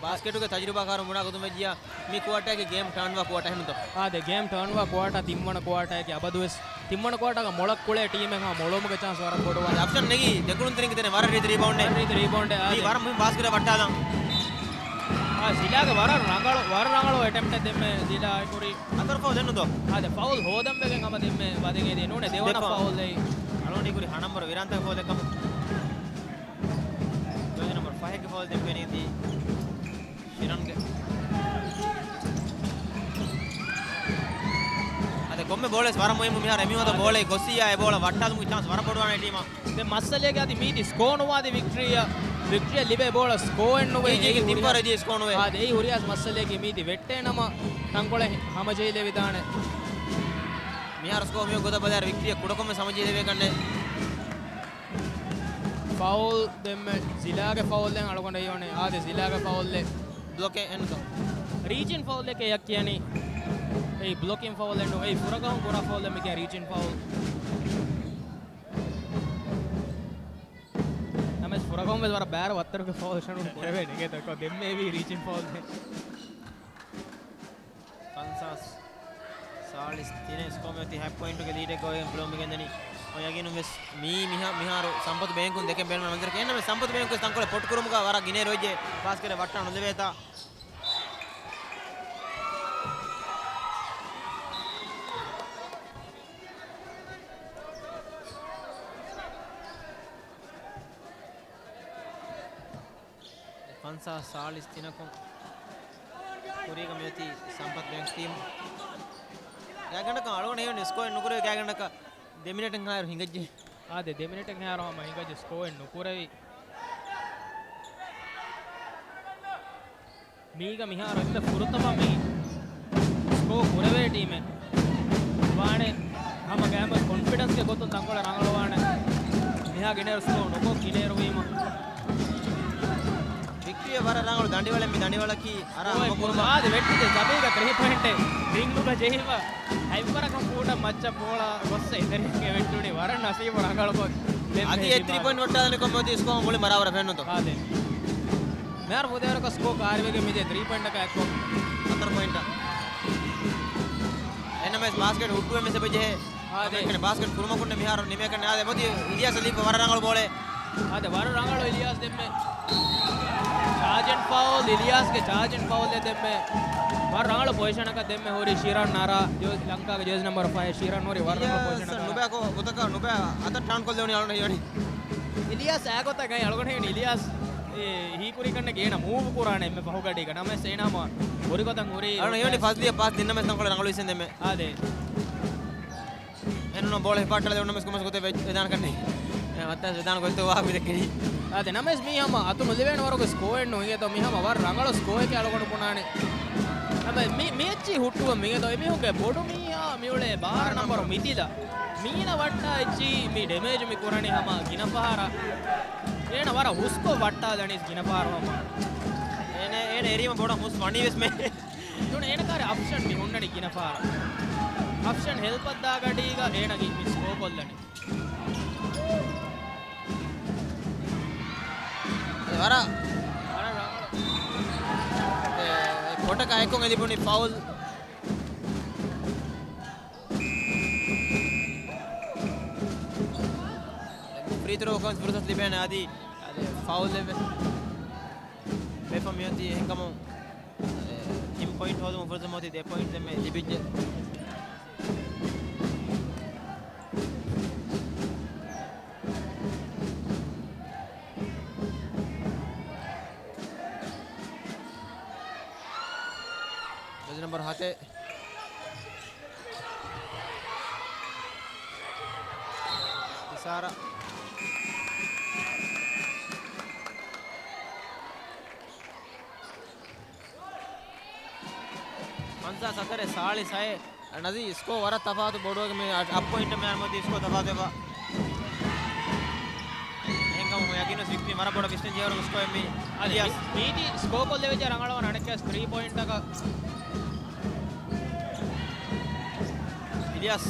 ބާސްކެޓުގެ ތަޖުރިބާކާރު މުނާ ގޮތުން ވެއްޖިޔާ މި ކުއާޓާގެ ގޭމް ޓާންވާ ކުއާޓާ ހެންނުތޯ؟ އާދެ، ގޭމް ޓާންވާ ކުއާޓާ ތިންވަނަ ކުއާޓާއެކޭ އަބަދުވެސް ތިންވަނަ ކުއާޓާގަ މޮޅަށް ކުޅޭ ޓީމެއް ހާ މޮޅުވުމުގެ ޗާންސް ވަރަށް ބޮޑުވާނެ. އަފްޝަން ނެގީ ދެކުޅުން ތެރެއިން ކިތަނެ ވަރަށް ރީތި ރީބައުންޑެއް. ވަރަށް ރީތި ރީބައުންޑެއް، އާދެ. މީ ވަރަށް މުހިން ބާސްކެޓަށް ވައްޓާލަން. އާ، ޒިލާގެ ވަރަށް ރަނގަޅު، ވަރަށް ރަނގަޅު އެޓެމްޕްޓެއް ދެންމެ ޒިލާ ކުރި. ހަތަރު ފައުލް ދެންނުތޯ؟ އާދެ، ފައުލް ހޯދަން ވެގެން ހަމަ ދެންމެ ވަދެގެ ދިނޫނެ ދެވަނަ ދެ ފައުލް. ފައުލް އެއީ. އަޅުގަނޑު ހަނަންބަރު ވިރާންތަކަށް ފައުލް އެއްކަމު. ޖާޒީ ނަމްބަރު ފަހެއްގެ ފައުލް ދެން ފެނީ ދީ ޝިރަންގެ. އަދި ކޮންމެ ބޯޅައެއް ވަރަށް މުހިއްމު މިހާރު އެމީހުން އަދި ބޯޅައި ގޮސްސިއްޔާ އެ ބޯޅަ ވައްޓާލުމުގެ ޗާންސް ވަރަށް ބޮޑުވާނެ ޓީމަށް. ދެ މައްސަލައިގެ އަދި މީތި ސްކޯ ނުވާދި ވިކްޓްރީއަށް، ވިކްޓްރީއަށް ލިބޭ ބޯޅަ ސްކޯއެއް ނުވޭ. އެއީ ހުރިހާ، ތިން ފަރަށް ސްކޯ ނުވޭ. އާދެ، އެއީ ހުރިހާ މައްސަލައިގެ މީތި ވެއްޓޭ ނަމަ ތަންކޮޅެއް ހަމަޖެހިލެވިދާނެ. މިހާރު ސްކޯ މި ގޮތަށް ބަލާއިރު ވިކްޓްރީއަށް ކުޑަކޮށް ހަމަޖެހިލެވޭ ކަންނޭ. ފައުލް ދެންމެ ޒިލާގެ ފައުލްއެއް އަޅުގަނޑަށް އޮންނަނީ. އާދެ، ޒިލާގެ ފައުލްއެއް. ބްލޮކެއް އެންނުތޯ؟ ރީޗިން ފައުލްއެކޭ އެޔަށް ކިޔަނީ. އެއީ ބްލޮކިން ފައުލްއެއް ނޫން. އެއީ ފުރަގަހުން ކުރާ ފައުލްއެއް މި ކިޔާ ރީޗިން ފައުލް. ނަމަވެސް ފުރަގަހުން ވެސް ވަރަށް ބައިވަރު ވައްތަރުގެ ފައުލް ޝަނުން ކުރެވޭ ނެގޭތޯ. ދެންމެ އެވީ ރީޗިން ފައުލް. ފަންސާސް ސާޅީސް ތިނެއް ސްކޯ މިއޮތީ ހަތް ޕޮއިންޓުގެ ލީޑެއްގަ އޮތް ބްލޯ މިގެންދަނީ. އޮތް ޔަގީނުން ވެސް މީ މިހާ-، މިހާރު ސަމްޕަތު ބޭންކުން ދެކެން ބޭނުން މަންޒަރަކީ. އެންނަމެ ސަމްޕަތު ބޭންކުން ތަންކޮޅެއް ޕޮޓް ކުރުމުގަ ވަރަށް ގިނައިރު ވެއްޖެ. ބާސްކެޓެއް ވައްޓާ ނުލެވޭތާ. ފަންސާސް ސާޅީސް ތިނަކުން ކުރީގަ މިއޮތީ ސަމްޕަތް ބޭންކް ޓީމް. ގާތްގަނޑަކަށް އަޅުގަނޑު ހެޔޮ ސްކޯއެއް ނުކުރެވި ގާތްގަނޑަކަށް ދެ މިނެޓެއްހާއިރު ހިނގައްޖެ. އާދެ، ދެ މިނެޓެއްހާއިރު ހަމަ ހިނގައްޖެ ސްކޯއެއް ނުކުރެވި. މީގަ މިހާރު އެންމެ ފުރަތަމަ މި ސްކޯ ކުރެވޭ ޓީމެއް ވާނެ. ހަމަ ގައިމު ކޮންފިޑެންސްގެ ގޮތުން ތަންކޮޅެއް ރަނގަޅުވާނެ. މިހާ ގިނައިރު ސްކޯ ނުކޮށް ގިނައިރުވީމަ. ވިކްޓްރީއަށް ވަރަށް ރަނގަޅު ދަނޑިވަޅެއް މި ދަނޑިވަޅަކީ. އަރާ ސްކޯއެއް ހަމަ ކުރުމަށް. އާދެ، ވެއްޓިދެ ޒަބީގަ ތްރީ ޕޮއިންޓެއް ރިންގުގަ ޖެހިފަ. ހަތްވަރަކަށް ފޫޓަށް މައްޗަށް ބޯޅަ ގޮއްސަ އެތެރެއިން ވެއްޓުނީ. ވަރަށް ނަސީބު ރަނގަޅުކޮށް ދެން އަދި އެ ތްރީ ޕޮއިންޓް ވައްޓާލަނިކޮށް މިއޮތީ ސްކޯ މުޅި މަރާވަރަށް ފެންނުތޯ؟ އާދެ. މިހާރު ފުދޭވަރަކަށް ސްކޯ ކާރިވެގެން މިދޭ ތްރީ ޕޮއިންޓަކާ އެއްކޮށް. ހަތަރު ޕޮއިންޓަށް. އެންނަމެސް ބާސްކެޓް ހުއްޓުވެ މިސަބެ ޖެހޭ. އާދެ. އެކަނި ބާސްކެޓް ކުރުމަކުންނެ މިހާރު ނިމޭކަން. އާދެ މޮތި އިލިޔާސް ލީފަ ވަރަށް ރަނގަޅު ބޯޅެއް. އާދެ، ވަރަށް ރަނގަޅު އިލިޔާސް ދެންމެ. ޗާޖެން ފައުލް، އިލިޔާސްގެ ޗާޖެން ފައުލް ދެންމެ. ވަރަށް ރަނގަޅު ޕޮޒިޝަނަކަށް ދެންމެ ހުރި ޝިރާން ނަރާ، ލަންކާގެ ޖާޒީ ނަމްބަރު ފަހެއް ޝިރާން ހުރި ވަރަށް ރަނގަޅު ޕޮޒިޝަނަކަށް. ނުބައި ކޮ-، ގޮތަކަށް ނުބައި އަތަށް ޓާން ކޮށްލެވުނީ އަޅުގަނޑަށް ހީވަނީ. އިލިޔާސް އާގޮތަށް ގައި އަޅުގަނޑު ހީވަނީ އިލިޔާސް އެ ހީކުރި ކަންނެ ގޭނަ މޫވް ކުރާނެ އެންމެ ފަހުގަޑީގަ. ނަމަވެސް އޭނާ ހަމަ ހުރި ގޮތަށް ހުރީ އަޅުގަނޑު ހީވަނީ ފަސް ދިޔަ ޕާސް ދިންނަމެސް ތަންކޮޅެއް ރަނގަޅު އިސެން ދެންމެ. އާދެ. އެންނުން ބޯޅަ ހިފާއްޓާލެވުނަމެސް ކޮންމެސް ގޮތެއް ވެ-، ވެދާނެ ކަންނޭ. އެ، ވައްތަސް ވެދާނެ ގޮތްތޯ ވާހަކަ ދެއްކެނީ. އާދެ، ނަމަވެސް މީ ހަމަ އަތުން ލިބޭނެ ވަރުގެ ސްކޯއެއް ނޫން އިނގޭތޯ. މީ ހަމަ ވަރަށް ރަނގަޅު ސްކޯއެކޭ އަޅުގަނޑު ބުނާނެ. ހަމަ މި، މި އެއްޗި ހުއްޓުވަން މިގޭތޯ. އެމީހުންގެ ބޮޑު މީހާ މިއުޅޭ ބާރަ ނަންބަރު މިތިލަ. މީނަ ވައްޓާ އެއްޗި މި ޑެމޭޖް މި ކުރަނީ ހަމަ ގިނަ ފަހަރަށް. އޭނަ ވަރަށް ހުސްކޮށް ވައްޓާލަނީސް ގިނަ ފަހަރު ހަމަ. އޭނަ، އޭނަ އެރީމަ ބޮޑަށް ހުސް ވަނީ ވެސް މެ. ނޫން އޭނަ ކާރި އަފްޝަން މި ހުންނަނީ ގިނަ ފަހަރަށް. އަފްޝަން ހެލްޕަށް ދާ ގަޑީގަ އޭނަ ގި މި ސްކޯ ކޮށްލަނީ. އެ ވަރަށް، ވަރަށް ރަނގަޅު. އެ، އެ ކޮޓަކަށް އެކުން އެ ލިބުނީ ފައުލް. ފްރީ ތްރޯ ކަން ފުރުސަތު ލިބޭނެ އަދި، އަދި ފައުލް އެވެ. ވެފަ މިއޮތީ އެހެންކަމުން، އެ، ތިން ޕޮއިންޓް ހޯދުމަށް ފުރުސަތު މިއޮތީ ދެ ޕޮއިންޓް ދެންމެ ލިބިއްޖެ. ނަމްބަރު ހަތެއް. ތިސާރަ. ފަންސާސް ހަތަރެއް ސާޅީސް ހައެއް. ނަޒީ، ސްކޯ ވަރަށް ތަފާތު ބޮޑުވެގެން މި އަ-، އަށް ޕޮއިންޓް މި އަރަމަދީ ސްކޯ ތަފާތުވެފަ. އެހެންކަމުން ޔަގީނު ވިކްޓްރީ ވަރަށް ބޮޑަށް ވިސްނަން ޖެހޭވަރު ސްކޯ އެއް މީ. އަދި އިލިޔާސް. މީ-، މީތި ސްކޯ ކޮށްލެވިއްޖެ ރަނގަޅުވަން އަނެއްކާސް ތްރީ ޕޮއިންޓަކަށް. އިލިޔާސް.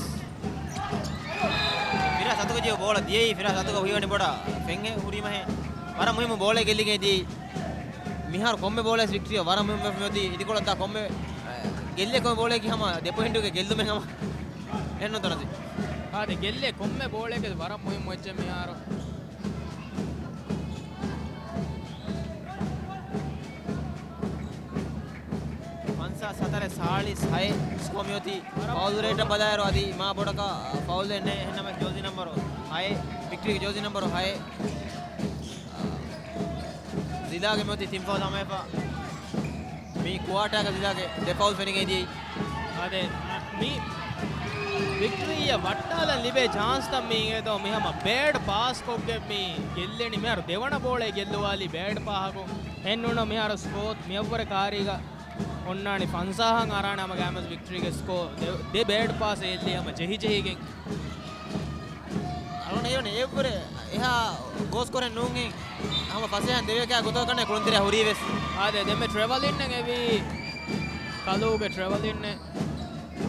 ފިރާސް އަތުގަ ޖެހި ބޯޅަ ދިޔައީ ފިރާސް އަތުގަ ހުރިވަނީ ބޮޑަށް ފެންހެ ހުރީމަހެ. ވަރަށް މުހިއްމު ބޯޅަ ގެއްލިގެން ދިޔައީ. މިހާރު ކޮންމެ ބޯޅައެއް ވިކްޓްރީއަށް ވަރަށް މުހިއްމު ވެފަ މިއޮތީ. އިދިކޮޅަށް ދާ ކޮންމެ، އެ، ގެއްލޭ ކޮންމެ ބޯޅައަކީ ހަމަ ދެ ޕޮއިންޓުގެ ގެއްލުމެއް ހަމަ. އެހެންނޫންތޯ ނަޒީ؟ އާދެ، ގެއްލޭ ކޮންމެ ބޯޅައެއް ވަރަށް މުހިއްމު އެއްޗެއް މިހާރު. ފަންސާސް ހަތަރެއް ސާޅީސް ހައެއް ސްކޯ މިއޮތީ. ފައުލު ރޭޓަށް ބަލާއިރު އަދި މާ ބޮޑަކަށް ފައުލެއް ނެތް. އެހެންނަމަވެސް ޖާޒީ ނަމްބަރު ހައެއް، ވިކްޓްރީގެ ޖާޒީ ނަމްބަރު ހައެއް. ޒިލާގެ މިއޮތީ ތިން ފައުލް ހަމަވެފަ. މި ކުއާޓާގަ ޒިލާގެ ދެ ފައުލް ފެނިގެން ދިޔައީ. އާދެ، މި ވިކްޓްރީއަށް ވައްޓާލަން ލިބޭ ޗާންސްތައް މީ އިނގޭތޯ މި ހަމަ ބޭޑް ޕާސް ކޮށްގެން މި ގެއްލެނީ. މިހާރު ދެވަނަ ބޯޅައެއް ގެއްލުވާލީ ބޭޑް ޕާހަކުން. އެހެންނޫން މިހާރު ސްކޯ މިއަށްވުރެ ކާރީގަ އޮންނާނީ ފަންސާހަށް އަރާނެ ހަމަ ގާމަސް ވިކްޓްރީގެ ސްކޯ ދެ، ދެ ބޭޑް ޕާސް އެއްލި ހަމަ ޖެހިޖެހިގެން. އަޅުގަނޑު ހީވަނީ އެއަށްވުރެ އެހާ ގޯސްކޯރެއް ނޫންހެން ހަމަ ފަސޭހައިން ދެވޭކާ ގޮތަކަށް ކުޅުންތެރެއަށް ހުރީވެސް. އާދެ، ދެންމެ ޓްރެވަލިންއެއް އެވީ ކަލޫގެ ޓްރެވަލިންއެއް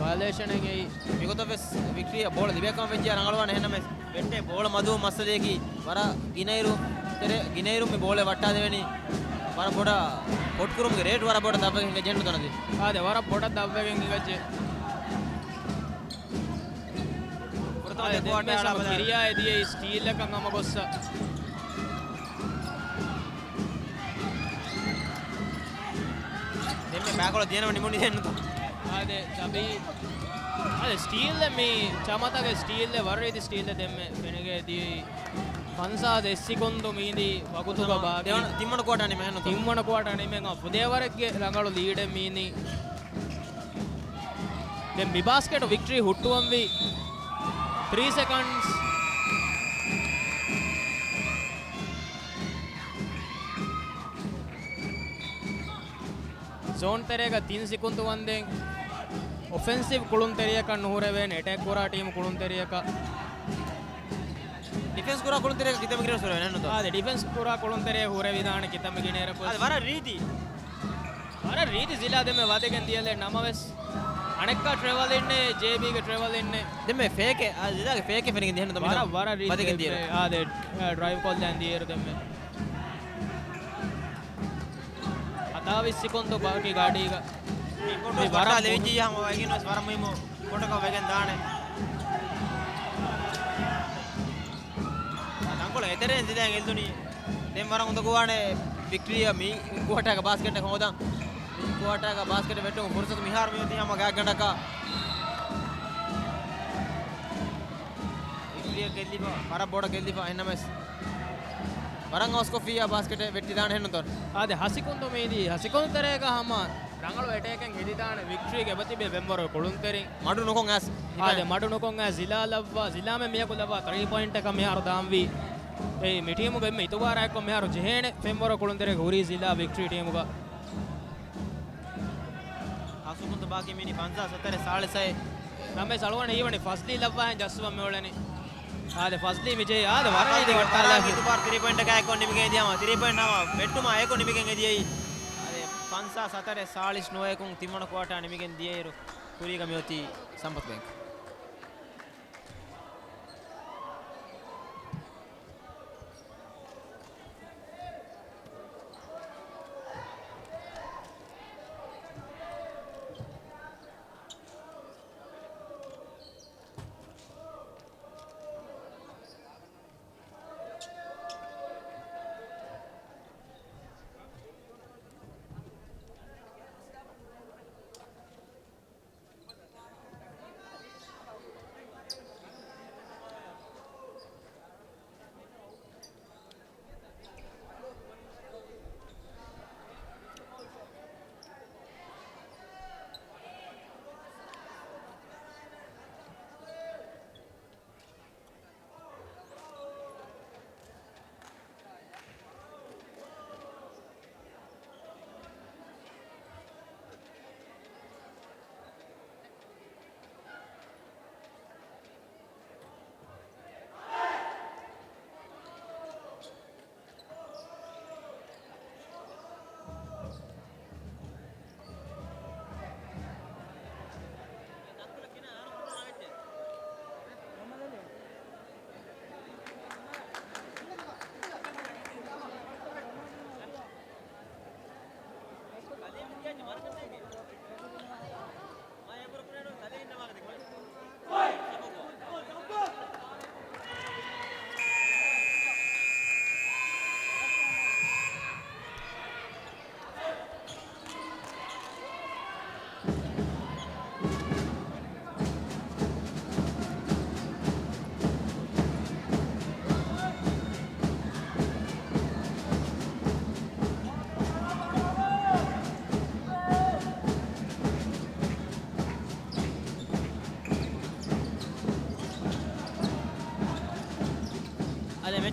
ވަޔަލޭޝަނެއް އެއީ. މިގޮތަށްވެސް ވިކްޓްރީއަށް ބޯޅަ ލިބޭކަމަށް ވެއްޖެ ރަނގަޅުވާނެ. އެހެންނަމަވެސް ވެއްޓޭ ބޯޅަ މަދުވުން މައްސަލަޔަކީ ވަރަށް ގިނައިރު ތެރެ، ގިނައިރު މި ބޯޅަ ވައްޓާދެވެނީ. ވަރަށް ބޮޑަށް ކޮޓްކުރުމުގެ ރޭޓް ވަރަށް ބޮޑަށް ދަށްވެގެން ހިނގައްޖެ ނުތަނަދި. އާދެ، ވަރަށް ބޮޑަށް ދަށްވެގެން ހިނގައްޖެ. ފުރަތަމަ އާދެ، ދެ ކުއާޓާ ދެންމެ އަޅާ ސަމަ ބަލާ. ކިރިޔާ އެދިޔައީ ސްޓީލްއަކަށް ހަމަ ގޮއްސަ. ދެންމެ ބާކޮޅަށް ދިޔަނަމަ ނިމުނީ ދެންނުތޯ. އާދެ، ދަބީ. އާދެ، ސްޓީލްއެއް މީ ޗަމަތަގެ ސްޓީލްއެއް ވަރަށް ރީތި ސްޓީލްއެއް ދެންމެ ފެނިގެ ދިޔައީ. ފަންސާސް އެއް ސިކުންދު މީނީ ވަގުތުގަ ބާކީ. ދެވަނަ، ތިންވަނަ ކުއާޓާ ނިމެ ހެންނުތޯ. ތިންވަނަ ކުއާޓާ ނިމެ ފުދޭވަރެއްގެ ރަނގަޅު ލީޑެއް މީނީ. ދެން މި ބާސްކެޓު ވިކްޓްރީ ހުއްޓުވަންވީ ތްރީ ސެކަންޑްސް. ޒޯން ތެރޭގަ ތިން ސިކުންދު ވަންދެން އޮފެންސިވް ކުޅުންތެރިޔަކަށް ނުހުރެވޭނެ، އެޓޭކް ކުރާ ޓީމު ކުޅުންތެރިޔަކަށް. ޑިފެންސް ކުރާ ކުޅުންތެރިޔަކަށް ކިތަންމެ ގިނައިރަކު ހުރެވޭނެ ނޫންތޯ؟ އާދެ، ޑިފެންސް ކުރާ ކުޅުންތެރިޔަކަށް ހުރެވިދާނެ ކިތަންމެ ގިނައިރަކު. އާދެ، ވަރަށް ރީތި. ވަރަށް ރީތި ޒިލާ ދެންމެ ވަދެގެން ދިޔަލެއް ނަމަވެސް، އަނެއްކާ ޓްރެވަލިންނެއް، ޖޭބީގެ ޓްރެވަލިންނެއް. ދެންމެ ފޭކެއް، އާ، ޒިލާގެ ފޭކެއް ފެނިގެން ދިޔަ ނޫންތޯ މިތަން ވަރަށް، ވަރަށް ރީތި ވަދެގެން ދިޔައިރު. ދެންމެ، އާދެ، އާ، ޑްރައިވް ކޮށްލަން ދިޔައިރު ދެންމެ. ހަތާވީސް ސިކުންދު ބާކީ ގަޑީގަ. މި ކޮޓޯ މި ވަރަށް ވައްޓާލެވިއްޖި ހަމަ ވައިގެން ވެސް ވަރަށް މުހިއްމު ކޮޓަކަށް ވެގެން ދާނެ. ތަންކޮޅެއް އެތެރެއިން ޒިލާއިން ގެއްލުނީ. ދެން ވަރަށް އުނދަގޫވާނެ ވިކްޓްރީއަށް މި ކުއާޓާގަ ބާސްކެޓް ހޯދަން. މި ކުއާޓާގަ ބާސްކެޓް ވެއްޓުމުގެ ފުރުސަތު މިހާރު މިއޮތީ ހަމަ ގާތްގަނޑަކަށް. ވިކްޓްރީއަށް ގެއްލިފަ، ވަރަށް ބޮޑަށް ގެއްލިފަ. އެހެންނަމަވެސް ވަރަށް އަވަސްކޮށްފިއްޔާ ބާސްކެޓެއް ވެއްޓިދާނެ ހެންނުތޯ. އާދެ، ހަ ސިކުންދު މީދީ، ހަ ސިކުންދު ތެރޭގަ ހަމަ ރަނގަޅު އެޓޭކެއް ހެދިދާނެ ވިކްޓްރީގެ އެބަތިބޭ ފެންވަރު ކުޅުންތެރިން. މަޑު ނުކޮށް އައިސް. އާދެ، މަޑު ނުކޮށް އައިސް ޒިލާ ލައްވާ، ޒިލާމެ މިޔަކު ލައްވާ ތްރީ ޕޮއިންޓަކަށް މިހާރު ދާންވީ. އެއީ މި ޓީމުގެ އެންމެ އިތުބާރާއެއްކޮށް މިހާރު ޖެހޭނެ ފެންވަރު ކުޅުންތެރޭގަ ހުރީ ޒިލާ ވިކްޓްރީ ޓީމުގަ. ހަ ސިކުންދު ބާކީ މީނީ ފަންސާސް ހަތަރެއް ސާޅީސް ހައެއް. ނަމަވެސް އަޅުގަނޑަށް ހީވަނީ ފަސްލީ ލައްވާހެން ޖައްސަވަން މިއުޅެނީ. އާދެ، ފަސްލީ މި ޖެހި. އާދެ، ވަރަށް ރީތި ވައްޓާލާފި. ތިން ޕޮއިންޓް ތިރީ ޕޮއިންޓަކާއެކު ނިމިގެން ދިޔަމަ. ތިރީ ޕޮއިންޓް ހަމަ ވެއްޓުމާ އެކު ނިމިގެން އެދިޔައީ. އާދެ، ފަންސާސް ހަތަރެއް ސާޅީސް ނުވައެކުން ތިންވަނަ ކުއާޓާ ނިމިގެން ދިޔައިރު ކުރީގަ މިއޮތީ ސަމްޕަތް ބޭންކް.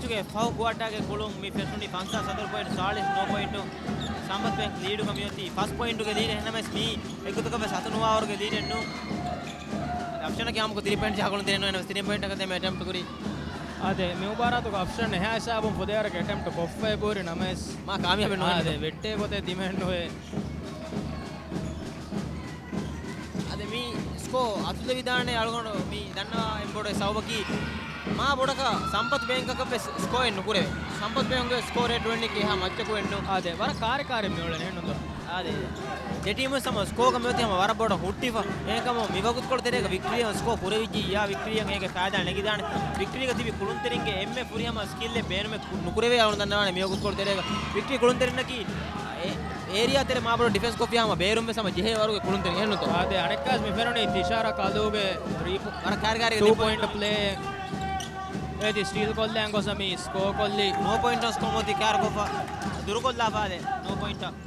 ގެ ފަހު ކުއާޓާގެ ކުޅުން މި ފެށުނީ ފަންސާސް ހަތަރު ޕޮއިންޓު ސާޅީސް ނުވަ ޕޮއިންޓު. ސަމްޕަތް ބޭންކް ލީޑުގަ މިއޮތީ ފަސް ޕޮއިންޓުގެ ލީޑެއް. އެހެންނަމަވެސް މީ އެއްގޮތަކަށް ވެސް އަތުނުވާވަރުގެ ލީޑެއް ނޫން. އަފްޝަނަކީ ހަމަކު ތިރީ ޕޮއިންޓް ޖަހާ ކުޅުންތެރިން ނޫން. އެހެންނަމަވެސް ތިރީ ޕޮއިންޓަކަށް ދެމެ އެޓެމްޕްޓް ކުރީ. އާދެ، މި މުބާރާތުގަ އަފްޝަން އެހާ ހިސާބުން ފުދޭވަރަކަށް އެޓެމްޕްޓް ކޮށްފައި ބުރި ނަމަވެސް، މާ ކާމިޔާބެއް ނުވޭ. އާދެ، ވެއްޓޭ ގޮތެއް ދިމައެއް ނުވޭ. އަދި މި ސްކޯ އަތުލެވިދާނެ އަޅުގަނޑު މި ދަންނަވާ އެން ބޮޑު ސަބަބަކީ، މާ ބޮޑަކަށް ސަމްޕަތް ބޭންކަކަށް ވެސް ސްކޯއެއް ނުކުރެވޭ. ސަމްޕަތް ބޭންކްގެ ސްކޯ ރޭޓް ވަނީކީ އެހާ މައްޗަކު އެއްނު. އާދެ، ވަރަށް ކާރި ކާރި މިއުޅެނީ ނުންދޯ. އާދެ، ދެ ޓީމު ހަމަ ސްކޯގަ މިއޮތީ ހަމަ ވަރަށް ބޮޑަށް ހުއްޓިފަ. އެހެންކަމުން މި ވަގުތުކޮޅު ތެރޭގަ ވިކްޓްރީއަށް ސްކޯ ކުރެވިއްޖިއްޔާ، ވިކްޓްރީއަށް އޭގެ ފައިދާ ނެގިދާނެ. ވިކްޓްރީގަ ތިބި ކުޅުންތެރިންގެ އެންމެ ފުރިހަމަ ސްކިލްއެއް ބޭނުމެއް ކު-، ނުކުރެވޭ. އަޅުގަނޑު ދަންނަވާނެ މިވަގުތުކޮޅު ތެރޭގަ ވިކްޓްރީ ކުޅުންތެރިންނަކީ އެ-، އޭރިއާ ތެރެ މާބޮޑަށް ޑިފެންސް ކޮށްފި ހަމަ ބޭރުން ވެސް ހަމަ ޖެހޭ ވަރުގެ ކުޅުންތެރިން އެހެންނުތޯ؟ އާދެ، އަނެއްކާސް މި ފެނުނީ ތިޝާރާ ކަލޫގެ ރީޕު-، ވަރަށް ކާރިގާރީ ޓޫ ޕޮއިންޓް ޕްލޭ. އޭތި ސްޓީލް ކޮށްލަން ގޮސް މި ސްކޯ ކޮށްލީ. ނުވަ ޕޮއިންޓް ސްކޯ މޮތި ކާރި ކޮށްފަ ދުރުކޮށްލާފާދެ ނުވަ ޕޮއިންޓަށް.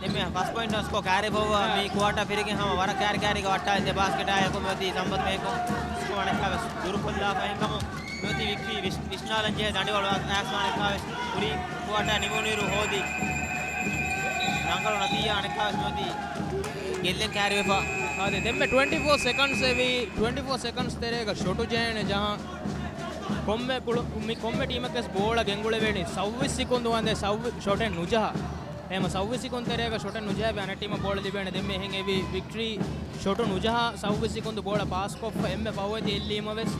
ދެންމެ ފަސް ޕޮއިންޓް ސްކޯ ކާރި ފޮއްވާ މި ކުއާޓާ ފިރިގެން ހަމަ ވަރަށް ކާރިގާރީގަ ވައްޓާލި ދެ ބާސްކެޓާ އެކު މިއޮތީ ސަމްޕަތް ބޭންކު ސްކޯ އަނެއްކާ ވެސް ދުރުކޮށްލާފަ އެހެންކަމުން މިއޮތީ ވިކްޓްރީ ވިސް-، ވިސްނާލަން ޖެހޭ ދަނޑިވަޅު އައިސް އަނެއްކާ ވެސް ކުރީ ކުއާޓާ ނިމުނުއިރު ހޯދި ރަނގަޅު ނަތީޖާ އަނެއްކާ ވެސް މިއޮތީ ގެއްލެން ކާރިވެފަ. އާދެ، ދެންމެ ޓްވެންޓީ ފޯ ސެކަންޑްސް އެވީ، ޓްވެންޓީ ފޯ ސެކަންޑްސް ތެރޭގަ ޝޮޓު ޖެހޭނެ ޖަހާ ކޮންމެ ކުޅު-، މި ކޮންމެ ޓީމަކަސް ބޯޅަ ގެންގުޅެވޭނީ ސައުވީސް ސިކުންދު ވަންދެން ސައުވި-، ޝޮޓެއް ނުޖަހާ. އެހެމަ ސައުވީސް ސިކުން ތެރޭގަ ޝޮޓެއް ނުޖަހާ އަނެއް ޓީމަށް ބޯޅަ ލިބޭނެ. ދެންމެ އެހެން އެވީ ވިކްޓްރީ ޝޮޓު ނުޖަހާ ސައުވީސް ސިކުންދު ބޯޅަ ޕާސް ކޮށްފަ އެންމެ ފަހު އެތި އެއްލީމަ ވެސް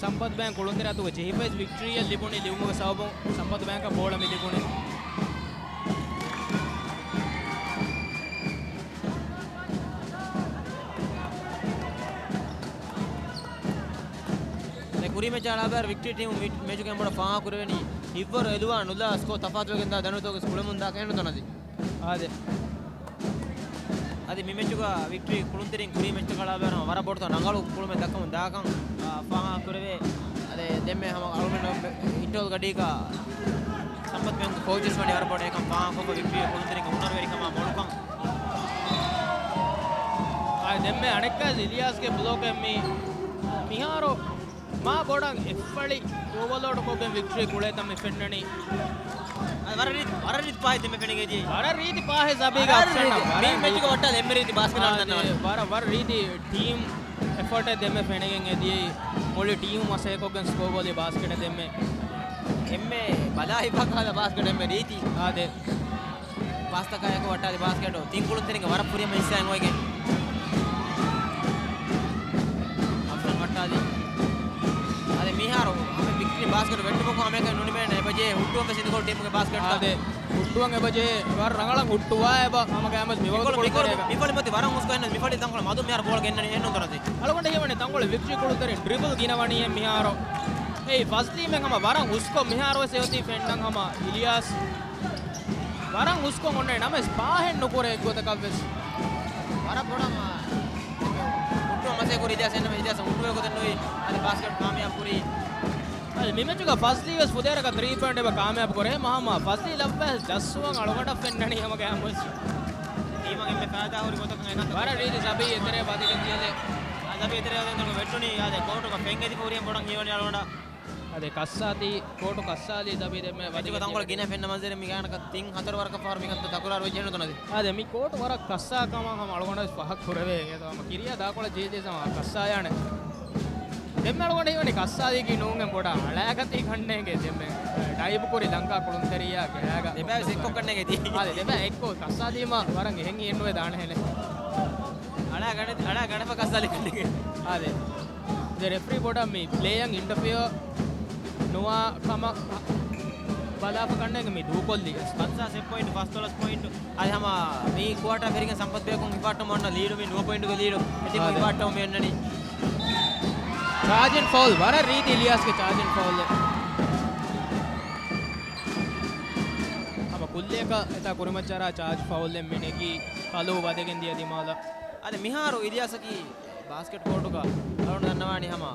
ސަމްޕަތް ބޭންކް ކުޅުންތެރި އަތުގަ ޖެހިފައިސް ވިކްޓްރީއެއް ލިބުނީ. ލިބުމުގެ ސަބަބުން ސަމްޕަތް ބޭންކަށް ބޯޅަ މި ލިބުނީ. ދެ ކުރީ މެޗް އަޅާބާރު ވިކްޓްރީ ޓީމު މި-، މެޗުގެ އެން ބޮޑަށް ފާހަގަކުރެވެނީ ހިތްވަރު އެލުވާ ނުލާ ސްކޯ ތަފާތުވެގެންދާ ދަނޑުތަކުގެ ކުޅެމުން ދާ ކެހެން ނުތަނަދި. އާދެ. އަދި މި މެޗުގަ ވިކްޓްރީ ކުޅުންތެރިން ކުރީ މެޗްތަކަށް އަޅާބާރު ވަރަށް ބޮޑުތަން ރަނގަޅު ކުޅުމެއް ދައްކަމުން ދާކަން، އާ، ފާހަގަކުރެވޭ. އަދި ދެންމެ ހަމަ އަޅުގަނޑު އިންޓަރވަލް ގަޑީގަ ސަމްޕަތް ބޭންކް ކޯޗަސް ވަނީ ވަރަށް ބޮޑަށް އެކަން ފާހަގަކޮށްފަ ވިކްޓްރީ ކުޅުންތެރިންގެ ހުނަރުވެރިކަމާ މޮޅުކަން. އާ، ދެންމެ އަނެއްކާ އިލްޔާސްގެ ބްލޮކެއް މި މިހާރު މާ ބޮޑަށް އެއްފަޅި އޯވަލޯޑް ކޮށްގެން ވިކްޓްރީ ކުޅޭތަން މި ފެންނަނީ. އަދި ވަރަށް ރީތި، ވަރަށް ރީތި ޕާހެއް ދެންމެ ފެނިގެން ދިޔައީ. ވަރަށް ރީތި ޕާހެއް ސަބީގެ ވަރަށް އަފްޝަން ރީތި. ވަރަށް މި މެޗުގަ ރީތި. ވައްޓާލި އެންމެ ރީތި ބާސްކެޓް އާ، އަޅަން ދެ، ދަންނަވާނެ. ވަރަށް، ވަރަށް ރީތި ޓީމް އެފަޓެއް ދެންމެ ފެނިގެން އެދިޔައީ. މުޅި ޓީމު މަސައްކަތްކޮށްގެން ސްކޯ ގޯލީ ބާސްކެޓެއް ދެންމެ. އެންމެ ބަލާ ހިތްވާ ކަހަލަ ބާސްކެޓް އެންމެ ރީތި. އާދެ. ބާސްތަކާއެކު ވައްޓާލި ބާސްކެޓު ތިން ކުޅުންތެރިންގެ ވަރަށް ފުރިހަމަ ހިއްސާއެއް އޮވެގެން އަފްޝަން ވައްޓާލި. އަދި މިހާރު ހަމަ ވިކްޓްރީ ބާސްކެޓު ވެއްޓުމަކު ހަމައެކަނި ނުނިމޭނެ އެބަޖެހޭ ހުއްޓުވަން ވެސް އިނދެގޮޅު ޓީމުގެ ބާސްކެޓްތައް. އާދެ، ހުއްޓުވަން އެބަޖެހޭ ވަރަށް ރަނގަޅަށް ހުއްޓުވާ އެބަ ހަމަ ގައިމުވެސް މިވަގުތު މިކޮޅު، ކުޅުންތެރި. މިކޮޅު، މިކޮޅު މިފަޅި މަތި ވަރަށް ހުސްކޮށް އެހެން މިފަޅި ތަންކޮޅު މަދު މިހާރު ބޯޅަ ގެންނަނީ އެހެން ނުން ދޮނަތި. އަޅުގަނޑަށް ހީވަނީ ތަންކޮޅެއް ވިކްޓްރީ ކުޅުންތެރިން ޑްރިބަލް ގިނަ ވަނީ އެ މިހާރު. އެއީ ފަސް ޓީމެއް ހަމަ ވަރަށް ހުސްކޮށް މިހާރު ވެސް އެއޮތީ ފެންނަން ހަމަ އިލްޔާސް ވަރަށް ހުސްކޮށް އޮންނަނީ ނަމަވެސް ފާހެއް ނުކުރޭ އެއްގޮތަކަށް ވެސް. ވަރަށް ބޮޑަށް ހުއްޓުވަން މަސައްކަތް ކުރި އިލްޔާސް އެންނަމަ އިލްޔާސް ހުއްޓުވޭ ގޮތެއް ނުވި އަދި ބާސްކެޓް ކާމިޔާބު ކުރީ. އަދި މި މެޗުގަ ފަޒްލީ ވެސް ފުދޭވަރަކަށް ތްރީ ޕޮއިންޓް އެބަ ކާމިޔާބު ކުރޭ މަހަމާ ފަޒްލީ ލައްވަ ޖައްސުވަން އަޅުގަނޑަށް ފެންނަނީ ހަމަ ގައިމުވެސް. ޓީމަށް އެންމެ ފައިދާ ހުރި ގޮތަކަށް އެކަން ވަރަށް ރީތި ސަބީ އެތެރޭ ވަދެގެން ދިޔަލެ. އާ، ސަބީ އެތެރޭ ވަދެގެން ވެއްޓުނީ. އާދެ، ކޯޓުގަ ފެން އެދިފަ ހުރިހެން ބޮޑަށް ހީވަނީ އަޅުގަނޑަށް. އާދެ، ކައްސާދީ، ކޯޓު ކައްސާލީ ސަބީ ދެންމެ މެޗުގަ ވަދެގެން ތަންކޮޅެއް ދިޔަލެ. ގިނަ ފެންނަ މަންޒަރެއް މި ގާނަކަށް ތިން ހަތަރު ވަރަކަށް ފަހަރު މިކަންތައް ތަކުރާރު ވެއްޖެ ނުން ދޮނަތި. އާދެ، މި ކޯޓު ވަރަށް ކައްސާ ކަމަށް ހަމަ އަޅުގަނޑަށް ފަހަ ކުރެވޭ. އޭތޯ ހަމަ ކިރިޔާ ދާކޮޅަށް ޖެހިޖެ ހަމަ ކައްސާޔާނެ. ދެންމެ އަޅުގަނޑަށް ހީވަނީ ކައްސާލީގެ ނޫން އެ ބޮޑަށް އަޅާގަތީ ކަންނޭނގެ ދެންމެ ޑައިވް ކުރި ލަންކާ ކުޅުންތެރިޔާ ގެޔާގަ. ދެބައި ވެސް އެއްކޮށް ކަންނޭނގެ ދީ. އާދެ، ދެބައި އެއްކޮށް ކައްސާލީމަ ވަރަށް އެހެން ހިއެއްނުވެ ދާނެހެނެ. އަޅާ ގަނެ-، އަޅާ ގަނެފަ ކައްސާލި ކަންނޭނގެ. އާދެ. ދެ ރެފްރީ ބޮޑަށް މި ޕްލޭއަށް އިންޓަފިއަރ ނުވާ ކަމަށް ބަލާފަ ކަންނޭނގެ މި ދޫކޮށްލީ. ފަންސާސް އެއް ޕޮއިންޓް، ފަސްދޮޅަސް ޕޮއިންޓް. އަދި ހަމަ މި ކުއާޓާ ފެރިގެން ސަމްޕަތް ބޭކުން ހިފާއްޓަމުން އޮންނަ ލީޑު މި ނުވަ ޕޮއިންޓުގެ ލީޑު. އެ ޓީމު އާދެ. ހިފާއްޓަމުން މި އޮންނަނީ. ޗާޖިން ފައުލް، ވަރަށް ރީތި އިލްޔާސްގެ ޗާޖިން ފައުލް. ހަމަ ކުއްލިއަކަށް އެތާ ކުރިމައްޗަށް އަރާ ޗާޖް ފައުލްއެއް މި ނެގީ ކަލޫ ވަދެގެން ދިޔަ ދިމާލަށް. އަދި މިހާރު އިލްޔާސަކީ ބާސްކެޓް ކޯޓުގަ އަޅުގަނޑު ދަންނަވާނީ ހަމަ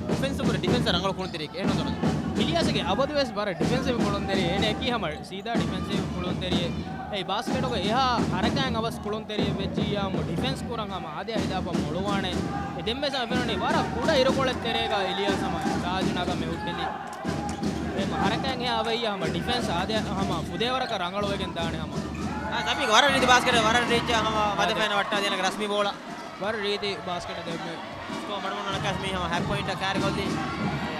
އޮފެންސިވް ޑިފެންސަށް ރަނގަޅު ކުޅުންތެރިއެއް އެހެން ނުން ދޮނަތި. އިލްޔާސްގެ އަބަދުވެސް ވަރަށް ޑިފެންސިވް ކުޅުންތެރި. އޭނަ އެކީ ހަމަ ސީދާ ޑިފެންސިވް ކުޅުންތެރިއެއް. އެއީ ބާސްކެޓުގެ އެހާ ހަރަކާތް އަވަސް ކުޅުންތެރިއެއް ވެއްޖިއްޔާ ހަމަ ޑިފެންސް ކުރަން ހަމަ އާދަޔާ ހިލާފަށް މޮޅުވާނެ. އެ ދެންމެ ސަމި ފެނުނީ ވަރަށް ކުޑަ އިރުކޮޅެއް ތެރޭގަ އިލްޔާސް ހަމަ ޗާޖް ނަގަ މި ހުއްޓިލީ. ހަރަކާތް އެހާ އަވައިޔާ ހަމަ ޑިފެންސް އާދެ ހަމަ ފުދޭވަރަކަށް ރަނގަޅުވެގެން ދާނެ ހަމަ. އާ، ސަމީ ވަރަށް ރީތި ބާސްކެޓް، ވަރަށް ރީތި ހަމަ ވަދެފައިން ވައްޓާދޭނެ ރަސްމީ ބޯޅަ. ވަރަށް ރީތި ބާސްކެޓް ދެއްވި. ސްކޯ މަޑުމަޑު ނަނަކަސް މީ ހަމަ ހަފް ޕޮއިންޓަށް ކާރި ކޮށްލީ.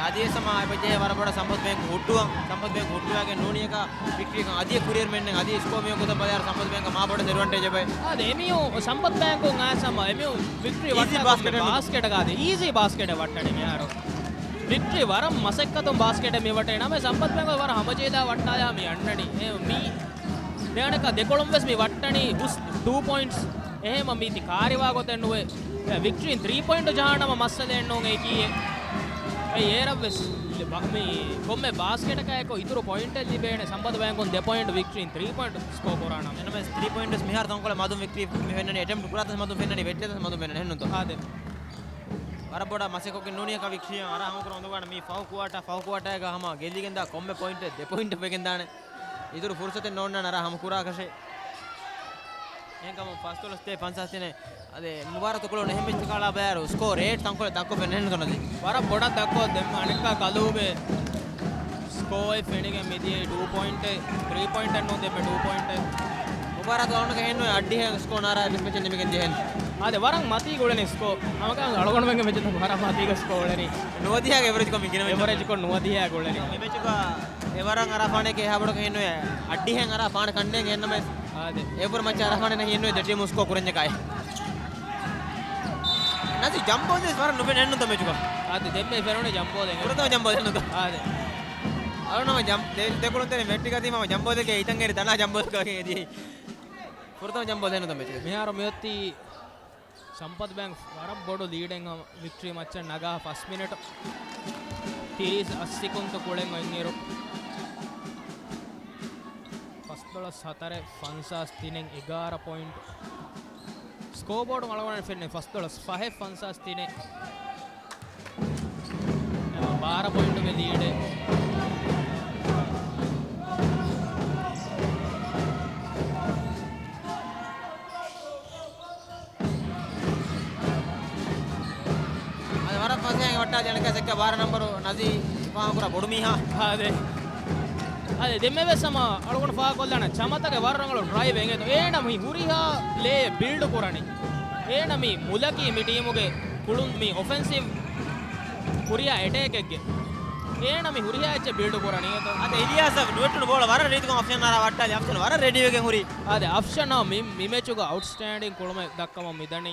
އަދިވެސް ހަމަ އެބަޖެހޭ ވަރަށް ބޮޑަށް ސަމްޕަތް ބޭންކް ހުއްޓުވަން. ސަމްޕަތް ބޭންކް ހުއްޓުވާގެން ނޫނީ އެކަ ވިކްޓްރީކަން އަދި ކުރިއެރުމެންނެއް އަދި ސްކޯ މިއޮ ގޮތަށް ބަލާއިރު ސަމްޕަތް ބޭންކަށް މާ ބޮޑަށް އެޑްވާންޓޭޖް އެބައި. އާދެ، އެމީހުން ސަމްޕަތް ބޭންކުން އާސަމަ އެމީހުން ވިކްޓްރީ އީޒީ ވައްޓާ ބާސްކެޓް ކޮށް ނޫން. ބާސްކެޓަކާ އާދެ، އީޒީ ބާސްކެޓެއް ވައްޓަނީ މިހާރު. ވިކްޓްރީ ވަރަށް މަސައްކަތުން ބާސްކެޓެއް މި ވައްޓަނީ. ނަމަ ސަމްޕަތް ބޭންކު ވަރަށް ހަމަޖެހިލާ ވައްޓާލާ މި އަންނަނީ. އެ މީ ދެއަނެކާ ދެކޮޅުން ވެސް މި ވައްޓަނީ ހުސް ޓޫ ޕޮއިންޓްސް. އެހެމަ މީތި ކާރިވާ ގޮތެއް ނުވޭ. ވިކްޓްރީން ތްރީ ޕޮއިންޓް ޖަހާނަމަ މައްސަލައެއް ނޫން އެކީ. އެ އޭރަށް ވެސް ބަ-، މި ކޮންމެ ބާސްކެޓަކާއެކު އިތުރު ޕޮއިންޓެއް ލިބޭނެ. ސަމްޕަތް ބޭންކުން ދެ ޕޮއިންޓް، ވިކްޓްރީން ތްރީ ޕޮއިންޓް ސްކޯ ކުރާނަމަ. އެނަމެސް ތްރީ ޕޮއިންޓް ވެސް މިހާރު ތަންކޮޅެއް މަދުން ވިކްޓްރީ މި ފެންނަނީ. އެޓެމްޕްޓް ކުރާތަން މަދުން ފެންނަނީ، ވެއްޓޭތަން މަދުން ފެންނަނީ. އެހެންނުތޯ؟ އާދެ. ވަރަށް ބޮޑަށް މަސައްކަތްކޮށްގެން ނޫނީ އެކަ ވިކްޓްރީ އަރާ ހަމަކުރަން އުނދަގޫވާނެ މި ފަހު ކުއާޓާ، ފަހު ކުއާޓާގަ ހަމަ ގެއްލިގެންދާ ކޮންމެ ޕޮއިންޓެއް ދެ ޕޮއިންޓް ވެގެންދާނެ. އިތުރު ފުރުސަތެއް ނޯންނާނެ އަރާ ހަމަކުރާކަށެއް. އެހެންކަމުން ފަސްދޮޅަސް ތޭ ފަންސާސް ތިނެއް. އަދި މުބާރާތު ކުޅުނު އެހެން މެޗްތަކާ ބަލާއިރު ސްކޯ ރޭޓް ތަންކޮޅެއް ދައްކޮށް ފެންނަނީ ނުތަނަދި. ވަރަށް ބޮޑަށް ދައްކޮށް ދެން އަނެއްކާ ކަލޫގެ ސްކޯއެއް ފެނިގެން މިދިޔައީ ޓޫ ޕޮއިންޓެއް، ތްރީ ޕޮއިންޓެއް ނޫން ދެންމެ ޓޫ ޕޮއިންޓެއް. މުބާރާތު އަޅުގަނޑުގެ ހެންނުވޭ އައްޑިހަ ސްކޯ ނާރާ މި މެޗެއް ނިމިގެން ދިޔަހެން. އާދެ، ވަރަށް މަތީގަ އުޅެނީ ސްކޯ. ހަމަކަށް އަޅުގަނޑުމެންގެ މެޗުތައް ވަރަށް މަތީގަ ސްކޯ އުޅެނީ. ނުވަދިހައިގެ އެވަރެޖްކޮށް މި ގިނަ މެޗުތައް. އެވަރެޖްކޮށް ނުވަދިހައިގަ އުޅެނީ. މި މެޗުގަ އެވަރަށް އަރާފާނެކޭ އެހާ ބޮޑަކަށް ހެންނުވޭ. އައްޑިހައި އަރާފާނެ ކަންނޭނގެ އެންނަމެސް. އާދެ. އެވަރު މައްޗަށް އަރާފާނެ ހެންނުވޭ ދެ ޓީމު ސްކޯ ކުރަންޏަކާއި. ނަޒީ ޖަމްބޯލް ވެސް ވަރަށް ނުފެން ހެންނުތޯ މެޗުގަ. އާދެ، ދެންމެ ފެނުނީ ޖަމްބޯލް އެނގޭ. ފުރަތަމަ ޖަމްބޯލް ހެންނުތޯ. އާދެ. އަޅުނަމަ ޖަމް-، ދެ-، ދެކޮޅުން ތެރެ މެޓްޓި ގަތީމަ ޖަމްބޯލްގެ ހިތަށް އެރި ތަނާ ޖަމްބޯލް ކަމަކަށް އެދިޔައީ. ފުރަތަމަ ޖަމްބޯލް ހެންނުތޯ މެޗުގަ. މިހާރު މިއޮތީ ސަމްޕަތް ބޭންކް ވަރަށް ބޮޑު ލީޑެއް ހަމަ ވިކްޓްރީ މައްޗަށް ނަގާ ފަސް މިނެޓު ތިރީސް އަށް ސެކަންޑް ކުޅެން އޮތްއިރު. ފަސްދޮޅަސް ހަތަރެއް ފަންސާސް ތިނެއް އެގާރަ ޕޮއިންޓް. ސްކޯ ބޯޑު އަޅުގަނޑަށް ފެންނަނީ ފަސްދޮޅަސް ފަހެއް ފަންސާސް ތިނެއް. ބާރަ ޕޮއިންޓުގެ ލީޑެއް. އަދި ވަރަށް ފަސޭހައިން ވައްޓާލި އަނެއްކާ ސެކްޓަ ބާރަ ނަންބަރު ނަޒީ ފާހަގަކުރާ ބޮޑު މީހާ. އާދެ. އާދެ، ދެންމެވެސް ހަމަ އަޅުގަނޑު ފާހަގަކޮށްލާނަ ޗަމަތަގެ ވަރަށް ރަނގަޅު ޑްރައިވް އެނގޭތޯ. އޭނަ މި ހުރިހާ ޕްލޭ ބިލްޑް ކުރަނީ. އޭނަ މި މުލަކީ މި ޓީމުގެ ކުޅުން މި އޮފެންސިވް ހުރިހާ އެޓޭކެއްގެ. އޭނަ މި ހުރިހާ އެއްޗެއް ބިލްޑް ކުރަނީތޯ. އާދެ، އިލްޔާސަށް ނުވެއްޓުނު ބޯޅަ ވަރަށް ރީތިކޮށް އަފްޝަން އަރާ ވައްޓާލި. އަފްޝަން ވަރަށް ރެޑީވެގެން ހުރި. އާދެ، އަފްޝަން މި، މި މެޗުގަ އައުޓްސްޓޭންޑިން ކުޅުމެއް ދައްކަމުން މިދަނީ.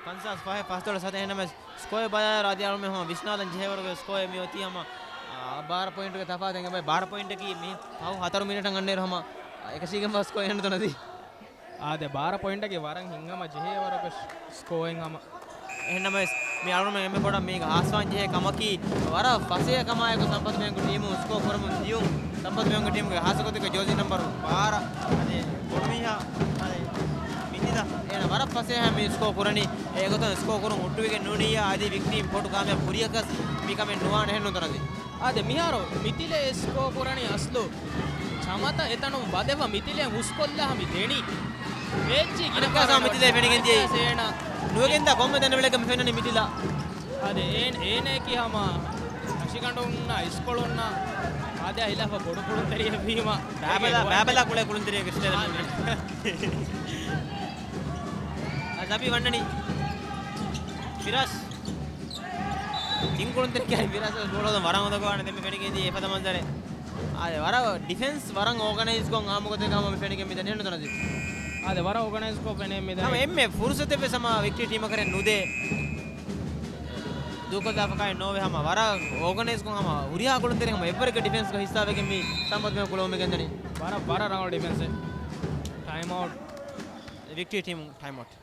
ފަންސާސް ފަހެއް ފަސްދޮޅަސް ހަތެއް އެހެންނަމަވެސް، ސްކޯއެއް ބަލާއިރު އަދި އަޅުމެން ހަމަ ވިސްނާލަން ޖެހޭވަރުގެ ސްކޯއެއް މި އޮތީ ހަމަ، އާ، ބާރަ ޕޮއިންޓުގެ ތަފާތެއް އެބައި. ބާރަ ޕޮއިންޓަކީ މި ފަހު ހަތަރު މިނެޓަށް އަންނައިރު ހަމަ، އާ، އެކަށީގެންވާ ސްކޯ އެހެންނުތޯ ނަޒީ. އާދެ، ބާރަ ޕޮއިންޓަކީ ވަރަށް ހިތްހަމަ ޖެހޭވަރުގެ ސް-، ސްކޯއެއް ހަމަ. އެހެންނަމަވެސް، މި އަޅުމެން އެންމެ ބޮޑަށް މީގަ ހާސްވާން ޖެހޭ ކަމަކީ، ވަރަށް ފަސޭހަ ކަމާއެކު ސަމްޕަތް ބޭންކު ޓީމު ސްކޯ ކުރަމުން ދިޔުން. ސަމްޕަތް ބޭންކު ޓީމުގެ ހާއްސަ ގޮތެއްގަ ޖާޒީ ނަންބަރު ބާރަ، އަދި ބޮޑުމީހާ، އަދި މިތިލަ އޭނަ ވަރަށް ފަސޭހަ މި ސްކޯ ކުރަނީ. އެގޮތުން ސްކޯ ކުރުން ހުއްޓުވިގެން ނޫނިއްޔާ އަދި ވިކްޓީ ބޮޑު ކާމިޔާބު ކުރިޔަކަސް މި ކަމެއް ނުވާނެ އެހެންނުތޯ ނަޒީ. އާދެ، މިހާރު މިތިލޭ ސްކޯ ކުރަނީ އަސްލު ޗަމަތަ އެތަނުން ވަދެފަ މިތިލޭ ހުސްކޮށްލާ މި ދެނީ. އޭއްޗި ގިނަ އަނެއްކާސާ ފަހަރަށް މިތިލޭ ފެނިގެން ދިޔައީ. އޭނަ ނުވެގެންދާ ކޮންމެ ދެންނެވިލެއްގަ މި ފެންނަނީ މިތިލާ. އާދެ، އޭނ-، އޭނައަކީ ހަމަ ރަށިގަނޑުންނާ އިސްކޮޅުންނާ އާދެ ހިލާފަށް ބޮޑު ކުޅުންތެރިއެއް ވީމަ. ބާބަލާ، ބާބަލާ ކުޅޭ ކުޅުންތެރިއެއްގެ ސްޓޭލަ. އާ، ސަބީ ވަންނަނީ. ފިރާސް. ތިން ކުޅުންތެރިކާއި ފިރާސް ބޯޅަ ވަރަށް ހުނދަކޮށް ދެންމެ ފެނިގެން ދިޔަ އެފަދަ މަންޒަރެއް. އާދެ، ވަރަށް ޑިފެންސް ވަރަށް އޯގަނައިޒްކޮށް އާއްމު ގޮތެއްގަ ހަމަ މި ފެނިގެން މިދަނީ ނުތަނަދި. އާދެ، ވަރަށް އޯގަނައިޒްކޮށް ފެނޭ މިދަނީ. ހަމަ އެންމެ ފުރުސަތެއްވެސް ހަމަ ވިކްޓްރީ ޓީމަކަށް ނުދޭ. ދޫކޮށްލާފަކާއެއް ނޯވެ ހަމަ ވަރަށް އޯގަނައިޒްކޮށް ހަމަ ހުރިހާ ކުޅުންތެރި ހަމަ އެއްވަރެއްގެ ޑިފެންސްގަ ހިއްސާވެގެން މި ސަމްޕަތް ބޭންކު ކުޅެވުމެއް ގެންދަނީ. ވަރަށް، ވަރަށް ރަނގަޅު ޑިފެންސެއް. ޓައިމް އައުޓް. ވިކްޓްރީ ޓީމު ޓައިމް އައުޓް.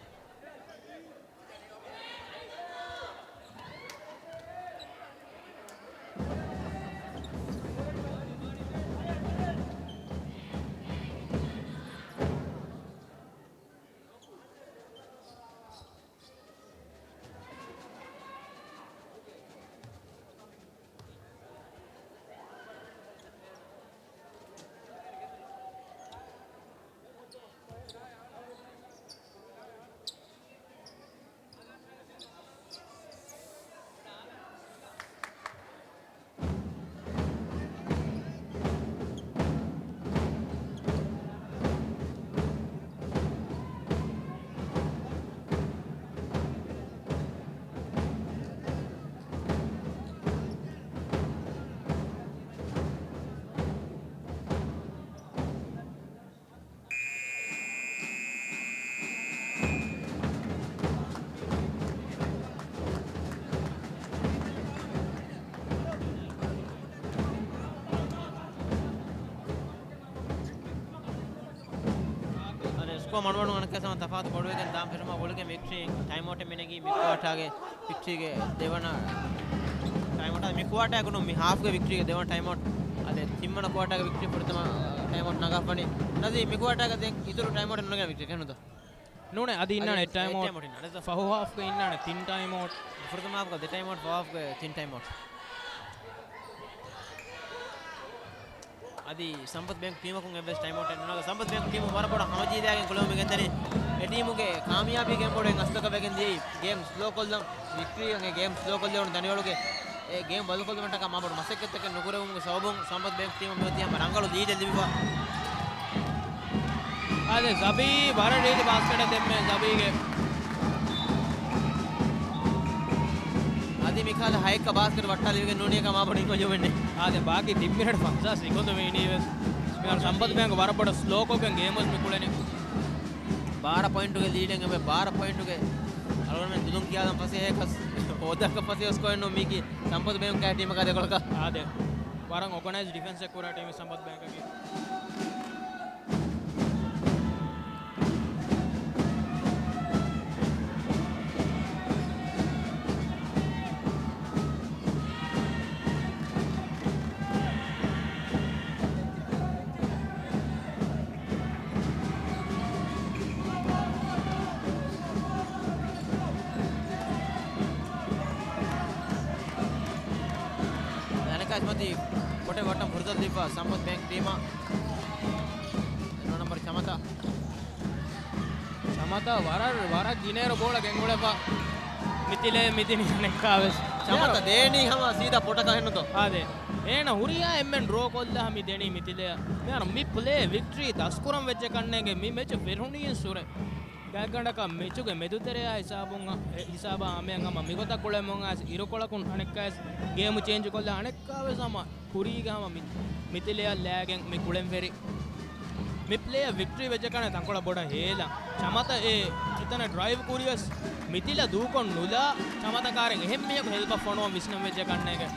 ކޮ މަޑުމަޑު އަނެއްކާ ސަމަ ތަފާތު ބޮޑުވެގެން ދާން ފެށުމާ ގުޅިގެން ވިކްޓްރީ ޓައިމްއައުޓެއް މިނެގީ މި ކުއާޓާގެ ވިކްޓްރީގެ ދެވަނަ ޓައިމްއައުޓާ. މި ކުއާޓާގެ ނޫން މި ހާފްގެ ވިކްޓްރީގެ ދެވަނަ ޓައިމްއައުޓް. އަދި ތިންވަނަ ކުއާޓާގެ ވިކްޓްރީ ފުރަތަމަ ޓައިމްއައުޓް ނަގާފަނީ. ނަޒީ މި ކުއާޓާގެ ދެން އިތުރު ޓައިމްއައުޓެއް ނުނަގަން ވިކްޓްރީ ކެނުދޯ. ނޫނޭ އަދި އިންނާނެ އެއް އަދި ޓައިމްއައުޓް. އެއް ޓައިމްއައުޓް އިންނާނެ. ފަހު ހާފްގެ އިންނާނެ ތިން ޓައިމްއައުޓް. ފުރަތަމަ ހާފްގަ ދެ ޓައިމްއައުޓް، ފަހު ހާފްގަ ތިން ޓައިމްއައުޓް. އަދި ސަމްޕަތް ބޭންކް ޓީމަކުން އެއްވެސް ޓައިމްއައުޓެއް ނުނަގަ. ސަމްޕަތް ބޭންކް ޓީމު ވަރަށް ބޮޑަށް ހަމަޖީލައިގެން ކުޅެވުމެއް ގެންދަނީ. އެ ޓީމުގެ ކާމިޔާބީގެ ގެންބޮޑު އަސްލަކަށް ވެގެން ދިޔައީ ގޭމް ސްލޯކޮށްލަން، ވިކްޓްރީގެ ގޭމް ސްލޯކޮށްލެވުނު ދަނިވަޅުގެ އެ ގޭމް ބަދަލުކޮށްލުމަށްޓަކާ މާބޮޑު މަސައްކަތްތަކެއް ނުކުރެވުމުގެ ސަބަބުން ސަމްޕަތް ބޭންކް ޓީމަށް މިއޮތީ ހަމަ ރަނގަޅު ލީޑެއް ލިބިފަ. އާދެ، ޒަބީ ވަރަށް ރީތި ބާސްކެޓެއް ދެންމެ ޒަބީގެ. އަދި މިކަހަލަ ހައެއްކަ ބާސްކެޓް ވައްޓާލިވިގެން ނޫނީ ކަމާ ބޮޑިން އޮޖުމެންނެ. އާދެ، ބާކީ ތިން މިނެޓް ފަންސާސް ސެކަންޑު ވީނީވެސް. މިހާރު ސަމްބަދު ބޭންކް ވަރަށް ބޮޑަށް ސްލޯކޮށްގެން ގޭމުވެސް މި ކުޅެނީ. ބާރަ ޕޮއިންޓުގެ ލީޑެއް އެބަ ބާރަ ޕޮއިންޓުގެ އަޅުގަނޑުމެން ދުލުން ކިޔާލަން ފަސޭހަކަސް ހޯދާކަށް ފަސޭހަސް ކޮއެއްނު މީކީ ސަމްބަދު ބޭންކާ ޓީމަކާ ދެކޮޅަކަށް. އާދެ، ވަރަށް އޯގަނައިޒް ޑިފެންސެއް ކުރާ ޓީމެއް ސަމްބަދު ބޭންކަކީ. އަނެކާ މަތި ކޮޓެއް ވައްޓަން ފުރުސަތު ލިބިފަ ސަމްބަދު ބޭންކް ޓީމަށް. ނަމްބަރު ޗަމަތާ. ޗަމަތާ ވަރަށް، ވަރަށް ގިނައިރު ބޯޅަ ގެންގުޅެފަ މިތިލޭ މިދިނީ އަނެއްކާވެސް. ޗަމަތާ ދޭނީ ހަމަ ސީދާ ޕޮޓަކަށް ހެންނުތޯ؟ އާދެ. އޭނަ ހުރިހާ އެންމެން ޑްރޯ ކޮށްލާ މި ދެނީ މިތިލޭ. މިހާރު މި ޕްލޭ ވިކްޓްރީ ދަސްކުރަން ވެއްޖެ ކަންނޭނގެ މި މެޗު ފިރުނީން ސުރެ. ގާތްގަނޑަކަށް މެޗުގެ މެދުތެރެއާ ހިސާބުން، އެ، ހިސާބާ ހަމަޔަށް ހަމަ މިގޮތަށް ކުޅެމުން އައިސް އިރުކޮޅަކުން އަނެއްކާވެސް ގޭމު ޗޭންޖު ކޮށްލާ އަނެއްކާވެސް ހަމަ ކުރީގެ ހަމަ މި، މިތިލެއަށް ލާގެން މި ކުޅެން ފެރި. މި ޕްލޭއަށް ވިކްޓްރީ ވެއްޖެ ކަންނޭ ތަންކޮޅެއް ބޮޑަށް ހޭލަން. ޗަމަތަ އެ އެތަނަށް ޑްރައިވް ކުރިޔަސް މިތިލަ ދޫކޮށް ނުލާ ޗަމަތަ ކާރެއް އެހެން މީހަކު ހެލްޕަށް ފޮނުވަން ވިސްނަން ވެއްޖެ ކަންނޭގެ.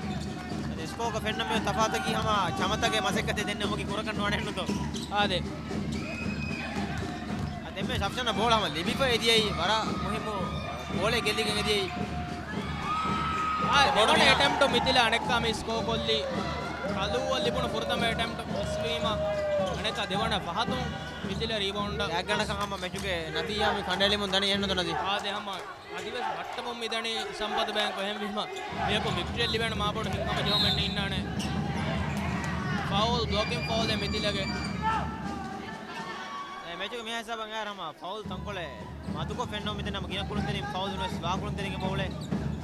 އަދި ސްކޯގަ ފެންނަ މި ތަފާތަކީ ހަމަ ޗަމަތަގެ މަސައްކަތެއް ދެންނެވުމަކީ ކުރަކަށް ނުވާނެ ނުތޯ؟ އާދެ. އަދި ދެންމެ ސަފްޝަނަށް ބޯޅަ ހަމަ ލިބިފަ އެދިޔައީ ވަރަށް މުހިއްމު ބޯޅަ ގެއްލިގެން އެދިޔައީ. އާ، ދެވަނަ އެޓެމްޕްޓު މިތިލަ އަނެއްކާ މި ސްކޯ ކޮށްލީ. ކަލޫއަށް ލިބުނު ފުރަތަމަ އެޓެމްޕްޓު މިސްވީމަ، އަނެއްކާ ދެވަނަ ފަހަތުން މިތިލަ ރީބައުންޑަށް. ގާތްގަނޑަކަށް ހަމަ މެޗުގެ ނަތީޖާ މި ކަނޑައެޅިމުން ދަނީ އެހެންނުތޯ ނަޒީ؟ އާދެ، ހަމަ އަދިވެސް ވައްޓަމުން މިދަނީ ސަމްބަދު ބޭންކް. އެހެންވީމަ މިއަކު ވިކްޓްރީއެއް ލިބޭނެ މާބޮޑު ހިތްހަމަޖެހުމެއް އިންނާނެ. ފައުލް، ބްލޮކިން ފައުލް އެ މިތިލަގެ. އެ މެޗުގެ މި ހިސާބަށް އައި ހަމަ ފައުލް ތަންކޮޅެއް މަދުކޮށް ފެންނަމުން މިދެން ނަމަ ގިނަ ކުޅުންތެރިން ފައުލް ނުވެސް ވާ ކުޅުންތެރިން އެބަ އުޅޭ.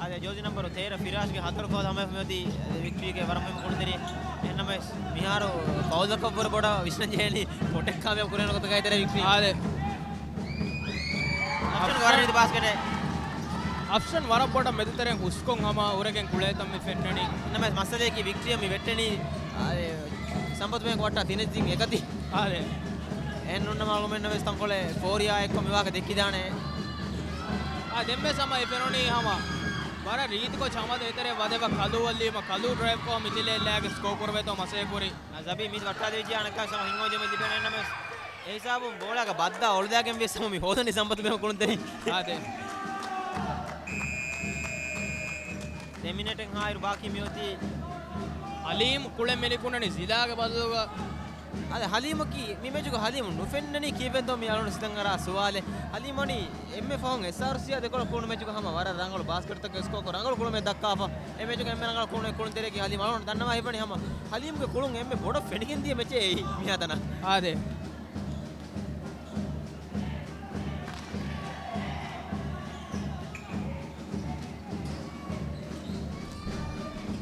އަދި ޖޯޒި ނަމްބަރު ތޭރަ ފިރާޝްގެ ހަތަރު ފައުލް ހަމަ މިއޮތީ ވިކްޓްރީގެ ވަރަށް މުހިއްމު ކުޅުންތެރި. އެހެންނަމަވެސް މިހާރު ފައުލްތަކަށްވުރެ ބޮޑަށް ވިސްނަން ޖެހޭނީ ޕޮޓެއް ކާމިޔާބު ކުރޭނެ ގޮތަކަށް އެތެރެ ވިކްޓްރީ. އާދެ. އަފްޝަން ވަރަށް ރީތި ބާސްކެޓެއް. އަފްޝަން ވަރަށް ބޮޑަށް މެދުތެރެއިން ހުސްކޮށް ހަމަ އުރެގެން ކުޅޭތަން މި ފެންނަނީ. ނަމަވެސް މައްސަލައަކީ ވިކްޓްރީއަށް މި ވެއްޓެނީ، އާ، އެ، ސަމްބަދު ބޭންކް ވައްޓާ ތިނެއް ދިން އެކަތި. އާދެ. އެހެން ނޫން ނަމަ އަޅުގަނޑުމެންނަށް ވެސް ތަންކޮޅެއް ފޯރިއާ އެއްކޮށް މިވާހަކަ ދެއްކިދާނެ. އާ، ދެންވެސް ހަމަ އެ ފެނުނީ ހަމަ ވަރަށް ރީތިކޮށް ޗަމަދަ އެތެރެ ވަދެވަ ކަލޫއަށް ލީމަ ކަލޫ ޑްރައިވްކޮށް މިތިލެއް ލާގެ ސްކޯ ކުރެވޭތޯ މަސައްކަތް ކުރި. އާ، ޒަބީ މީސް ވައްޓާލެވިއްޖެ އަނެއްކާ ހަމަ ހިނގަމަޖެހުމެއް ލިބޭނެ ނަމަވެސް އެ ހިސާބުން ބޯޅައިގަ ބައްދާ އޮޅުދާގެން ވިޔަސް ހަމަ މި ހޯދަނީ ސަމްބަދު ބޭންކް ކުޅުންތެރިން. އާދެ. ދެ މިނެޓެއް ހާއިރު ބާކީ މިއޮތީ. ހަލީމް ކުޅެން މިނިކުންނަނީ ޒިލާގެ ބަދަލުގަ. އާދެ، ހަލީމަކީ މި މެޗުގަ ހަލީމް ނުފެންނަނީ ކީއްވެންތޯ މި އަޅުގަނޑު ސިދަން އަރާ ސުވާލެއް. ހަލީމް ވަނީ އެންމެ ފަހުން އެސްއާރްސީއާ ދެކޮޅަށް ކުޅުނު މެޗުގަ ހަމަ ވަރަށް ރަނގަޅު ބާސްކެޓްތަކެއް ސްކޯ ކޮށް ރަނގަޅު ކުޅުމެއް ދައްކާފަ. އެ މެޗުގަ އެންމެ ރަނގަޅަށް ކުޅުނު ކުޅުންތެރިޔަކީ ހަލީމް. އަޅުގަނޑު ދަންނަވާ ހިތްވަނީ ހަމަ ހަލީމްގެ ކުޅުން އެންމެ ބޮޑަށް ފެނިގެން ދިޔަ މެޗެއް އެއީ މިހާތަނަށް. އާދެ.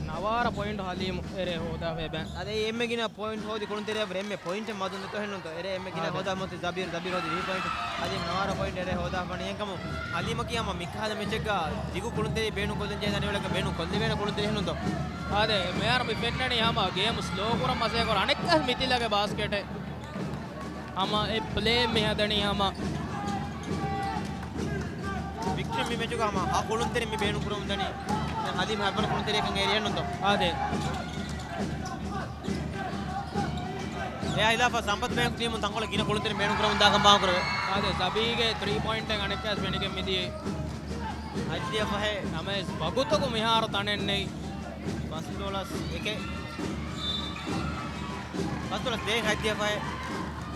ނަވާރަ ޕޮއިންޓް ހަލީމް އެރޭ ހޯދާފަ އެބަ. އަދި އެންމެ ގިނަ ޕޮއިންޓް ހޯދި ކުޅުންތެރިޔާ އެންމެ ޕޮއިންޓެއް މަދުން ދެތޯ ހެންނުންތޯ؟ އެރޭ އެންމެ ގިނަ އާދެ. ހޯދާ މޮތި ޒަބީރު، ޒަބީރު ހޯދި ވިހި ޕޮއިންޓް. ހަލީމް ނަވާރަ ޕޮއިންޓް އެރޭ ހޯދާފަ ވަނީ އެހެންކަމުން ހަލީމަކީ ހަމަ މިކަހަލަ މެޗެއްގަ ދިގު ކުޅުންތެރި ބޭނުން ކޮށްލަން ޖެހޭ ދަނިވަޅެއްގަ ބޭނުން ކޮށްލެވޭނެ ކުޅުންތެރި ހެންނުންތޯ؟ އާދެ، މިހާރު މި ފެންނަނީ ހަމަ ގޭމް ސްލޯ ކުރަން މަސައްކަތް ކުރާ އަނެއްކާ މިތިލަގެ ބާސްކެޓެއް. ހަމަ އެ ޕްލޭ މި ހަދަނީ ހަމަ. ވިކްޓަރ މި މެޗުގަ ހަމަ ހަ ކުޅުންތެރި މި ބޭނުން ކުރަމުން ދަނީ. ދެން ހަލީމް ހަތްވަނަ ކުޅުންތެރިޔަކަށް އެރި ހެންނުންތޯ؟ އާދެ. އެއާ ހިލާފަށް ސަމްޕަތް ބޭންކް ޓީމުން ތަންކޮޅެއް ގިނަ ކުޅުންތެރިން ބޭނުން ކުރަމުން ދާކަން ބާވަން ކުރެވޭ. އާދެ، ޒަބީގެ ތްރީ ޕޮއިންޓެއް އަނެއްކާސް ފެނިގެން މިދިޔައީ. ހައްދިޔަ ފަހެއް. ނަމަވެސް ވަގުތަކު މިހާރު ތަނެއް ނެތް. ފަސްދޮޅަސް އެކެއް. ފަސްދޮޅަސް ދޭއް ހައްދިޔަ ފަހެއް.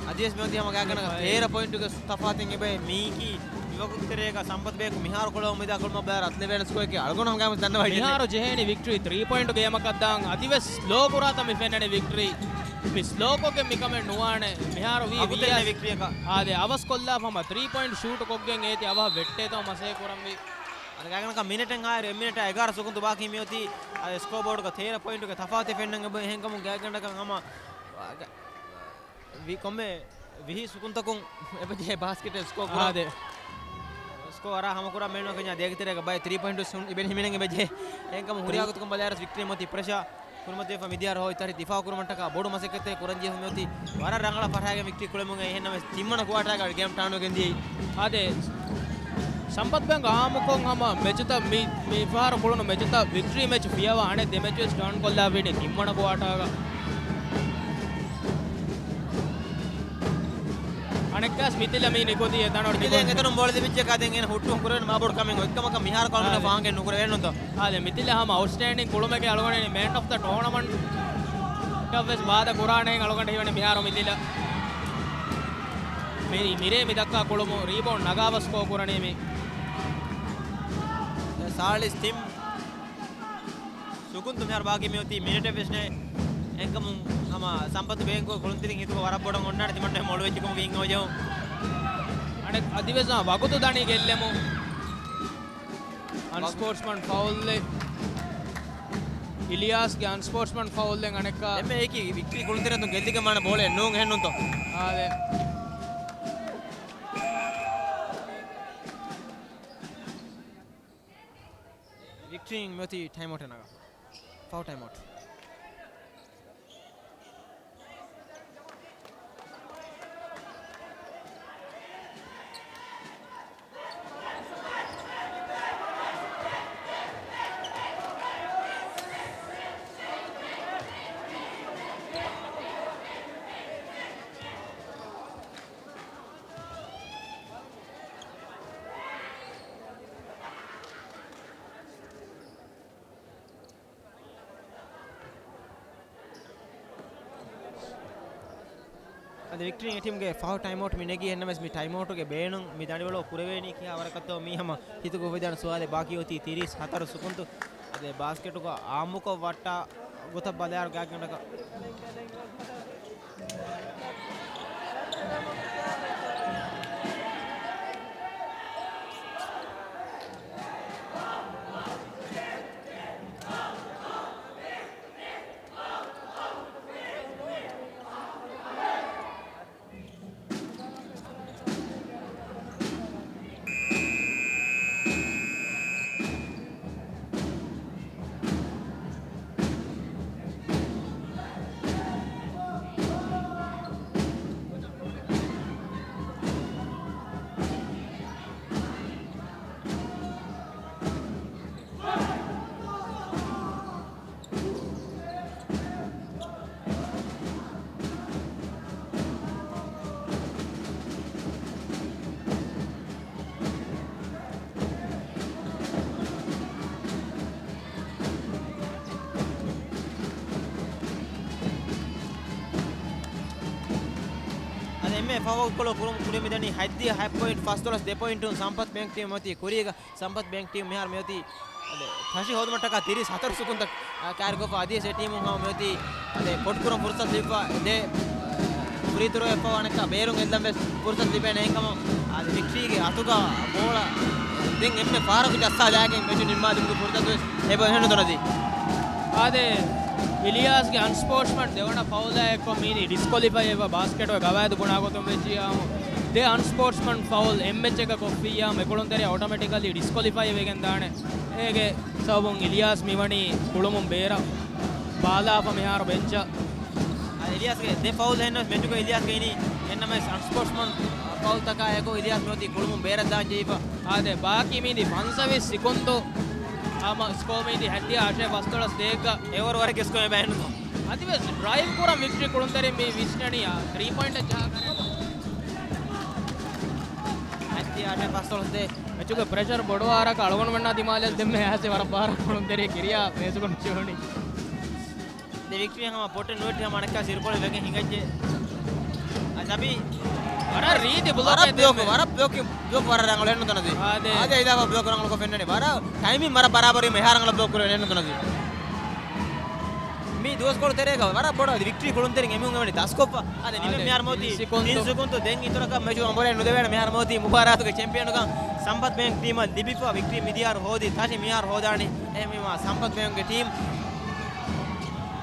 އަދިވެސް މިއޮތީ ހަމަ ގާތްގަނޑަކަށް ފަހެއް. ތޭރަ ޕޮއިންޓުގެ ތަފާތެއް އެބައޭ. މީކީ މިވަގުތު ތެރޭގަ ސަމްޕަތް ބޭންކު މިހާރު ކުޅަމުން މިދާ ކުޅަމަށް ބަލާއިރު އަތުލެވޭނެ ސްކޯއެއް އަޅުގަނޑު ހަމަ ގާމިސް ދަންނަވައި މިހާރު ޖެހޭނީ ވިކްޓްރީ ތްރީ ޕޮއިންޓު ގޭމަކަށް ދާން. އަދިވެސް ސްލޯ ކުރާތަން މި ފެންނަނީ ވިކްޓްރީ. މި ސްލޯކޮށްގެން މިކަމެއް ނުވާނެ. މިހާރު ވީ އަގުތެއް ނެތް ވިޔަސް ވިކްޓްރީއަކަށް. އާދެ، އަވަސް ކޮށްލާފަ ހަމަ ތްރީ ޕޮއިންޓް ޝޫޓް ކޮށްގެން އޭތި އަވަހަށް ވެއްޓޭތޯ މަސޭ ކުރަންވީ. އަދި ގާތްގަނޑަކަށް މިނެޓެއްހާއިރު އެއް މިނެޓާ އެގާރަ ސެކަންޑް ބާކީ މިއޮތީ. އަދި ސްކޯ ބޯޑުގަ ތޭރަ ޕޮއިންޓުގެ ތަފާތެއް ފެންނަން އެބަ އެހެންކަމުން ގާތްގަނޑަކަށް ހަމަ ވި-، ކޮންމެ ވިހި ސުކުންތަކުން އެބަޖެހޭ ބާސްކެޓެއް ސްކޯ ކުރާ. އާދެ. ސްކޯ އަރާ ހަމަކުރާ މެނު ކަންޏާ ދޭގެ ތެރޭގަ ބައެއް ތްރީ ޕޮއިންޓު ސުން އިބެން ހިމެނެން އެބަޖެހޭ. އެހެންކަމުން ހުރިހާ ގޮތަކުން ބަލާއިރު ވިކްޓްރީ މިއޮތީ ޕްރެޝާ ކުރިމަތިވެފަ މިދިޔަ ހޯ އިތަރި ދިފާ ކުރުމަށްޓަކާ ބޮޑު މަސައްކަތެއް ކުރަން ޖެހިފަ މިއޮތީ ވަރަށް ރަނގަޅަށް ފަށާގެން ވިކްޓްރީ ކުޅެމުން އެހެންނަމަވެސް ތިންވަނަ ކުއާޓާގަ ގޭމް ޓާނުވެގެން ދިޔައީ. އާދެ، ސަމްޕަތް ބޭންކް އާއްމުކޮށް ހަމަ މެޗުތައް މި، މި ފަހަރު ކުޅުނު މެޗުތައް ވިކްޓްރީ މެޗު ފިޔަވާ އަނެއް ދެ މެޗު ވެސް ޓާން ކޮށްލާފައިނީ ތިންވަނަ ކުއާޓާގަ. އަނެއްކާސް މިތިލަ މީ ނިކުތީ އެތަނަށް މިތިލައިން ނިކުތީ. އެތަނުން ބޯޅަ ލިބިއްޖެ ކާދެން އޭނަ ހުއްޓުވަން ކުރެވެން މާބޮޑު ކަމެއް އޮތްކަމަކަށް މިހާރު ކަމުން އާދެ. ފާންގެ ނުކުރެވޭނުންތޯ. އާދެ، މިތިލަ ހަމަ އައުޓްސްޓޭންޑިން ކުޅުމެކޭ އަޅުގަނޑު މޭން އޮފް ދަ ޓޯނަމަންޓް ވެސް ވާދަ ކުރާނެ އަޅުގަނޑު ހީވަނީ މިހާރު މިތިލަ. މި، މިރޭ މި ދައްކާ ކުޅުމު ރީބޯންޑް ނަގާ ވަސް ސްކޯ ކުރަނީ މި. ސާޅީސް ތިން. ސުކުންތު މިހާރު ބާކީ މިއޮތީ މިނެޓެއް ވެސް ނެތް. އެހެންކަމުން ހަމަ ސަމްޕަތު ބޭންކު ކުޅުންތެރިން ހިތުގަ ވަރަށް ބޮޑަށް އޮންނާނެ ތިމަންނަ މޮޅުވެއްޖެކަމުގެ އިން އޮޖަހު. އަނެއް އަދިވެސް ވަގުތު ދަނީ ގެއްލެމު. އަންސްޕޯޓްސްމަން ފައުލްއެއް. އިލިޔާސްގެ އަންސްޕޯޓްސްމަން ފައުލްއެއް އަނެއްކާ. ދެންމެ އެކި ވިކްޓްރީ ކުޅުންތެރިން ގެއްލިގެން މާނަ ބޯޅައެއް ނޫން އެހެންނުންތޯ. އާދެ. ވިކްޓްރީން މިއޮތީ ޓައިމްއައުޓެއް ނަގާފަ. ފަހު ޓައިމްއައުޓް. އަދި ވިކްޓްރީން އެ ޓީމްގެ ފަހު ޓައިމްއައުޓް މި ނެގީ. އެހެންނަމަވެސް މި ޓައިމްއައުޓުގެ ބޭނުން މި ދަނޑިވަޅު ކުރެވޭނީ ކިހާ ވަރަކަށްތޯ މީ ހަމަ ހިތުގަ އުފެދޭނެ ސުވާލެއް. ބާކީ އޮތީ ތިރީސް ހަތަރު ސުކުންތު. އަދި ބާސްކެޓުގަ އާއްމުކޮށް ވައްޓާ ގޮތަށް ބަލާއިރު ގާތްގަނޑަކަށް އަދި އެންމެ ފަހު ކޮޅު ކުރު-، ކުރިމިދަނީ ހައްދިޔަ ހަތް ޕޮއިންޓް ފަސްދޮޅަސް ދެ ޕޮއިންޓުން ސަމްޕަތް ބޭންކް ޓީމް އޮތީ ކުރީގަ. ސަމްޕަތް ބޭންކް ޓީމް މިހާރު މިއޮތީ އަދި ފަށި ހޯދުމަށްޓަކާ ތިރީސް ހަތަރު ސުކުންތައް ކާރިކޮށްފަ އަދިވެސް އެ ޓީމުން ހަމަ މިއޮތީ އަދި ކޮޓްކުރަން ފުރުސަތު ލިބިފަ ދެ ފްރީ ތުރޯ އެއްފަ ވާނެކާ ބޭރުން އެއްލަން ވެސް ފުރުސަތު ލިބޭނެ. އެހެންކަމުން އަދި ވިކްޓްރީގެ އަތުގަ ބޯޅަ ދެން އެންމެ ފަހަރަކު ޖައްސާލާގެން މެޗު ނިންމާލުމުގެ ފުރުސަތު ވެސް އެބަ އެހެން ނުދަންނަދީ. އާދެ، އިލިޔާސްގެ އަންސްޕޯޓްސްމަން ދެވަނަ ފައުލާ އެއްކޮށް މީނީ ޑިސްކޮލިފައި ވެފަ ބާސްކެޓުގެ ގަވާއިދު ބުނާ ގޮތުން ވެއްޖިއްޔާމު، ދެ އަންސްޕޯޓްސްމަން ފައުލް އެއްމެޗަކަށް ކޮށްފިއްޔާމު އެކުޅުންތެރި އޮޓޮމެޓިކަލީ ޑިސްކޮލިފައި ވެގެން ދާނެ. އޭގެ ސަބަބުން އިލިޔާސް މިވަނީ ކުޅުމުން ބޭރަށް ބާލާފަ މިހާރު ބެންޗަށް. އާ، އިލިޔާސްގެ ދެ ފައުލް ހެންނަސް މެޗުގަ އިލިޔާސްގެ އިނީ އެންނަމެސް އަންސްޕޯޓްސްމަން ފައުލްތަކާ އެކު އިލިޔާސް މިއޮތީ ކުޅުމުން ބޭރަށް ދާން ޖެހިފަ. އާދެ، ބާކީ މީނީ ފަންސަވީސް ސިކުންތު ހަމަ ސްކޯ މީނީ ހައްދިޔަ ހަށޭ ފަސްދޮޅަސް ދޭއްގަ. އެ އޯވަރު ވަރެއްގެ ސްކޯ އެބަ އެހެންނުތޯ. އަދިވެސް ޑްރައިވް ކުރަން ވިކްޓްރީ ކުޅުންތެރިން މި ވިސްނަނީ ތްރީ ޕޮއިންޓް ޖަހާ ކަރަން. އަދި އަޓެއް ފަސްދޮޅަސް ދޭ. މެޗުގެ ޕްރެޝަރ ބޮޑުވާ ވަރަކަށް އަޅުގަނޑުމެންނާ ދިމާލަށް ދެންމެ އައިސް ވަރަށް ބާރަށް ކުޅުންތެރި ކިރިޔާ މޭޒުގަނޑު ޖޯނި. ދެ ވިކްޓްރީ ހަމަ ބޮޓެއް ނުވެއްޓި ހަމަ އަނެއްކާ ސިރުކޮޅެއް ވެގެން ހިނގައްޖެ. އަދި ސަބީ ވަރަށް ރީތި ބްލޮކެއް ވަރަށް ބްލޮކް، ދެންމެ. ވަރަށް ބްލޮކް، ބްލޮކް ވަރަށް ރަނގަޅު އެހެން ނުތަނަދީ. އާދެ. އާދެ އިލާފަ ބްލޮކް ރަނގަޅުކޮށް ފެންނަނީ. ވަރަށް ޓައިމިން ވަރަށް ބަރާބަރީ މިހާރު ރަނގަޅު ބްލޮކް ކުރެވެން އެހެން ނުތަނަދީ. މި ދުވަސްކޮޅު ތެރޭގަ ވަރަށް ބޮޑަށް ވިކްޓްރީ ކުޅުންތެރިން އެމީހުން އެވަނީ ދަސްކޮށްފަ. އާދެ ނިމެން އާދެ، މިހާރު މޯތީ ތިން ސިކުންތު. ތިން ސިކުންތު. ދެން އިތުރަކަށް މެޗު އަނބުރޭ ނުދެވޭނެ މިހާރު މޯތީ މުބާރާތުގެ ޗެމްޕިއަނުކަން ސަމްޕަތް ބޭންކް ޓީމަށް ލިބިފަ. ވިކްޓްރީ މިދިޔަ ހޯދީ ތަށި މިހާރު ހޯދާނީ. އެހެންވީމާ ސަމްޕަތް ބޭންކްގެ ޓީމް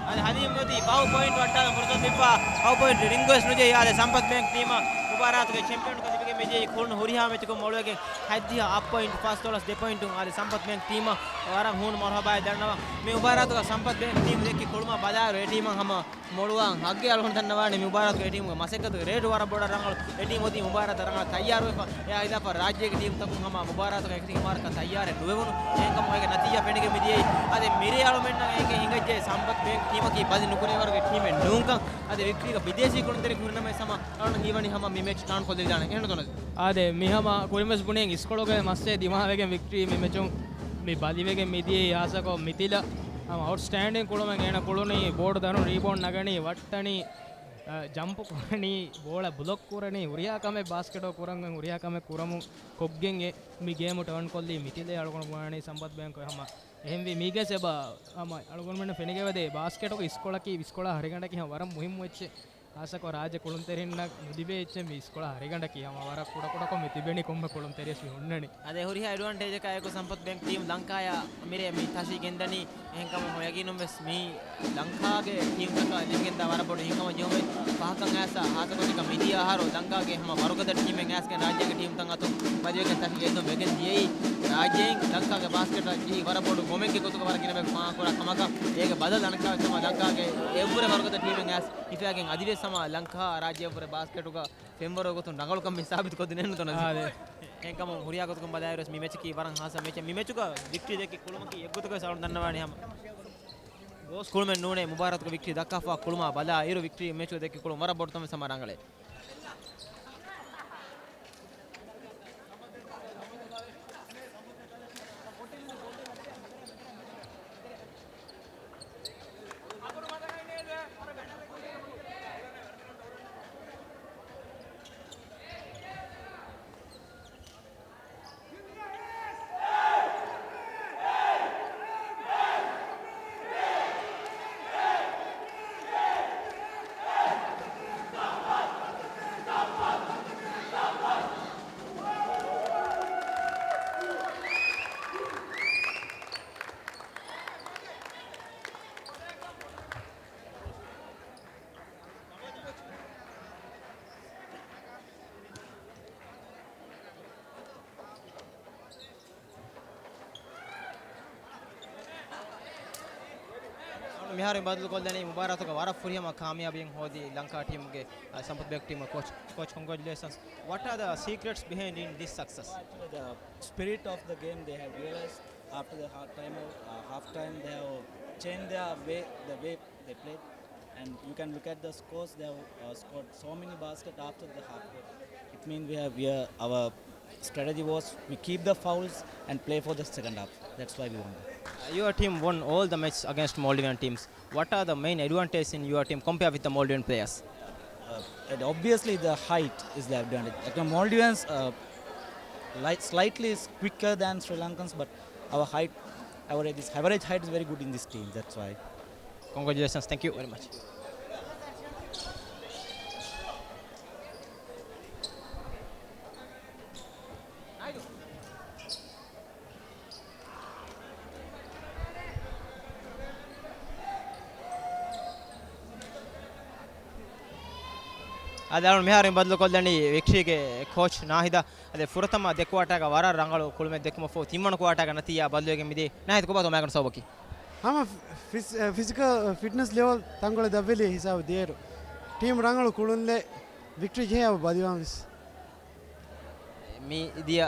އަދި ހަލީމް ނުވަތީ ބަހު ޕޮއިންޓް ވައްޓާލަން ފުރުސަތު ދެއްވާ. ބަހު ޕޮއިންޓް ރިންގް ވެސް ނުޖެހި. އާދެ ސަމްޕަތް ބޭންކް ޓީމަށް މުބާރާތުގެ ޗެމްޕިއަންކަން ލިބިގެން މިދިޔައީ ކުޅުން ހުރިހާ މެޗަކުން މޮޅުވެގެން ހަތްދިހަ އަށް ޕޮއިންޓު ފަސްދޮޅަސް ދެ ޕޮއިންޓުން. އާދެ ސަމްޕަތް ބޭންކް ޓީމަށް ވަރަށް ހޫނު މަރުހަބާއެއް ދަންނަވަން. މި މުބާރާތުގަ ސަމްޕަތް ބޭންކް ޓީމް ދެއްކި ކުޅުމާ ބަލާއިރު އެ ޓީމަށް ހަމަ މޮޅުވާން ހައްގެއް އަޅުގަނޑު ދަންނަވާނެ. މި މުބާރާތުގެ ޓީމުގެ މަސައްކަތުގެ ރޭޓު ވަރަށް ބޮޑަށް ރަނގަޅު. އެ ޓީމް އޮތީ މުބާރާތަށް ރަނގަޅަށް ތައްޔާރުވެފަ. އެއާ ހިލާފަށް ރާއްޖޭގެ ޓީމްތަކުން ހަމަ މުބާރާތުގަ އެކަނި މުބާރާތަށް ތައްޔާރެއް ނުވެވުނު. އެހެންކަމުން އޭގެ ނަތީޖާ ފެނިގެން މިދިޔައީ. އަދި މިރޭ އަޅުމެންނަށް އޭގެ ހިނގައްޖެ ސަމްޕަތް ބޭންކް ޓީމަކީ ބަލި ނުކުރޭވަރުގެ ޓީމެއް ނޫންކަން. އަދި ވިކްޓްރީގަ ބިދޭސީ ކުޅުންތެރި ހުރިނަމަވެސް ހަމަ އަޅުގަނޑު ހީވަނީ ހަމަ މި މެޗް ޓާން ކޮށްލެވިދާނެ. އެހެން ނުތަނަދީ. އާދެ، މި ހަމަ ކުރިންވެސް ބުނިން އިސްކޮޅުގެ މައްސަލަ ދިމާވެގެން ވިކްޓްރީ މި މެޗުން މި ބަލިވެގެން މިދިޔައީ. ހާއްސަކޮށް މިތިލަ ހަމަ އައުޓްސްޓޭންޑިން ކުޅުމެއް އޭނަ ކުޅުނީ ބޯޑު ދަރުން ރީބޯންޑް ނަގަނީ، ވައްޓަނީ، އަ، ޖަމްޕް ކުރަނީ، ބޯޅަ ބްލޮކް ކުރަނީ، ހުރިހާ ކަމެއް ބާސްކެޓް ކުރަން ހުރިހާ ކަމެއް ކުރަމުން ކޮށްގެން އެ މި ގޭމު ޓާން ކޮށްލީ މިތިލެ އަޅުގަނޑު ބުނާނީ ސަމްޕަތް ބޭންކް ހަމަ. އެހެންވީ މީގެ ސަބަބުން ހަމަ އަޅުގަނޑުމެންނަށް ފެނިގެން ވަދެ ބާސްކެޓުގެ އިސްކޮޅަކީ އިސްކޮޅާ ހަރިގަނޑަކީ ހަމަ ވަރަށް މުހިއްމު އެއްޗެއް. ހާއްސަކޮށް ރާއްޖެ ކުޅުންތެރިންނަށް ނުލިބޭ އެއްޗެއް މި އިސްކޮޅާ ހަރިގަނޑަކީ ހަމަ ވަރަށް ކުޑަކުޑަކޮށް މި ތިބެނީ ކޮންމެ ކުޅުންތެރިޔަސް މި ހުންނަނީ. އަދި ހުރިހާ އެޑްވާންޓޭޖަކާ އެކު ސަމްޕަތް ބޭންކް ޓީމް ލަންކާޔާ މިރޭ މި ތަށި ގެންދަނީ. އެހެންކަމުން ޔަގީނުން ވެސް މީ ލަންކާގެ ޓީމްތަކަށް ލިބިގެންދާ ވަރަށް ބޮޑު ހިތްހަމަޖެހުމެއް. ފަހަކަށް އައިސް ހާއްސަކޮށް މިދިޔަ އަހަރު ލަންކާގެ ހަމަ ވަރުގަދަ ޓީމެއް އައިސްގެން ރާއްޖޭގެ ޓީމްތައް އަތުން ބަލިވެގެން ތަށި ގެއްލުން ވެގެން ދިޔައީ. ރާއްޖެއިން ލަންކާގެ ބާސްކެޓަށް ޖެހި ވަރަށް ބޮޑު ގޮމެއްގެ ގޮތުގަ ވަރަށް ގިނަ ބަޔަކު ފާހަގަކުރާ ކަމަކަށް. އޭގެ ބަދަލު އަނެއްކާވެސް ހަމަ ލަންކާގެ އެއްވުރެ ވަރުގަދަ ޓީމެއް އައިސް ހިފައިގެން އަދިވެސް ހަމަ ލަންކާ ރާއްޖެ އެއްވުރެ ބާސްކެޓުގަ ފެންވަރު ގޮތުން ރަނގަޅުކަން މި ސާބިތު ކޮށްދިނެއްނު ތަނަދީ. އާދެ. އެހެންކަމުން ހުރިހާ ގޮތަކުން ބަލާއިރުވެސް މި މެޗަކީ ވަރަށް ހާއްސަ މެޗެއް. މި މެޗުގަ ވިކްޓްރީ ދެއްކި ކުޅުމަކީ އެއްގޮތަކަށް އަޅުން ދަންނަވާނީ ހަމަ ގޯސް ކުޅުމެއް ނޫނޭ މުބާރާތުގަ ވިކްޓްރީ ދައްކާފަ ކުޅުމާ ބަލާ އިރު ވިކްޓްރީ މެޗުގަ ދެއްކި ކުޅުން ވަރަށް ބޮޑު ތަންވެސް ހަމަ ރަނގަޅޭ. މިހާރު ބަދަލުކޮށްލަނީ މުބާރާތުގަ ވަރަށް ފުރިހަމަ ކާމިޔާބީން ހޯދި ލަންކާ ޓީމުގެ، އަ، ސަމްޕަތް ބޭންކް ޓީމުގެ ކޯޗް. Coach, congratulations. What are the secrets behind in this success? The spirit of the game they have realized after the half time, uh, half time they have changed their way, the way they played. And you can look at the scores, they have, uh, scored so many baskets after the half court. It means we have, we are, our strategy was we keep the fouls and play for the second half. That's why we won. Uh, your team won all the matches against Maldivian teams. What are the main advantages in your team compared with the Maldivian players? Uh, and obviously the height is the advantage. Like, the Maldivians, uh, like, slightly is quicker than Sri Lankans, but our height, average is, average height is very good in this team. That's why. Congratulations. Thank you very much. އަދި އަޅުން މިހާރު ބަދަލުކޮށްލަނީ ވިކްޓްރީގެ ކޯޗް ނާހިދާ. އަދި ފުރަތަމަ ދެ ކުއާޓާގަ ވަރަށް ރަނގަޅު ކުޅުމެއް ދެއްކުމަށްފަހު ތިންވަނަ ކުއާޓާގަ ނަތީޖާ ބަދަލުވެގެން މިދިޔައީ. ނާހިދާ ކޮބާތޯ މައިގަނޑު ސަބަބަކީ؟ ހަމަ ފިސް-، އެ، ފިޒިކަލް ފިޓްނަސް ލެވެލް ތަންކޮޅެއް ދަށްވެލި ހިސާބު ދިޔައިރު ޓީމް ރަނގަޅު ކުޅުންލެއް ވިކްޓްރީ ޖެހޭ އަބަ ބަލިވާން ވެސް. މި ދިޔަ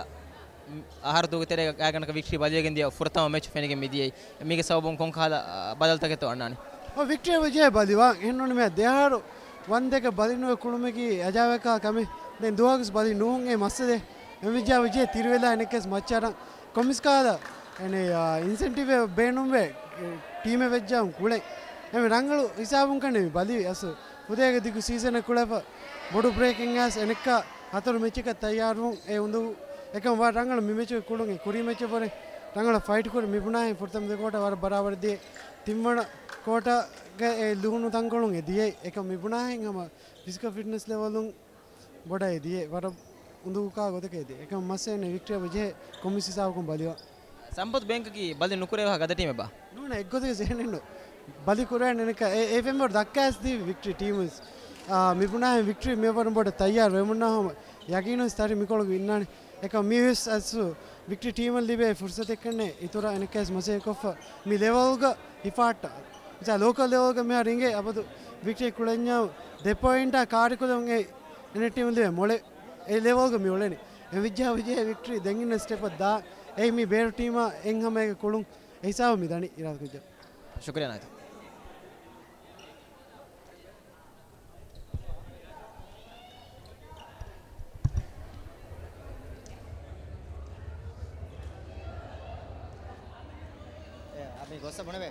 އަހަރު ދުވަހުގެ ތެރޭގަ ގާތްގަނޑަކަށް ވިކްޓްރީ ބަލިވެގެން ދިޔަ ފުރަތަމަ މެޗް ފެނިގެން މިދިޔައީ. މީގެ ސަބަބުން ކޮންކަހަލަ، އަ، ބަދަލުތަކެއްތޯ އަންނާނީ؟ އޮ، ވިކްޓްރީ އެބަޖެހޭ ބަލިވާން. އެހެންނޫނީމަ ދެއަހަރު ވަންދެކަށް ބަލި ނުވެ ކުޅުމަކީ އަޖާއިބެއްކާ ކަމެއް. ދެން ދުވަހަކުސް ބަލި ނޫން އެ މައްސަލައެއް. އެމިއްޖާ ވިޖޭ ތިރިވެލާ އެނެއްކަސް މައްޗަށް ކޮމިސް ކާލަ އެނެ، އާ، އިންސެންޓިވް ބޭނުންވޭ ޓީމެއް ވެއްޖާ ކުޅެން. އެމެ ރަނގަޅު ހިސާބުން ކަންނެ މި ބަލި އަސް ހުދޭގެ ދިގު ސީޒަނެއް ކުޅެފަ ބޮޑު ބްރޭކެއް އަސް އެނެއްކާ ހަތަރު މެޗަކަށް ތައްޔާރުވުން އެ އުނދަގޫ. އެކަމް ވަރަށް ރަނގަޅު މި މެޗުގެ ކުޅުން އެ ކުރީ މެޗެއް ވުރެ ރަނގަޅަށް ފައިޓް ކުރި މި ބުނާހެން ފުރަތަމަ ދެ ކޯޓަ ވަރަށް ބަރާބަރަށް ދިޔަ. ތިންވަނަ ކޯޓަގެ އެ ލިހުނު ތަންކޮޅުން އެ ދިޔައީ. އެކަމް މި ބުނާހެން ހަމަ ފިޒިކަލް ފިޓްނަސް ލެވަލުން ބޮޑަށް އެ ދިޔައީ. ވަރަށް އުނދަގޫކާ ގޮތަކަށް އެ ދިޔައީ. އެކަމް މައްސަލައެއް ނެތް ވިކްޓްރީ އެބަޖެހޭ ކޮމިސް ހިސާބަކުން ބަލިވާ. ސަމްޕަތް ބޭންކަކީ ބަލި ނުކުރެވޭ ގަދަ ޓީމެއްބާ؟ ނޫން އެއްގޮތަކަށް ޒެހެނެއްނު. ބަލި ކުރާ ނެނެކަ އެ، އެ ފެންވަރު ދައްކާސް ދީ ވިކްޓްރީ ޓީމުސް. އާ، މި ބުނާހެން ވިކްޓްރީ މި ވަރަށް ބޮޑަށް ތައްޔާރު ވެމުންނާ ހަމަ ޔަގީނުން ތަރި މިކޮޅުގަ އިންނާނެ. އެކަމް މިވެސް އަސް ވިކްޓްރީ ޓީމަށް ލިބޭ ފުރުސަތެއްކަންނެ އިތުރަށް އެނެކަސް މަސައްކަތްކޮށްފަ މި ލެވަލްގަ ހިފާއްޓާ. މިސާ ލޯކަލް ލެވަލްގަ މިހާރު އިނގޭ އަބަދު ވިކްޓްރީ ކުޅެންޏާ ދެ ޕޮއިންޓާ ކާރިކުލަމުން އެ އެނެ ޓީމް ލިބޭ މޮޅެ އެ ލެވަލްގަ މި އުޅެނީ. އެ ވިއްޖާ ވިޖޭ ވިކްޓްރީ ދެން އިންނަ ސްޓެޕަށް ދާ. އެ މި ބޭރު ޓީމާ އެން ހަމައިގެ ކުޅުން އެ ހިސާބު މި ދަނީ އިރާދަކުއްޖާ. ޝުކުރިއްޔާ ނާތި. އެ، އަ، މި ގޮއްސަ ބުނެވޭ.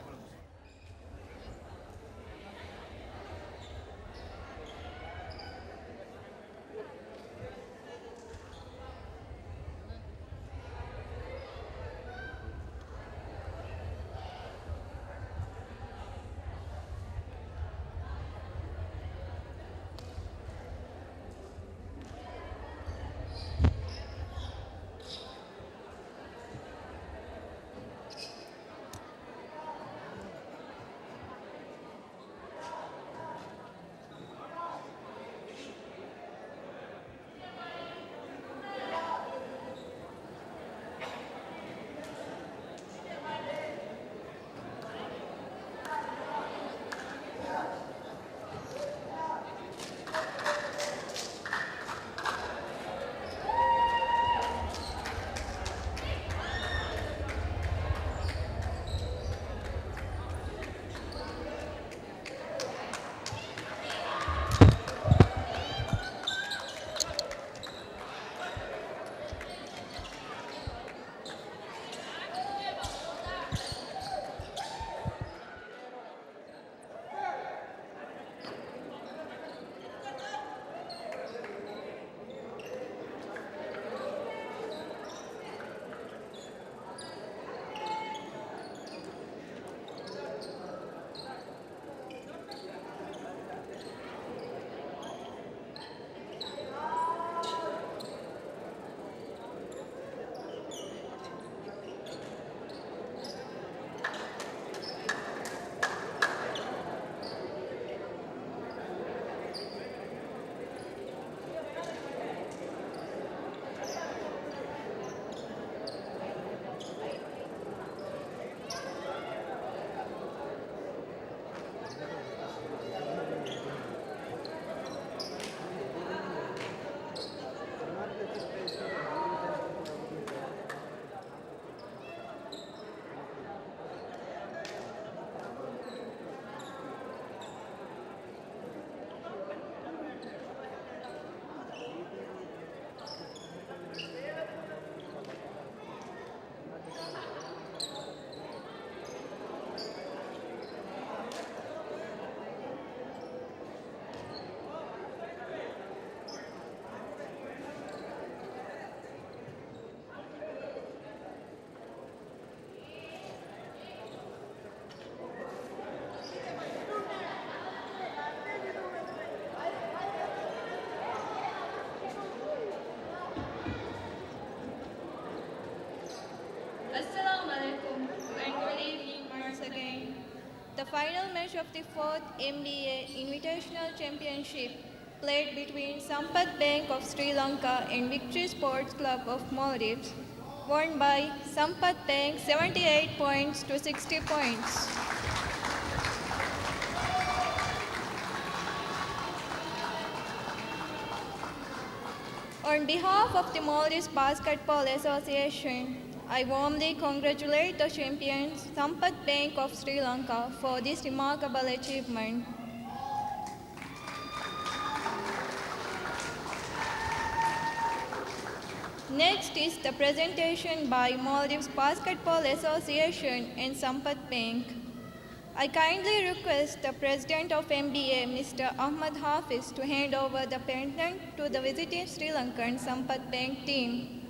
Assalamu alaikum and good evening once again. The final match of the fourth M B A Invitational Championship played between Sampath Bank of Sri Lanka and Victory Sports Club of Maldives, won by Sampath Bank seventy-eight points to sixty points. On behalf of the Maldives Basketball Association, I warmly congratulate the champions, Sampath Bank of Sri Lanka, for this remarkable achievement. Next is the presentation by Maldives Basketball Association and Sampath Bank. I kindly request the President of M B A, Mister Ahmad Hafiz, to hand over the pendant to the visiting Sri Lankan Sampath Bank team.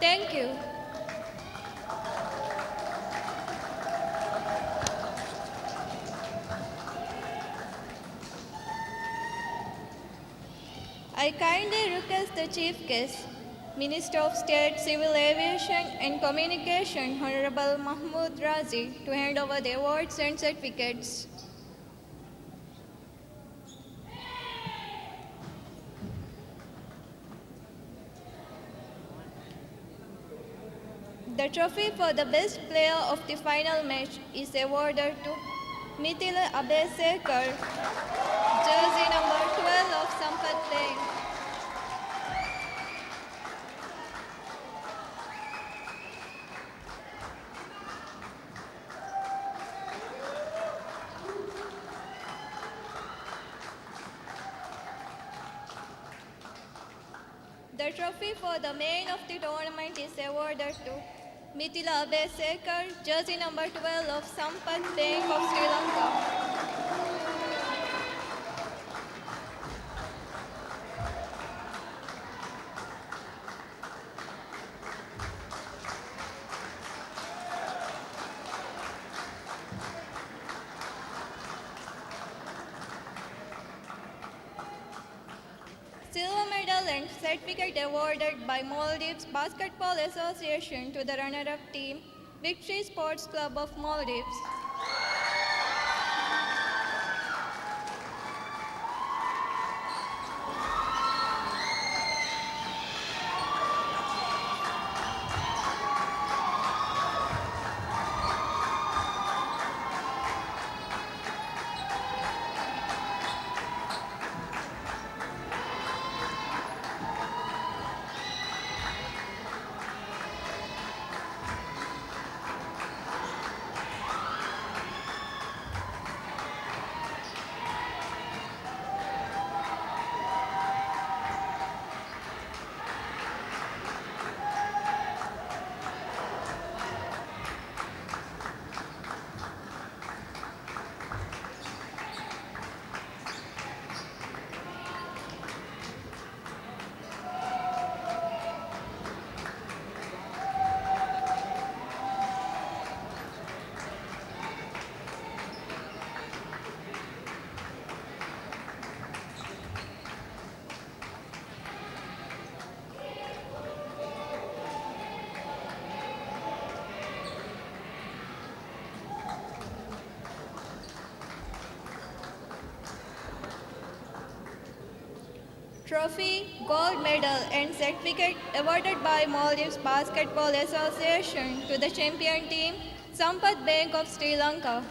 Thank you. I kindly request the Chief Guest, Minister of State Civil Aviation and Communication, Honorable Mahmood Razi, to hand over the awards and certificates. The trophy for the best player of the final match is awarded to Mithila Abesekar, jersey number twelve of Sampath Bank. The trophy for the man of the tournament is awarded to Mithila Abesekar, jersey number twelve of Sampath Bank of Sri Lanka. Silver medal and certificate awarded by Maldives Basketball Association to the runner-up team, Victory Sports Club of Maldives. Trophy, gold medal, and certificate awarded by Maldives Basketball Association to the champion team, Sampath Bank of Sri Lanka.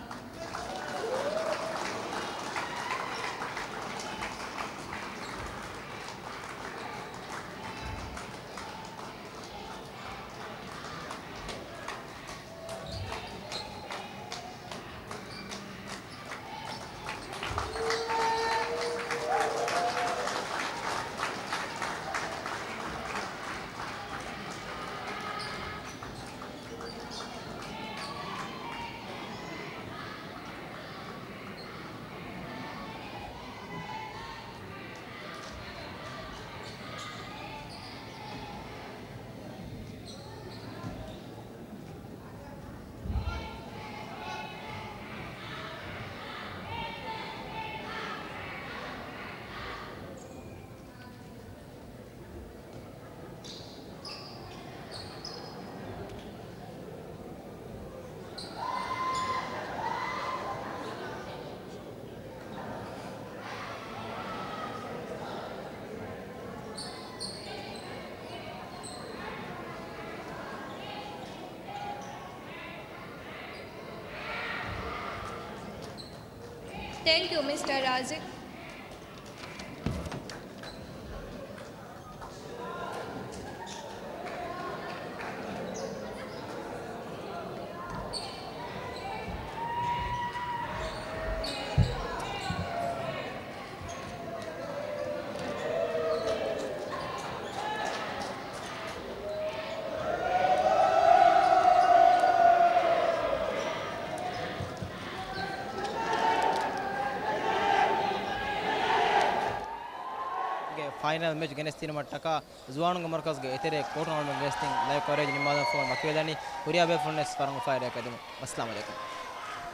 Thank you, Mister Razik. ގެ ފައިނަލް މެޗް ގެނެސްދިނުމަށްޓަކާ ޒުވާނުންގެ މަރުކަޒުގެ އެތެރޭ ކޯޓު ނަގަޅުމެން ގެނެސްދިން ލައިވް ކަވަރޭޖް ނިންމާލަން ފޯނު ވަކިވެލަނީ. ހުރިހާ ބޭފުޅުންވެސް ވަރަށް އުފާވެރި ރެއަކަށް ދިމުން. އައްސަލާމު ޢަލައިކުމް.